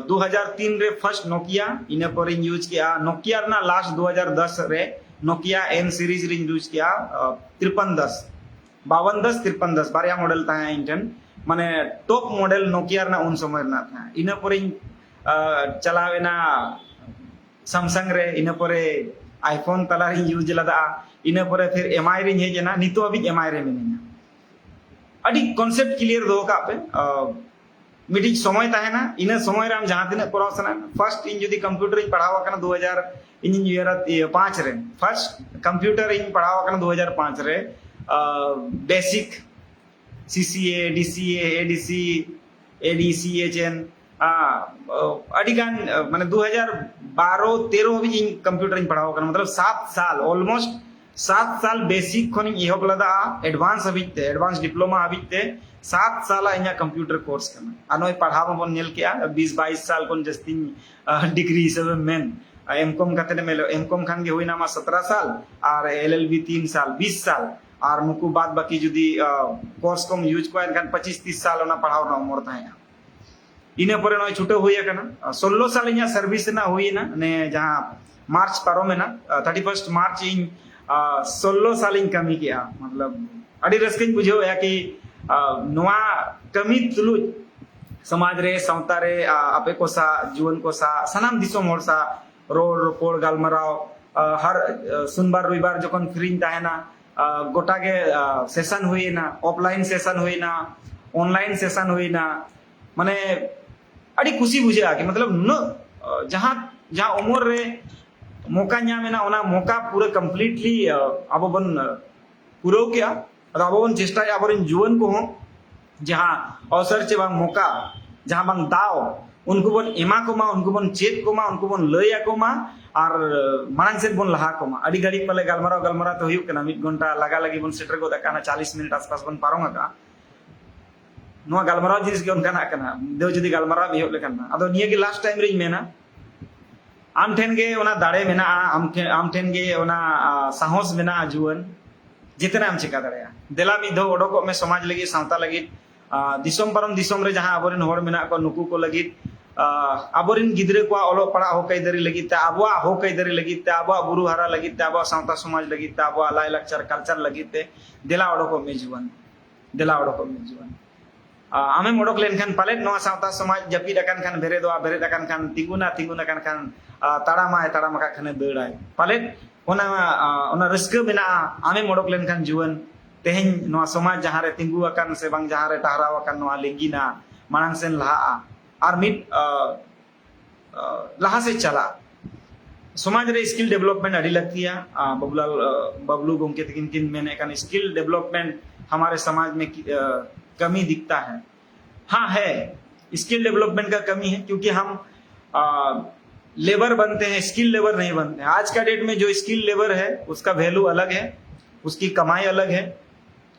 ᱫᱩ ᱦᱟᱡᱟᱨ ᱛᱤᱱ ᱨᱮ ᱯᱷᱟᱨᱥᱴ ᱱᱳᱠᱤᱭᱟ, ᱤᱱᱟᱹ ᱯᱚᱨᱮᱧ ᱤᱭᱩᱡᱽ ᱠᱮᱜᱼᱟ ᱱᱳᱠᱤᱭᱟ ᱨᱮᱱᱟᱜ ᱞᱟᱥᱴ ᱫᱩ ᱦᱟᱡᱟᱨ ᱫᱚᱥ ᱨᱮ ᱱᱳᱠᱤᱭᱟ ᱮᱱ ᱥᱤᱨᱤᱡᱽ ᱨᱤᱧ ᱤᱭᱩᱡᱽ ᱠᱮᱜᱼᱟ, ᱛᱨᱤᱯᱟᱱ ᱫᱚᱥ, ᱵᱟᱣᱟᱱ ᱫᱚᱥ, ᱛᱨᱤᱯᱟᱱ ᱫᱚᱥ, ᱵᱟᱨᱭᱟ ᱢᱚᱰᱮᱞ ᱛᱟᱦᱮᱸ ᱤᱧ ᱴᱷᱮᱱ᱾ ᱢᱟᱱᱮ ᱴᱚᱯ ᱢᱚᱰᱮᱞ ᱱᱳᱠᱤᱭᱟ ᱨᱮᱱᱟᱜ ᱩᱱ ᱥᱚᱢᱚᱭ ᱨᱮᱱᱟᱜ ᱛᱟᱦᱮᱸ᱾ ᱤᱱᱟᱹ ᱯᱚᱨᱮᱧ ᱪᱟᱞᱟᱣ ᱮᱱᱟ ᱥᱟᱢᱥᱟᱝ ᱨᱮ, ᱤᱱᱟᱹ ᱯᱚᱨᱮ ᱟᱭᱯᱷᱳᱱ ᱛᱟᱞᱟᱨᱤᱧ ᱤᱭᱩᱡᱽ ᱞᱮᱫᱟ, ᱤᱱᱟᱹ ᱯᱚᱨᱮ ᱯᱷᱤᱨ ᱮᱢᱟᱭ ᱨᱤᱧ ᱦᱮᱡ ᱮᱱᱟ, ᱱᱤᱛᱚᱜ ᱦᱟᱹᱵᱤᱡ ᱮᱢᱟᱭ ᱨᱮ ᱢᱤᱱᱟᱹᱧᱟ᱾ ᱟᱹᱰᱤ ᱠᱚᱱᱥᱮᱯᱴ ᱠᱞᱤᱭᱟᱨ ᱫᱚᱦᱚ ᱠᱟᱜ ᱯᱮ᱾ ᱢᱤᱫᱴᱤᱡ ᱥᱚᱢᱚᱭ ᱛᱟᱦᱮᱱᱟ, ᱤᱱᱟᱹ ᱥᱚᱢᱚᱭ ᱨᱮ ᱟᱢ ᱡᱟᱦᱟᱸ ᱛᱤᱱᱟᱹᱜ ᱠᱚᱨᱟᱣ ᱥᱟᱱᱟ᱾ ᱯᱷᱟᱨᱥᱴ ᱤᱧ ᱡᱩᱫᱤ ᱠᱚᱢᱯᱤᱭᱩᱴᱟᱨ ᱤᱧ ᱯᱟᱲᱦᱟᱣ ᱟᱠᱟᱱᱟ ᱫᱩ ᱦᱟᱡᱟᱨ, ᱤᱧᱤᱧ ᱩᱭᱦᱟᱹᱨᱟ ᱤᱭᱟᱹ ᱯᱟᱸᱪ ᱨᱮ, ᱯᱷᱟᱨᱥᱴ ᱠᱚᱢᱯᱤᱭᱩᱴᱟᱨ ᱤᱧ ᱯᱟᱲᱦᱟᱣ ᱟᱠᱟᱱᱟ ᱫᱩ ᱦᱟᱡᱟᱨ ᱯᱟᱸᱪ ᱨᱮ, ᱵᱮᱥᱤᱠ ᱥᱤ ᱥᱤ ᱮ, ᱰᱤ ᱥᱤ ᱮ, ᱮ ᱰᱤ ᱥᱤ, ᱮ ᱰᱤ ᱥᱤ ᱮ ᱪᱮᱱ, ᱟᱹᱰᱤ ᱜᱟᱱ, ᱢᱟᱱᱮ ᱫᱩ ᱦᱟᱡᱟᱨ ᱵᱟᱨᱚ ᱛᱮᱨᱚ ᱦᱟᱹᱵᱤᱡ ᱤᱧ ᱠᱚᱢᱯᱤᱭᱩᱴᱟᱨ ᱤᱧ ᱯᱟᱲᱦᱟᱣ ᱟᱠᱟᱱᱟ, ᱢᱚᱛᱞᱚᱵ ᱥᱟᱛ ᱥᱟᱞ, ᱚᱞᱢᱳᱥᱴ ᱥᱟᱛ ᱥᱟᱞ ᱵᱮᱥᱤᱠ ᱠᱷᱚᱱᱤᱧ ᱮᱦᱚᱵ ᱞᱮᱫᱟ ᱮᱰᱵᱷᱟᱱᱥ ᱦᱟᱹᱵᱤᱡ ᱛᱮ, ᱮᱰᱵᱷᱟᱱᱥ ᱰᱤᱯᱞᱳᱢᱟ ᱦᱟᱹᱵᱤᱡ ᱛᱮ ᱥᱟᱛ ᱥᱟᱞ ᱤᱧᱟᱹᱜ ᱠᱚᱢᱯᱤᱭᱩᱴᱟᱨ ᱠᱳᱨᱥ ᱠᱟᱱᱟ᱾ ᱟᱨ ᱱᱚᱜᱼᱚᱭ ᱯᱟᱲᱦᱟᱣ ᱢᱟᱵᱚᱱ ᱧᱮᱞ ᱠᱮᱜᱼᱟ, ᱵᱤᱥ ᱵᱟᱭᱤᱥ ᱥᱟᱞ ᱠᱷᱚᱱ ᱡᱟᱹᱥᱛᱤᱧ ᱰᱤᱜᱽᱨᱤ ᱦᱤᱥᱟᱹᱵᱮᱢ ᱢᱮᱱ, ᱮᱢ ᱠᱚᱢ ᱠᱟᱛᱮ ᱮᱢ ᱮᱞ ᱮᱢ ᱠᱚᱢ ᱠᱷᱟᱱ ᱜᱮ ᱦᱩᱭᱱᱟ ᱟᱢᱟᱜ ᱥᱚᱛᱨᱟ ᱥᱟᱞ, ᱟᱨ ᱮᱞ ᱮᱞ ᱵᱤ ᱛᱤᱱ ᱥᱟᱞ, ᱵᱤᱥ ᱥᱟᱞ, ᱟᱨ ᱱᱩᱠᱩ ᱵᱟᱫ ᱵᱟᱹᱠᱤ ᱡᱩᱫᱤ ᱠᱳᱨᱥ ᱠᱚᱢ ᱤᱭᱩᱡᱽ ᱠᱚᱣᱟ ᱮᱱᱠᱷᱟᱱ ᱯᱚᱸᱪᱤᱥ ᱛᱤᱥ ᱥᱟᱞ ᱚᱱᱟ ᱯᱟᱲᱦᱟᱣ ᱨᱮᱱᱟᱜ ᱩᱢᱚᱨ ᱛᱟᱦᱮᱸᱜᱼᱟ᱾ ᱤᱱᱟᱹ ᱯᱚᱨᱮ ᱱᱚᱜᱼᱚᱭ ᱪᱷᱩᱴᱟᱹᱣ ᱦᱩᱭ ᱟᱠᱟᱱᱟ᱾ ᱥᱳᱞᱞᱳ ᱥᱟᱞ ᱤᱧᱟᱹᱜ ᱥᱟᱨᱵᱷᱤᱥ ᱨᱮᱱᱟᱜ ᱦᱩᱭᱮᱱᱟ, ᱱᱮ ᱡᱟᱦᱟᱸ ᱢᱟᱨᱪ ᱯᱟᱨᱚᱢᱮᱱᱟ, ᱛᱷᱟᱨᱴᱤ ᱯᱷᱟᱨᱥᱴ ᱢᱟᱨᱪ ᱤᱧ ᱥᱳᱞᱞᱳ ᱥᱟᱞ ᱤᱧ ᱠᱟᱹᱢᱤ ᱠᱮᱜᱼᱟ᱾ ᱢᱚᱛᱞᱚᱵ ᱟᱹᱰᱤ ᱨᱟᱹᱥᱠᱟᱹᱧ ᱵᱩᱡᱷᱟᱹᱣᱮᱜᱼᱟ ᱠᱤ ᱱᱚᱣᱟ ᱠᱟᱹᱢᱤ ᱛᱩᱞᱩᱡ ᱥᱚᱢᱟᱡᱽ ᱨᱮ, ᱥᱟᱶᱛᱟ ᱨᱮ, ᱟᱯᱮ ᱠᱚ ᱥᱟᱶ, ᱡᱩᱣᱟᱹᱱ ᱠᱚ ᱥᱟᱶ, ᱥᱟᱱᱟᱢ ᱫᱤᱥᱚᱢ ᱦᱚᱲ ᱥᱟᱶ ᱨᱚᱲ ᱨᱚᱯᱚᱲ ᱜᱟᱞᱢᱟᱨᱟᱣ, ᱦᱟᱨ ᱥᱩᱱᱵᱟᱨ ᱨᱚᱵᱤᱵᱟᱨ ᱡᱚᱠᱷᱚᱱ ᱯᱷᱨᱤᱧ ᱛᱟᱦᱮᱱᱟ, ᱜᱚᱴᱟ ᱜᱮ ᱥᱮᱥᱚᱱ ᱦᱩᱭᱮᱱᱟ, ᱚᱯᱷᱞᱟᱭᱤᱱ ᱥᱮᱥᱚᱱ ᱦᱩᱭᱮᱱᱟ, ᱚᱱᱞᱟᱭᱤᱱ ᱥᱮᱥᱚᱱ ᱦᱩᱭᱮᱱᱟ᱾ ᱢᱟᱱᱮ ᱟᱹᱰᱤ ᱠᱩᱥᱤ ᱵᱩᱡᱷᱟᱹᱜᱼᱟ ᱠᱤ ᱢᱚᱛᱞᱚᱵ ᱱᱩᱱᱟᱹᱜ ᱡᱟᱦᱟᱸ ᱡᱟᱦᱟᱸ ᱩᱢᱚᱨ ᱨᱮ ᱢᱚᱠᱟ ᱧᱟᱢ ᱮᱱᱟ, ᱚᱱᱟ ᱢᱚᱠᱟ ᱯᱩᱨᱟᱹ ᱠᱚᱢᱯᱞᱤᱴᱞᱤ ᱟᱵᱚ ᱵᱚᱱ ᱯᱩᱨᱟᱹᱣ ᱠᱮᱜᱼᱟ᱾ ᱟᱫᱚ ᱟᱵᱚ ᱵᱚᱱ ᱪᱮᱥᱴᱟᱭᱟ ᱟᱵᱚᱨᱮᱱ ᱡᱩᱣᱟᱹᱱ ᱠᱚᱦᱚᱸ ᱡᱟᱦᱟᱸ ᱚᱣᱥᱚᱨ ᱪᱮ ᱵᱟᱝ ᱢᱚᱠᱟ ᱡᱟᱦᱟᱸ ᱵᱟᱝ ᱫᱟᱣ ᱩᱱᱠᱩ ᱵᱚᱱ ᱮᱢᱟ ᱠᱚᱢᱟ, ᱩᱱᱠᱩ ᱵᱚᱱ ᱪᱮᱫ ᱠᱚᱢᱟ, ᱩᱱᱠᱩ ᱵᱚᱱ ᱞᱟᱹᱭ ᱟᱠᱚ ᱢᱟ, ᱟᱨ ᱢᱟᱲᱟᱝ ᱥᱮᱫ ᱵᱚᱱ ᱞᱟᱦᱟ ᱠᱚᱢᱟ᱾ ᱟᱹᱰᱤ ᱜᱷᱟᱹᱲᱤᱡ ᱯᱟᱞᱮ ᱜᱟᱞᱢᱟᱨᱟᱣ ᱜᱟᱞᱢᱟᱨᱟᱣ ᱛᱮ ᱦᱩᱭᱩᱜ ᱠᱟᱱᱟ, ᱢᱤᱫ ᱜᱷᱚᱱᱴᱟ ᱞᱟᱜᱟ ᱞᱟᱹᱜᱤᱫ ᱵᱚᱱ ᱥᱮᱴᱮᱨ ᱜᱚᱫ ᱟᱠᱟᱱᱟ, ᱪᱟᱞᱤᱥ ᱢᱤᱱᱤᱴ ᱟᱥᱯᱟᱥ ᱵᱚᱱ ᱯᱟᱨᱚᱢ ᱟᱠᱟᱜᱼᱟ᱾ ᱱᱚᱣᱟ ᱜᱟᱞᱢᱟᱨᱟᱣ ᱡᱤᱱᱤᱥ ᱜᱮ ᱚᱱᱠᱟᱱᱟᱜ ᱠᱟᱱᱟ, ᱫᱮᱣ ᱡᱩᱫᱤ ᱜᱟᱞᱢᱟᱨᱟᱣ ᱮᱦᱚᱵ ᱞᱮᱠᱷᱟᱱ ᱢᱟ᱾ ᱟᱫᱚ ᱱᱤᱭᱟᱹ ᱜᱮ ᱞᱟᱥᱴ ᱴᱟᱭᱤᱢ ᱨᱤᱧ ᱢᱮᱱᱟ, ᱟᱢ ᱴᱷᱮᱱ ᱜᱮ ᱚᱱᱟ ᱫᱟᱲᱮ ᱢᱮᱱᱟᱜᱼᱟ, ᱟᱢ ᱴᱷᱮᱱ, ᱟᱢ ᱴᱷᱮᱱ ᱜᱮ ᱚᱱᱟ ᱟ, ᱥᱟᱦᱚᱥ ᱢᱮᱱᱟᱜᱼᱟ ᱡᱩᱣᱟᱹᱱ, ᱡᱮᱛᱮᱱᱟᱜ ᱮᱢ ᱪᱮᱠᱟ ᱫᱟᱲᱮᱭᱟᱜᱼᱟ᱾ ᱫᱮᱞᱟ ᱢᱤᱫ ᱫᱷᱟᱣ ᱚᱰᱚᱠᱚᱜ ᱢᱮ ᱥᱚᱢᱟᱡᱽ ᱞᱟᱹᱜᱤᱫ, ᱥᱟᱶᱛᱟ ᱞᱟᱹᱜᱤᱫ, ᱟ, ᱫᱤᱥᱚᱢ ᱯᱟᱨᱚᱢ ᱫᱤᱥᱚᱢ ᱨᱮ ᱡᱟᱦᱟᱸ ᱟᱵᱚᱨᱮᱱ ᱦᱚᱲ ᱢᱮᱱᱟᱜ ᱠᱚᱣᱟ, ᱱᱩᱠᱩ ᱠᱚ ᱞᱟᱹᱜᱤᱫ, ᱟ, ᱟᱵᱚᱨᱮᱱ ᱜᱤᱫᱽᱨᱟᱹ ᱠᱚᱣᱟᱜ ᱚᱞᱚᱜ ᱯᱟᱲᱦᱟᱜ ᱦᱚᱠ ᱟᱹᱭᱫᱟᱹᱨᱤ ᱞᱟᱹᱜᱤᱫ ᱛᱮ, ᱟᱵᱚᱣᱟᱜ ᱦᱚᱠ ᱟᱹᱭᱫᱟᱹᱨᱤ ᱞᱟᱹᱜᱤᱫ ᱛᱮ, ᱟᱵᱚᱣᱟᱜ ᱵᱩᱨᱩ ᱦᱟᱨᱟ ᱞᱟᱹᱜᱤᱫ ᱛᱮ, ᱟᱵᱚᱣᱟᱜ ᱥᱟᱶᱛᱟ ᱥᱚᱢᱟᱡᱽ ᱞᱟᱹᱜᱤᱫ ᱛᱮ, ᱟᱵᱚᱣᱟᱜ ᱞᱟᱭᱼᱞᱟᱠᱪᱟᱨ ᱠᱟᱞᱪᱟᱨ ᱞᱟᱹᱜᱤᱫ ᱛᱮ ᱫᱮᱞᱟ ᱚᱰᱚᱠᱚᱜ ᱢᱮ ᱡᱩᱣᱟᱹᱱ, ᱫᱮᱞᱟ ᱚᱰᱚᱠᱚᱜ ᱢᱮ ᱡᱩᱣᱟᱹᱱ᱾ ᱟ, ᱟᱢᱮᱢ ᱚᱰᱚᱠ ᱞᱮᱱᱠᱷᱟᱱ ᱯᱟᱞᱮᱫ ᱱᱚᱣᱟ ᱥᱟᱶᱛᱟ ᱥᱚᱢᱟᱡᱽ ᱡᱟᱹᱯᱤᱫ ᱟᱠᱟᱱ ᱠᱷᱟᱱ ᱵᱮᱨᱮᱫᱚᱜᱼᱟ, ᱵᱮᱨᱮᱫ ᱟᱠᱟᱱ ᱠᱷᱟᱱ ᱛᱤᱸᱜᱩᱱᱟ, ᱛᱤᱸᱜᱩᱱ ᱟᱠᱟᱱ ᱠᱷᱟᱱ, ᱟ, ᱛᱟᱲᱟᱢᱟᱭ, ᱛᱟᱲᱟᱢ ᱟᱠᱟᱫ ᱠᱷᱟᱱᱮ ᱫᱟᱹᱲᱟᱭ᱾ ᱯᱟᱞᱮᱫ ᱚᱱᱟ, ᱟ, ᱚᱱᱟ ᱨᱟᱹᱥᱠᱟᱹ ᱢᱮᱱᱟᱜᱼᱟ ᱟᱢᱮᱢ ᱚᱰᱚᱠ ᱞᱮᱱᱠᱷᱟᱱ ᱡᱩᱣᱟᱹᱱ᱾ ᱛᱮᱦᱮᱧ ᱱᱚᱣᱟ ᱥᱚᱢᱟᱡᱽ ᱡᱟᱦᱟᱸ ᱨᱮ ᱛᱤᱸᱜᱩ ᱟᱠᱟᱱ ᱥᱮ ᱵᱟᱝ ᱡᱟᱦᱟᱸ ᱨᱮ ᱴᱟᱦᱨᱟᱣ ᱟᱠᱟᱱ, ᱱᱚᱣᱟ ᱞᱤᱸᱜᱤᱱᱟ, ᱢᱟᱲᱟᱝ ᱥᱮᱱ ᱞᱟᱦᱟᱜᱼᱟ᱾ ᱟᱨ ᱢᱤᱫ, ᱟ, ᱟ, ᱞᱟᱦᱟ ᱥᱮᱫ ᱪᱟᱞᱟᱜᱼᱟ᱾ ᱥᱚᱢᱟᱡᱽ ᱨᱮ skill development ᱟᱹᱰᱤ ᱞᱟᱹᱠᱛᱤᱭᱟ᱾ ᱟ, ᱵᱟᱵᱩᱞᱟᱞ, ᱟ, ᱵᱟᱵᱞᱩ ᱜᱚᱢᱠᱮ ᱛᱟᱹᱠᱤᱱ ᱠᱤᱱ ᱢᱮᱱᱮᱫ ᱠᱟᱱ skill development हमारे समाज में कि-, आ, कमी दिखता है। हाँ है, स्किल डेवलपमेंट का कमी है, क्योंकि हम आ, लेबर बनते हैं, स्किल लेबर नहीं बनते हैं। आज का डेट में जो स्किल लेबर है उसका वैल्यू अलग है, उसकी कमाई अलग है।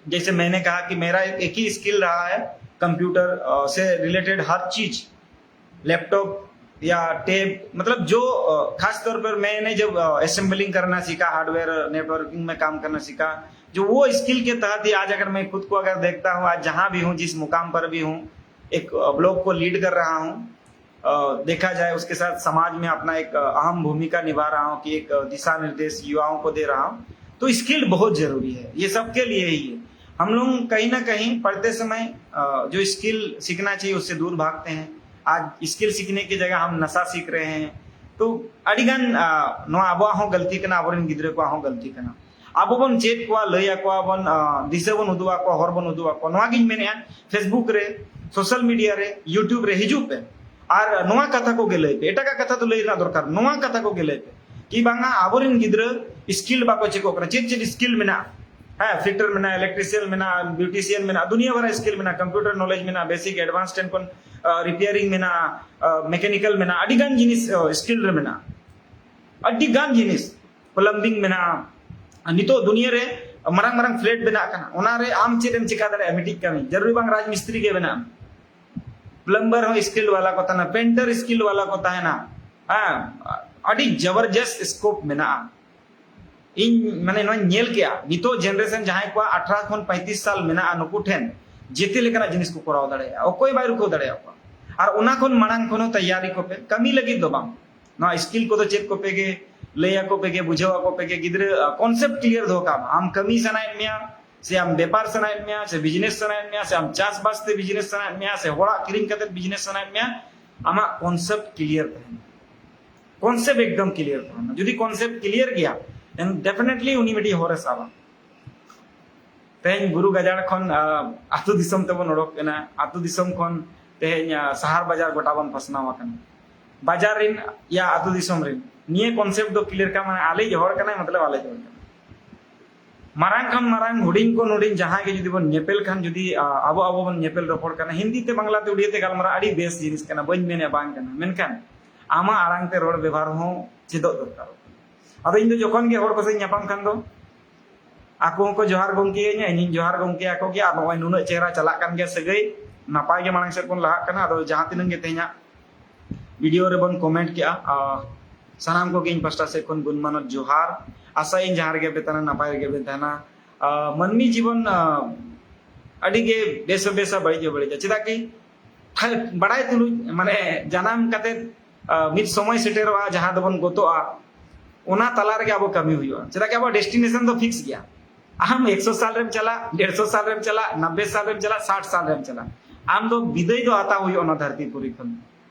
जैसे मैंने कहा कि मेरा एक, एक ही स्किल रहा है, कंप्यूटर आ, से रिलेटेड हर चीज, लैपटॉप या टेप, मतलब जो आ, खास तौर पर मैंने जब असेंबलिंग करना सीखा, हार्डवेयर नेटवर्किंग में काम करना सीखा, जो वो स्किल के तहत ही आज अगर मैं खुद को अगर देखता हूँ, आज जहाँ भी हूँ, जिस मुकाम पर भी हूँ, एक ब्लॉक को लीड कर रहा हूँ, अ, देखा जाए उसके साथ समाज में अपना एक अहम भूमिका निभा रहा हूँ कि एक दिशा निर्देश युवाओं को दे रहा हूँ। तो स्किल बहुत जरूरी है, ये सबके लिए ही है। हम लोग कहीं ना कहीं पढ़ते समय अ, जो स्किल सीखना चाहिए उससे दूर भागते हैं। आज स्किल सीखने की जगह हम नशा सीख रहे हैं। तो ᱟᱹᱰᱤᱜᱟᱱ, ᱟ, ᱱᱚᱣᱟ ᱟᱵᱚᱣᱟᱜ ᱦᱚᱸ ᱜᱟᱹᱞᱛᱤ ᱠᱟᱱᱟ, ᱟᱵᱚᱨᱮᱱ ᱜᱤᱫᱽᱨᱟᱹ ᱠᱚᱣᱟᱜ ᱦᱚᱸ ᱜᱟᱹᱞᱛᱤ ᱠᱟᱱᱟ᱾ ᱟᱵᱚ ᱵᱚᱱ ᱪᱮᱫ ᱠᱚᱣᱟ, ᱞᱟᱹᱭ ᱟᱠᱚᱣᱟ ᱵᱚᱱ, ᱟ, ᱫᱤᱥᱟᱹ ᱵᱚᱱ ᱩᱫᱩᱜ ᱟᱠᱚᱣᱟ, ᱦᱚᱨ ᱵᱚᱱ ᱩᱫᱩᱜ ᱟᱠᱚᱣᱟ᱾ ᱱᱚᱣᱟ ᱜᱤᱧ ᱢᱮᱱᱮᱫᱼᱟ, ᱯᱷᱮᱥᱵᱩᱠ ᱨᱮ, ᱥᱳᱥᱟᱞ ᱢᱤᱰᱤᱭᱟ ᱨᱮ, ᱭᱩᱴᱩᱵᱽ ᱨᱮ ᱦᱤᱡᱩᱜ ᱯᱮ ᱟᱨ ᱱᱚᱣᱟ ᱠᱟᱛᱷᱟ ᱠᱚᱜᱮ ᱞᱟᱹᱭ ᱯᱮ, ᱮᱴᱟᱜᱟᱜ ᱠᱟᱛᱷᱟ ᱫᱚ ᱞᱟᱹᱭ ᱨᱮᱱᱟᱜ ᱫᱚᱨᱠᱟᱨ, ᱱᱚᱣᱟ ᱠᱟᱛᱷᱟ ᱠᱚᱜᱮ ᱞᱟᱹᱭ ᱯᱮ ᱠᱤ ᱵᱟᱝᱟ ᱟᱵᱚᱨᱮᱱ ᱜᱤᱫᱽᱨᱟᱹ ᱥᱠᱤᱞ ᱵᱟᱠᱚ ᱪᱮᱠᱚᱜ ᱠᱟᱱᱟ, ᱪᱮᱫ ᱪᱮᱫ ᱥᱠᱤᱞ ᱢᱮᱱᱟᱜᱼᱟ, ᱦᱮᱸ, ᱯᱷᱤᱴᱟᱨ ᱢᱮᱱᱟᱜᱼᱟ, ᱤᱞᱮᱠᱴᱨᱤᱥᱤᱭᱟᱱ ᱢᱮᱱᱟᱜᱼᱟ, ᱵᱤᱭᱩᱴᱤᱥᱤᱭᱟᱱ ᱢᱮᱱᱟᱜᱼᱟ, ᱫᱩᱱᱤᱭᱟᱹ ᱵᱷᱟᱨᱟ ᱥᱠᱤᱞ ᱢᱮᱱᱟᱜᱼᱟ, ᱠᱚᱢᱯᱤᱭᱩᱴᱟᱨ ᱱᱚᱞᱮᱡᱽ ᱢᱮᱱᱟᱜᱼᱟ, ᱵᱮᱥᱤᱠ ᱮᱰᱵᱷᱟᱱᱥ ᱴᱷᱮᱱ ᱠᱷᱚᱱ ᱨᱤᱯᱮᱭᱟᱨᱤᱝ ᱢᱮᱱᱟᱜᱼᱟ, ᱢᱮᱠᱟᱱᱤᱠᱟᱞ ᱢᱮᱱᱟᱜᱼᱟ, ᱟᱹᱰᱤ ᱜᱟᱱ ᱡᱤᱱᱤᱥ ᱥᱠᱤᱞ ᱨᱮ ᱢᱮᱱᱟᱜᱼᱟ, ᱟᱹᱰᱤ ᱜᱟᱱ ᱡᱤᱱᱤᱥ, ᱯᱞᱟᱢᱵᱤᱝ ᱢᱮᱱᱟᱜᱼᱟ᱾ ᱱᱤᱛᱚᱜ ᱫᱩᱱᱤᱭᱟᱹ ᱨᱮ ᱢᱟᱨᱟᱝ ᱢᱟᱨᱟᱝ ᱯᱷᱞᱮᱴ ᱵᱮᱱᱟᱜ ᱠᱟᱱᱟ, ᱚᱱᱟ ᱨᱮ ᱟᱢ ᱪᱮᱫ ᱮᱢ ᱪᱮᱠᱟ ᱫᱟᱲᱮᱭᱟᱜᱼᱟ? ᱢᱤᱫᱴᱤᱡ ᱠᱟᱹᱢᱤ ᱡᱟᱹᱨᱩᱨᱤ ᱵᱟᱝ ᱨᱟᱡᱽ ᱢᱤᱥᱛᱨᱤ ᱜᱮ ᱵᱮᱱᱟᱜ ᱟᱢ, ᱯᱞᱟᱢᱵᱟᱨ ᱦᱚᱸ ᱥᱠᱤᱞ ᱵᱟᱞᱟ ᱠᱚ ᱛᱟᱦᱮᱱᱟ, ᱯᱮᱱᱴᱟᱨ ᱥᱠᱤᱞ ᱵᱟᱞᱟ ᱠᱚ ᱛᱟᱦᱮᱱᱟ᱾ ᱦᱮᱸ, ᱟᱹᱰᱤ ᱡᱚᱵᱚᱨᱡᱚᱥᱛ ᱥᱠᱳᱯ ᱢᱮᱱᱟᱜᱼᱟ᱾ ᱤᱧ ᱢᱟᱱᱮ ᱱᱚᱣᱟᱧ ᱧᱮᱞ ᱠᱮᱜᱼᱟ, ᱱᱤᱛᱚᱜ ᱡᱮᱱᱟᱨᱮᱥᱚᱱ ᱡᱟᱦᱟᱸᱭ ᱠᱚᱣᱟᱜ ᱟᱴᱷᱨᱚ ᱠᱷᱚᱱ ᱯᱚᱸᱭᱛᱨᱤᱥ ᱥᱟᱞ ᱢᱮᱱᱟᱜᱼᱟ, ᱱᱩᱠᱩ ᱴᱷᱮᱱ ᱡᱮᱛᱮ ᱞᱮᱠᱟᱱᱟᱜ ᱡᱤᱱᱤᱥ ᱠᱚ ᱠᱚᱨᱟᱣ ᱫᱟᱲᱮᱭᱟᱜᱼᱟ, ᱚᱠᱚᱭ ᱵᱟᱭ ᱨᱩᱠᱷᱟᱹᱣ ᱫᱟᱲᱮᱭᱟᱜ ᱠᱚᱣᱟ᱾ ᱟᱨ ᱚᱱᱟ ᱠᱷᱚᱱ ᱢᱟᱲᱟᱝ ᱠᱷᱚᱱ ᱦᱚᱸ ᱛᱮᱭᱟᱨᱤ ᱠᱚᱯᱮ, ᱠᱟᱹᱢᱤ ᱞᱟᱹᱜᱤᱫ ᱫᱚ ᱵᱟᱝ᱾ ᱱᱚᱣᱟ ᱥᱠᱤᱞ ᱠᱚᱫᱚ ᱪᱮᱫ ᱠᱚᱯᱮ ᱜᱮ, ᱞᱟᱹᱭ ᱟᱠᱚ ᱯᱮ ᱜᱮ, ᱵᱩᱡᱷᱟᱹᱣ ᱟᱠᱚ ᱯᱮ ᱜᱮ, ᱜᱤᱫᱽᱨᱟᱹ ᱠᱚᱱᱥᱮᱯᱴ ᱠᱞᱤᱭᱟᱨ ᱫᱚᱦᱚ ᱠᱟᱜ ᱢᱟ᱾ ᱟᱢ ᱠᱟᱹᱢᱤ ᱥᱟᱱᱟᱭᱮᱫ ᱢᱮᱭᱟ, ᱥᱮ ᱟᱢ ᱵᱮᱯᱟᱨ ᱥᱟᱱᱟᱭᱮᱫ ᱢᱮᱭᱟ, ᱥᱮ ᱵᱤᱡᱽᱱᱮᱥ ᱥᱟᱱᱟᱭᱮᱫ ᱢᱮᱭᱟ, ᱥᱮ ᱟᱢ ᱪᱟᱥᱵᱟᱥ ᱛᱮ ᱵᱤᱡᱽᱱᱮᱥ ᱥᱟᱱᱟᱭᱮᱫ ᱢᱮᱭᱟ, ᱥᱮ ᱦᱚᱲᱟᱜ ᱠᱤᱨᱤᱧ ᱠᱟᱛᱮ ᱵᱤᱡᱽᱱᱮᱥ ᱥᱟᱱᱟᱭᱮᱫ ᱢᱮᱭᱟ, ᱟᱢᱟᱜ ᱠᱚᱱᱥᱮᱯᱴ ᱠᱞᱤᱭᱟᱨ ᱛᱟᱦᱮᱱ, ᱠᱚᱱᱥᱮᱯᱴ ᱮᱠᱫᱚᱢ ᱠᱞᱤᱭᱟᱨ ᱛᱟᱦᱮᱱᱟ᱾ ᱡᱩᱫᱤ ᱠᱚᱱᱥᱮᱯᱴ ᱠᱞᱤᱭᱟᱨ ᱜᱮᱭᱟ, then definitely ᱩᱱᱤ ᱢᱤᱫᱴᱤᱡ ᱦᱚᱨᱮ ᱥᱟᱵᱟ᱾ ᱛᱮᱦᱮᱧ ᱵᱩᱨᱩ ᱜᱟᱡᱟᱲ ᱠᱷᱚᱱ ᱟᱹᱛᱩ ᱫᱤᱥᱚᱢ ᱛᱮᱵᱚᱱ ᱚᱰᱚᱠ ᱮᱱᱟ, ᱟᱹᱛᱩ ᱫᱤᱥᱚᱢ ᱠᱷᱚᱱ ᱛᱮᱦᱮᱧ ᱥᱟᱦᱟᱨ ᱵᱟᱡᱟᱨ ᱜᱚᱴᱟ ᱵᱚᱱ ᱯᱟᱥᱱᱟᱣ ᱟᱠᱟᱱᱟ᱾ ᱵᱟᱡᱟᱨ ᱨᱮᱱ ᱭᱟ ᱟᱹᱛᱩ ᱫᱤᱥᱚᱢ ᱨᱮᱱ, ᱱᱤᱭᱟᱹ ᱠᱚᱱᱥᱮᱯᱴ ᱫᱚ ᱠᱞᱤᱭᱟᱨ ᱠᱟᱜ ᱢᱟ, ᱟᱞᱮᱭᱤᱡ ᱦᱚᱲ ᱠᱟᱱᱟᱭ, ᱢᱚᱛᱞᱚᱵ ᱟᱞᱮᱭᱤᱡ ᱦᱚᱲ ᱠᱟᱱᱟᱭ᱾ ᱢᱟᱨᱟᱝ ᱠᱷᱚᱱ ᱢᱟᱨᱟᱝ, ᱦᱩᱰᱤᱧ ᱠᱷᱚᱱ ᱦᱩᱰᱤᱧ, ᱡᱟᱦᱟᱸᱭ ᱜᱮ ᱡᱩᱫᱤ ᱵᱚᱱ ᱧᱮᱯᱮᱞ ᱠᱷᱟᱱ, ᱡᱩᱫᱤ ᱟᱵᱚ ᱟᱵᱚ ᱵᱚᱱ ᱧᱮᱯᱮᱞ ᱨᱚᱯᱚᱲ ᱠᱟᱱᱟ, ᱦᱤᱱᱫᱤ ᱛᱮ, ᱵᱟᱝᱞᱟ ᱛᱮ, ᱩᱲᱤᱭᱟ ᱛᱮ ᱜᱟᱞᱢᱟᱨᱟᱣ ᱟᱹᱰᱤ ᱵᱮᱥ ᱡᱤᱱᱤᱥ ᱠᱟᱱᱟ, ᱵᱟᱹᱧ ᱢᱮᱱᱮᱫ ᱵᱟᱝ ᱠᱟᱱᱟ, ᱢᱮᱱᱠᱷᱟᱱ ᱟᱢᱟᱜ ᱟᱲᱟᱝ ᱛᱮ ᱨᱚᱲ ᱵᱮᱵᱚᱦᱟᱨ ᱦᱚᱸ ᱪᱮᱫᱚᱜ ᱫᱚᱨᱠᱟᱨᱚᱜ ᱠᱟᱱᱟ᱾ ᱟᱫᱚ ᱤᱧ ᱫᱚ ᱡᱚᱠᱷᱚᱱ ᱜᱮ ᱦᱚᱲ ᱠᱚ ᱥᱟᱶ ᱧᱟᱯᱟᱢ ᱠᱷᱟᱱ ᱫᱚ, ᱟᱠᱚ ᱦᱚᱸᱠᱚ ᱡᱚᱦᱟᱨ ᱜᱚᱢᱠᱮᱭᱟᱹᱧᱟ, ᱤᱧᱤᱧ ᱡᱚᱦᱟᱨ ᱜᱚᱢᱠᱮ ᱟᱠᱚ ᱜᱮᱭᱟ᱾ ᱟᱨ ᱱᱚᱜᱼᱚᱭ ᱱᱩᱱᱟᱹᱜ ᱪᱮᱦᱨᱟ ᱪᱟᱞᱟᱜ ᱠᱟᱱ ᱜᱮᱭᱟ ᱥᱟᱹᱜᱟᱹᱭ, ᱱᱟᱯᱟᱭ ᱜᱮ ᱢᱟᱲᱟᱝ ᱥᱮᱫ ᱵᱚᱱ ᱞᱟᱦᱟᱜ ᱠᱟᱱᱟ᱾ ᱟᱫᱚ ᱡᱟᱦᱟᱸ ᱛᱤᱱᱟᱹᱜ ᱜᱮ ᱛᱮᱦᱮᱧᱟᱜ ᱵᱷᱤᱰᱤᱭᱳ ᱨᱮᱵᱚᱱ ᱠᱚᱢᱮᱱᱴ ᱠᱮᱜᱼᱟ, ᱥᱟᱱᱟᱢ ᱠᱚᱜᱮ ᱤᱧ ᱯᱟᱥᱴᱟ ᱥᱮᱫ ᱠᱷᱚᱱ ᱜᱩᱱ ᱢᱟᱱᱚᱛ ᱡᱚᱦᱟᱨ᱾ ᱟᱥᱟᱭᱟᱹᱧ ᱡᱟᱦᱟᱸ ᱨᱮᱜᱮ ᱯᱮ ᱛᱟᱦᱮᱱᱟ, ᱱᱟᱯᱟᱭ ᱨᱮᱜᱮ ᱯᱮ ᱛᱟᱦᱮᱱᱟ᱾ ᱢᱟᱹᱱᱢᱤ ᱡᱤᱵᱚᱱ ᱟᱹᱰᱤ ᱜᱮ ᱵᱮᱥ ᱦᱚᱸ ᱵᱮᱥᱟ, ᱵᱟᱹᱲᱤᱡ ᱦᱚᱸ ᱵᱟᱹᱲᱤᱡᱟ᱾ ᱪᱮᱫᱟᱜ ᱠᱤ ᱵᱟᱲᱟᱭ ᱛᱩᱞᱩᱡ, ᱢᱟᱱᱮ, ᱡᱟᱱᱟᱢ ᱠᱟᱛᱮ ᱢᱤᱫ ᱥᱚᱢᱚᱭ ᱥᱮᱴᱮᱨᱚᱜᱼᱟ, ᱡᱟᱦᱟᱸ ᱫᱚᱵᱚᱱ ᱜᱚᱛᱚᱜᱼᱟ, ᱚᱱᱟ ᱛᱟᱞᱟ ᱨᱮᱜᱮ ᱟᱵᱚ ᱠᱟᱹᱢᱤ ᱦᱩᱭᱩᱜᱼᱟ᱾ ᱪᱮᱫᱟᱜ ᱠᱤ ᱟᱵᱚᱣᱟᱜ ᱰᱮᱥᱴᱤᱱᱮᱥᱚᱱ ᱫᱚ ᱯᱷᱤᱠᱥ ᱜᱮᱭᱟ᱾ ᱟᱢ ᱮᱠᱥᱚ ᱥᱟᱞ ᱨᱮᱢ ᱪᱟᱞᱟᱜ, ᱰᱮᱲᱥᱚ ᱥᱟᱞ ᱨᱮᱢ ᱪᱟᱞᱟᱜ, ᱱᱟᱵᱵᱮ ᱥᱟᱞ ᱨᱮᱢ ᱪᱟᱞᱟᱜ, ᱥᱟᱴ ᱥᱟᱞ ᱨᱮᱢ ᱪᱟᱞᱟᱜ, ᱟᱢ ᱫᱚ ᱵᱤᱫᱟᱹᱭ ᱫᱚ ᱦᱟᱛᱟᱣ ᱦᱩᱭᱩᱜᱼᱟ ᱱᱚᱣᱟ ᱫᱷᱟᱹᱨᱛᱤ ᱯᱩᱨᱤ ᱠᱷᱚᱱ᱾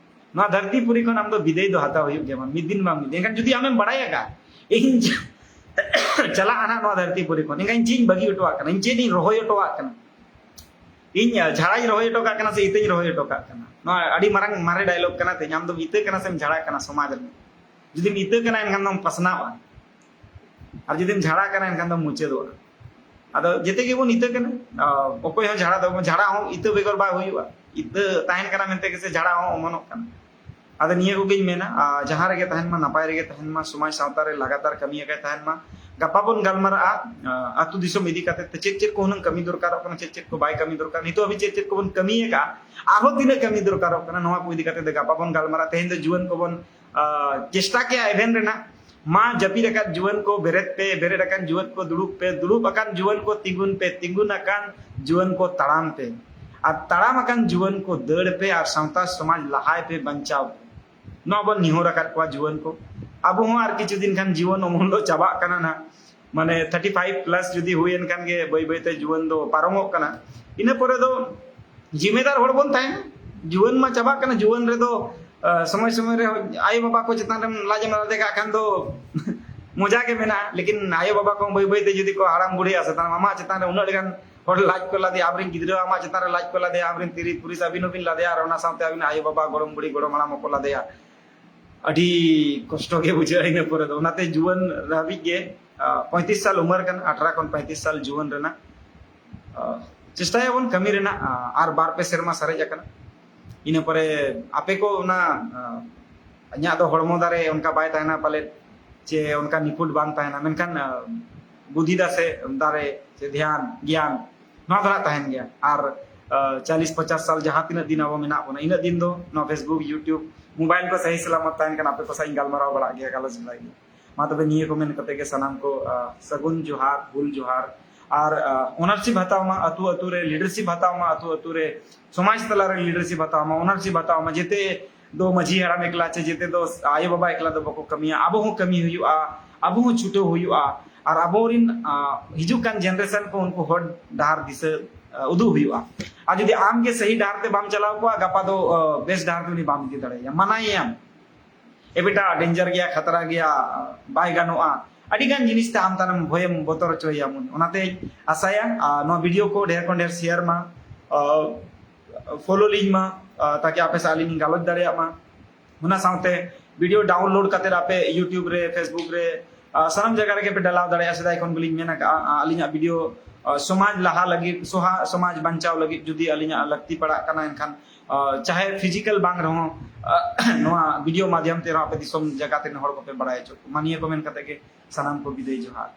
ᱱᱚᱣᱟ ᱫᱷᱟᱹᱨᱛᱤ ᱯᱩᱨᱤ ᱠᱷᱚᱱ ᱟᱢ ᱫᱚ ᱵᱤᱫᱟᱹᱭ ᱫᱚ ᱦᱟᱛᱟᱣ ᱦᱩᱭᱩᱜ ᱜᱮᱭᱟ, ᱢᱤᱫ ᱫᱤᱱ ᱵᱟᱝ ᱢᱤᱫ ᱫᱤᱱ᱾ ᱮᱱᱠᱷᱟᱱ ᱡᱩᱫᱤ ᱟᱢᱮᱢ ᱵᱟᱲᱟᱭ ᱟᱠᱟᱫ, ᱤᱧ ᱪᱟᱞᱟᱜᱼᱟ ᱦᱟᱸᱜ ᱱᱚᱣᱟ ᱫᱷᱟᱹᱨᱛᱤ ᱯᱩᱨᱤ ᱠᱷᱚᱱ, ᱮᱱᱠᱷᱟᱱ ᱤᱧ ᱪᱮᱫ ᱤᱧ ᱵᱟᱹᱜᱤ ᱦᱚᱴᱚᱣᱟᱜ ᱠᱟᱱᱟ, ᱤᱧ ᱪᱮᱫ ᱤᱧ ᱨᱚᱦᱚᱭ ᱦᱚᱴᱚᱣᱟᱜ ᱠᱟᱱᱟ, ᱤᱧ ᱡᱷᱟᱲᱟᱧ ᱨᱚᱦᱚᱭ ᱦᱚᱴᱚ ᱠᱟᱜ ᱠᱟᱱᱟ ᱥᱮ ᱤᱛᱟᱹᱧ ᱨᱚᱦᱚᱭ ᱦᱚᱴᱚ ᱠᱟᱜ ᱠᱟᱱᱟ? ᱱᱚᱣᱟ ᱟᱹᱰᱤ ᱢᱟᱨᱟᱝ ᱢᱟᱨᱮ ᱰᱟᱭᱞᱚᱜ ᱠᱟᱱᱟ᱾ ᱛᱮᱦᱮᱧ ᱟᱢ ᱫᱚᱢ ᱤᱛᱟᱹ ᱠᱟᱱᱟ ᱥᱮᱢ ᱡᱷᱟᱲᱟ ᱠᱟᱱᱟ ᱥᱚᱢᱟᱡᱽ ᱨᱮ? ᱡᱩᱫᱤᱢ ᱤᱛᱟᱹ ᱠᱟᱱᱟ, ᱮᱱᱠᱷᱟᱱ ᱫᱚᱢ ᱯᱟᱥᱱᱟᱣᱼᱟ, ᱟᱨ ᱡᱩᱫᱤᱢ ᱡᱷᱟᱲᱟ ᱠᱟᱱᱟ, ᱮᱱᱠᱷᱟᱱ ᱫᱚᱢ ᱢᱩᱪᱟᱹᱫᱚᱜᱼᱟ᱾ ᱟᱫᱚ ᱡᱮᱛᱮ ᱜᱮᱵᱚᱱ ᱤᱛᱟᱹ ᱠᱟᱱᱟ᱾ ᱟᱸ, ᱚᱠᱚᱭ ᱦᱚᱸ ᱡᱷᱟᱲᱟ ᱫᱚ, ᱡᱷᱟᱲᱟ ᱦᱚᱸ ᱤᱛᱟᱹ ᱵᱮᱜᱚᱨ ᱵᱟᱭ ᱦᱩᱭᱩᱜᱼᱟ᱾ ᱤᱛᱟᱹ ᱛᱟᱦᱮᱱ ᱠᱟᱱᱟ ᱢᱮᱱᱛᱮ ᱜᱮᱥᱮ ᱡᱷᱟᱲᱟ ᱦᱚᱸ ᱚᱢᱚᱱᱚᱜ ᱠᱟᱱᱟ᱾ ᱟᱫᱚ ᱱᱤᱭᱟᱹ ᱠᱚᱜᱮᱧ ᱢᱮᱱᱟ, ᱟᱸ, ᱡᱟᱦᱟᱸ ᱨᱮᱜᱮ ᱛᱟᱦᱮᱱ ᱢᱟ, ᱱᱟᱯᱟᱭ ᱨᱮᱜᱮ ᱛᱟᱦᱮᱱ ᱢᱟ, ᱥᱚᱢᱟᱡᱽ ᱥᱟᱶᱛᱟ ᱨᱮ ᱞᱟᱜᱟᱛᱟᱨ ᱠᱟᱹᱢᱤ ᱟᱠᱟᱭ ᱛᱟᱦᱮᱱ ᱢᱟ᱾ ᱜᱟᱯᱟ ᱵᱚᱱ ᱜᱟᱞᱢᱟᱨᱟᱜᱼᱟ, ᱟᱸ, ᱟᱹᱛᱩ ᱫᱤᱥᱚᱢ ᱤᱫᱤ ᱠᱟᱛᱮ ᱛᱮ ᱪᱮᱫ ᱪᱮᱫ ᱠᱚ ᱦᱩᱱᱟᱹᱝ ᱠᱟᱹᱢᱤ ᱫᱚᱨᱠᱟᱨᱚᱜ ᱠᱟᱱᱟ, ᱪᱮᱫ ᱪᱮᱫ ᱠᱚ ᱵᱟᱭ ᱠᱟᱹᱢᱤ ᱫᱚᱨᱠᱟᱨ, ᱱᱤᱛᱚᱜ ᱦᱟᱹᱵᱤᱡ ᱪᱮᱫ ᱪᱮᱫ ᱠᱚᱵᱚᱱ ᱠᱟᱹᱢᱤ ᱟᱠᱟᱫᱼᱟ, ᱟᱨᱦᱚᱸ ᱛᱤᱱᱟᱹᱜ ᱠᱟᱹᱢᱤ ᱫᱚᱨᱠᱟᱨᱚᱜ ᱠᱟᱱᱟ, ᱱᱚᱣᱟ ᱠᱚ ᱤᱫᱤ ᱠᱟᱛᱮ ᱫᱚ ᱜᱟᱯᱟ ᱵᱚᱱ ᱜᱟᱞᱢᱟᱨᱟᱜᱼᱟ᱾ ᱛᱮᱦᱮᱧ ᱫᱚ ᱡᱩᱣᱟᱹᱱ ᱠᱚᱵᱚᱱ, ᱟᱸ, ᱪᱮᱥᱴᱟ ᱠᱮᱭᱟ ᱮᱵᱷᱮᱱ ᱨᱮᱱᱟᱜ᱾ ᱢᱟ ᱡᱟᱹᱯᱤᱫ ᱟᱠᱟᱫ ᱡᱩᱣᱟᱹᱱ ᱠᱚ ᱵᱮᱨᱮᱫ ᱯᱮ, ᱵᱮᱨᱮᱫ ᱟᱠᱟᱱ ᱡᱩᱣᱟᱹᱱ ᱠᱚ ᱫᱩᱲᱩᱵ ᱯᱮ, ᱫᱩᱲᱩᱵ ᱟᱠᱟᱱ ᱡᱩᱣᱟᱹᱱ ᱠᱚ ᱛᱤᱸᱜᱩᱱ ᱯᱮ, ᱛᱤᱸᱜᱩᱱ ᱟᱠᱟᱱ ᱡᱩᱣᱟᱹᱱ ᱠᱚ ᱛᱟᱲᱟᱢ ᱯᱮ, ᱟᱨ ᱛᱟᱲᱟᱢ ᱟᱠᱟᱱ ᱡᱩᱣᱟᱹᱱ ᱠᱚ ᱫᱟᱹᱲ ᱯᱮ, ᱟᱨ ᱥᱟᱶᱛᱟ ᱥᱚᱢᱟᱡᱽ ᱞᱟᱦᱟᱭ ᱯᱮ, ᱵᱟᱧᱪᱟᱣ ᱯᱮ᱾ ᱱᱚᱣᱟ ᱵᱚᱱ ᱱᱮᱦᱚᱨ ᱟᱠᱟᱫ ᱠᱚᱣᱟ ᱡᱩᱣᱟᱹᱱ ᱠᱚ᱾ ᱟᱵᱚ ᱦᱚᱸ ᱟᱨ ᱠᱤᱪᱷᱩ ᱫᱤᱱ ᱠᱷᱟᱱ ᱡᱤᱭᱚᱱ ᱩᱢᱩᱞ ᱫᱚ ᱪᱟᱵᱟᱜ ᱠᱟᱱᱟ ᱱᱟᱦᱟᱜ᱾ ᱢᱟᱱᱮ, thirty five plus ᱡᱩᱫᱤ ᱦᱩᱭᱮᱱ ᱠᱷᱟᱱ ᱜᱮ ᱵᱟᱹᱭ ᱵᱟᱹᱭ ᱛᱮ ᱡᱩᱣᱟᱹᱱ ᱫᱚ ᱯᱟᱨᱚᱢᱚᱜ ᱠᱟᱱᱟ᱾ ᱤᱱᱟᱹ ᱯᱚᱨᱮ ᱫᱚ ᱡᱤᱢᱮᱫᱟᱨ ᱦᱚᱲ ᱵᱚᱱ ᱛᱟᱦᱮᱱᱟ᱾ ᱡᱩᱣᱟᱹᱱ ᱢᱟ ᱪᱟᱵᱟᱜ ᱠᱟᱱᱟ, ᱡᱩᱣᱟᱹᱱ ᱨᱮᱫᱚ, ᱟ, ᱥᱚᱢᱚᱭ ᱥᱚᱢᱚᱭ ᱨᱮ ᱟᱭᱳ ᱵᱟᱵᱟ ᱠᱚ ᱪᱮᱛᱟᱱ ᱨᱮᱢ ᱞᱟᱡ ᱮᱢ ᱞᱟᱫᱮ ᱠᱟᱜ ᱠᱷᱟᱱ ᱫᱚ ᱢᱚᱡᱟ ᱜᱮ ᱢᱮᱱᱟᱜᱼᱟ, ᱞᱮᱠᱤᱱ ᱟᱭᱳ ᱵᱟᱵᱟ ᱠᱚ ᱵᱟᱹᱭ ᱵᱟᱹᱭ ᱛᱮ ᱡᱩᱫᱤ ᱠᱚ ᱦᱟᱲᱟᱢ ᱵᱩᱲᱦᱤᱜᱼᱟ, ᱥᱮᱛᱟᱜ ᱟᱢᱟᱜ ᱪᱮᱛᱟᱱ ᱨᱮ ᱩᱱᱟᱹᱜ ᱞᱮᱠᱟᱱ ᱦᱚᱲ ᱞᱟᱡ ᱠᱚ ᱞᱟᱫᱮᱭᱟ, ᱟᱢᱨᱮᱱ ᱜᱤᱫᱽᱨᱟᱹ ᱟᱢᱟᱜ ᱪᱮᱛᱟᱱ ᱨᱮ ᱞᱟᱡ ᱠᱚ ᱞᱟᱫᱮᱭᱟ, ᱟᱢᱨᱮᱱ ᱛᱤᱨᱤ ᱯᱩᱨᱤᱥ ᱟᱹᱵᱤᱱ ᱦᱚᱸᱵᱤᱱ ᱞᱟᱫᱮᱭᱟ, ᱟᱨ ᱚᱱᱟ ᱥᱟᱶᱛᱮ ᱟᱹᱵᱤᱱ ᱟᱭᱳ ᱵᱟᱵᱟ, ᱜᱚᱲᱚᱢ ᱵᱩᱲᱦᱤ, ᱜᱚᱲᱚᱢ ᱦᱟᱲᱟᱢ ᱦᱚᱸᱠᱚ ᱞᱟᱫᱮᱭᱟ᱾ ᱟᱹᱰᱤ ᱠᱚᱥᱴᱚ ᱜᱮ ᱵᱩᱡᱷᱟᱹᱜᱼᱟ ᱤᱱᱟᱹ ᱯᱚᱨᱮ ᱫᱚ᱾ ᱚᱱᱟᱛᱮ ᱡᱩᱣᱟᱹᱱ ᱦᱟᱹᱵᱤᱡ ᱜᱮ, ᱟ, ᱯᱚᱸᱭᱛᱨᱤᱥ ᱥᱟᱞ ᱩᱢᱮᱨ ᱠᱟᱱᱟ, ᱟᱴᱷᱨᱚ ᱠᱷᱚᱱ ᱯᱚᱸᱭᱛᱨᱤᱥ ᱥᱟᱞ ᱡᱩᱣᱟᱹᱱ ᱨᱮᱱᱟᱜ, ᱟ, ᱪᱮᱥᱴᱟᱭᱟᱵᱚᱱ ᱠᱟᱹᱢᱤ ᱨᱮᱱᱟᱜ, ᱟ, ᱟᱨ ᱵᱟᱨ ᱯᱮ ᱥᱮᱨᱢᱟ ᱥᱟᱨᱮᱡ ᱟᱠᱟᱱᱟ᱾ ᱤᱱᱟᱹ ᱯᱚᱨᱮ ᱟᱯᱮ ᱠᱚ ᱚᱱᱟ, ᱟ, ᱤᱧᱟᱹᱜ ᱫᱚ ᱦᱚᱲᱢᱚ ᱫᱟᱨᱮ ᱚᱱᱠᱟ ᱵᱟᱭ ᱛᱟᱦᱮᱱᱟ ᱯᱟᱞᱮᱫ, ᱪᱮ ᱚᱱᱠᱟ ᱱᱤᱯᱷᱩᱴ ᱵᱟᱝ ᱛᱟᱦᱮᱱᱟ, ᱢᱮᱱᱠᱷᱟᱱ, ᱟ, ᱵᱩᱫᱷᱤ ᱫᱟᱥᱮ ᱫᱟᱨᱮ ᱪᱮ ᱫᱷᱮᱭᱟᱱ, ᱜᱮᱭᱟᱱ, ᱱᱚᱣᱟ ᱫᱚ ᱦᱟᱸᱜ ᱛᱟᱦᱮᱱ ᱜᱮᱭᱟ᱾ ᱟᱨ, ᱟ, ᱪᱟᱞᱤᱥ ᱯᱚᱪᱟᱥ ᱥᱟᱞ ᱡᱟᱦᱟᱸ ᱛᱤᱱᱟᱹᱜ ᱫᱤᱱ ᱟᱵᱚ ᱢᱮᱱᱟᱜ ᱵᱚᱱᱟ, ᱤᱱᱟᱹᱜ ᱫᱤᱱ ᱫᱚ ᱱᱚᱣᱟ Facebook, YouTube, mobile ᱠᱚ ᱥᱟᱹᱦᱤ ᱥᱟᱞᱟᱢᱚᱛ ᱛᱟᱦᱮᱱ ᱠᱟᱱᱟ, ᱟᱯᱮ ᱠᱚ ᱥᱟᱶ ᱤᱧ ᱜᱟᱞᱢᱟᱨᱟᱣ ᱵᱟᱲᱟᱜ ᱜᱮᱭᱟ, ᱜᱟᱞᱚᱪ ᱵᱟᱲᱟᱜ ᱜᱮᱭᱟ᱾ ᱢᱟ ᱛᱚᱵᱮ ᱱᱤᱭᱟᱹ ᱠᱚ ᱢᱮᱱ ᱠᱟᱛᱮ ᱜᱮ ᱥᱟᱱᱟᱢ ᱠᱚ, ᱟ, ᱥᱟᱹᱜᱩᱱ ᱡᱚᱦᱟᱨ, ᱦᱩᱞ ᱡᱚᱦᱟᱨ᱾ ᱟᱨ, ᱟ, ownership ᱦᱟᱛᱟᱣ ᱢᱟ ᱟᱹᱛᱩ ᱟᱹᱛᱩ ᱨᱮ, leadership ᱦᱟᱛᱟᱣ ᱢᱟ ᱟᱹᱛᱩ ᱟᱹᱛᱩ ᱨᱮ, ᱥᱚᱢᱟᱡᱽ ᱛᱟᱞᱟ ᱨᱮ leadership ᱦᱟᱛᱟᱣ ᱢᱟ, ownership ᱦᱟᱛᱟᱣ ᱢᱟ᱾ ᱡᱮᱛᱮ ᱫᱚ ᱢᱟᱹᱡᱷᱤ ᱦᱟᱲᱟᱢ ᱮᱠᱞᱟ ᱪᱮ ᱡᱮᱛᱮ ᱫᱚ ᱟᱭᱳ ᱵᱟᱵᱟ ᱮᱠᱞᱟ ᱫᱚ ᱵᱟᱠᱚ ᱠᱟᱹᱢᱤᱭᱟ᱾ ᱟᱵᱚ ᱦᱚᱸ ᱠᱟᱹᱢᱤ ᱦᱩᱭᱩᱜᱼᱟ, ᱟᱵᱚ ᱦᱚᱸ ᱪᱷᱩᱴᱟᱹᱣ ᱦᱩᱭᱩᱜᱼᱟ᱾ ᱟᱨ ᱟᱵᱚᱨᱤᱱ, ᱟ, ᱦᱤᱡᱩᱜ ᱠᱟᱱ generation ᱠᱚ ᱩᱱᱠᱩ ᱦᱚᱨ ᱰᱟᱦᱟᱨ ᱫᱤᱥᱟᱹ, ᱟ, ᱩᱫᱩᱜ ᱦᱩᱭᱩᱜᱼᱟ᱾ ᱟᱨ ᱡᱩᱫᱤ ᱟᱢ ᱜᱮ ᱥᱟᱹᱦᱤ ᱰᱟᱦᱟᱨ ᱛᱮ ᱵᱟᱢ ᱪᱟᱞᱟᱣ ᱠᱚᱣᱟ, ᱜᱟᱯᱟ ᱫᱚ, ᱟ, ᱵᱮᱥ ᱰᱟᱦᱟᱨ ᱛᱮ ᱩᱱᱤ ᱵᱟᱢ ᱤᱫᱤ ᱫᱟᱲᱮᱭᱟᱭᱟ, ᱢᱟᱱᱟᱭᱮᱭᱟᱢ᱾ ᱮ ᱵᱮᱴᱟ, danger ᱜᱮᱭᱟ, ᱠᱷᱟᱛᱨᱟ ᱜᱮᱭᱟ, ᱵᱟᱭ ᱜᱟᱱᱚᱜᱼᱟ, ᱟᱹᱰᱤ ᱜᱟᱱ ᱡᱤᱱᱤᱥ ᱛᱮ ᱟᱢ ᱛᱟᱭᱱᱚᱢ ᱵᱷᱚᱭᱮᱢ ᱵᱚᱛᱚᱨ ᱦᱚᱪᱚᱭᱮᱭᱟ ᱢᱚᱱᱮ᱾ ᱚᱱᱟᱛᱮᱧ ᱟᱥᱟᱭᱟ, ᱟ, ᱱᱚᱣᱟ video ᱠᱚ ᱰᱷᱮᱨ ᱠᱷᱚᱱ ᱰᱷᱮᱨ share ᱢᱟ, ᱟ, follow ᱞᱤᱧ ᱢᱟ, ᱟ, ᱛᱟᱠᱤ ᱟᱯᱮ ᱥᱟᱶ ᱟᱹᱞᱤᱧ ᱞᱤᱧ ᱜᱟᱞᱚᱪ ᱫᱟᱲᱮᱭᱟᱜ ᱢᱟ᱾ ᱚᱱᱟ ᱥᱟᱶᱛᱮ video download ᱠᱟᱛᱮ ᱟᱯᱮ YouTube ᱨᱮ, Facebook ᱨᱮ, ᱥᱟᱱᱟᱢ ᱡᱟᱭᱜᱟ ᱨᱮᱜᱮ ᱯᱮ ᱰᱟᱞᱟᱣ ᱫᱟᱲᱮᱭᱟᱜᱼᱟ᱾ ᱥᱮᱫᱟᱭ ᱠᱷᱚᱱ ᱜᱮᱞᱤᱧ ᱢᱮᱱ ᱟᱠᱟᱫᱼᱟ, ᱟᱹᱞᱤᱧᱟᱜ ᱵᱷᱤᱰᱤᱭᱳ ᱥᱚᱢᱟᱡᱽ ᱞᱟᱦᱟ ᱞᱟᱹᱜᱤᱫ, ᱥᱚᱦᱟ ᱥᱚᱢᱟᱡᱽ ᱵᱟᱧᱪᱟᱣ ᱞᱟᱹᱜᱤᱫ ᱡᱩᱫᱤ ᱟᱹᱞᱤᱧᱟᱜ ᱞᱟᱹᱠᱛᱤ ᱯᱟᱲᱟᱜ ᱠᱟᱱᱟ, ᱮᱱᱠᱷᱟᱱ ᱪᱟᱦᱮ ᱯᱷᱤᱡᱤᱠᱟᱞ ᱵᱟᱝ ᱨᱮᱦᱚᱸ ᱱᱚᱣᱟ ᱵᱷᱤᱰᱤᱭᱳ ᱢᱟᱫᱷᱭᱚᱢ ᱛᱮ ᱨᱮᱦᱚᱸ ᱟᱯᱮ ᱫᱤᱥᱚᱢ ᱡᱟᱠᱟᱛ ᱨᱮᱱ ᱦᱚᱲ ᱠᱚᱯᱮ ᱵᱟᱲᱟᱭ ᱦᱚᱪᱚ ᱠᱚᱣᱟ᱾ ᱢᱟ ᱱᱤᱭᱟᱹ ᱠᱚ ᱢᱮᱱ ᱠᱟᱛᱮ ᱜᱮ ᱥᱟᱱᱟᱢ ᱠᱚ ᱵᱤᱫᱟᱹᱭ, ᱡᱚᱦᱟᱨ᱾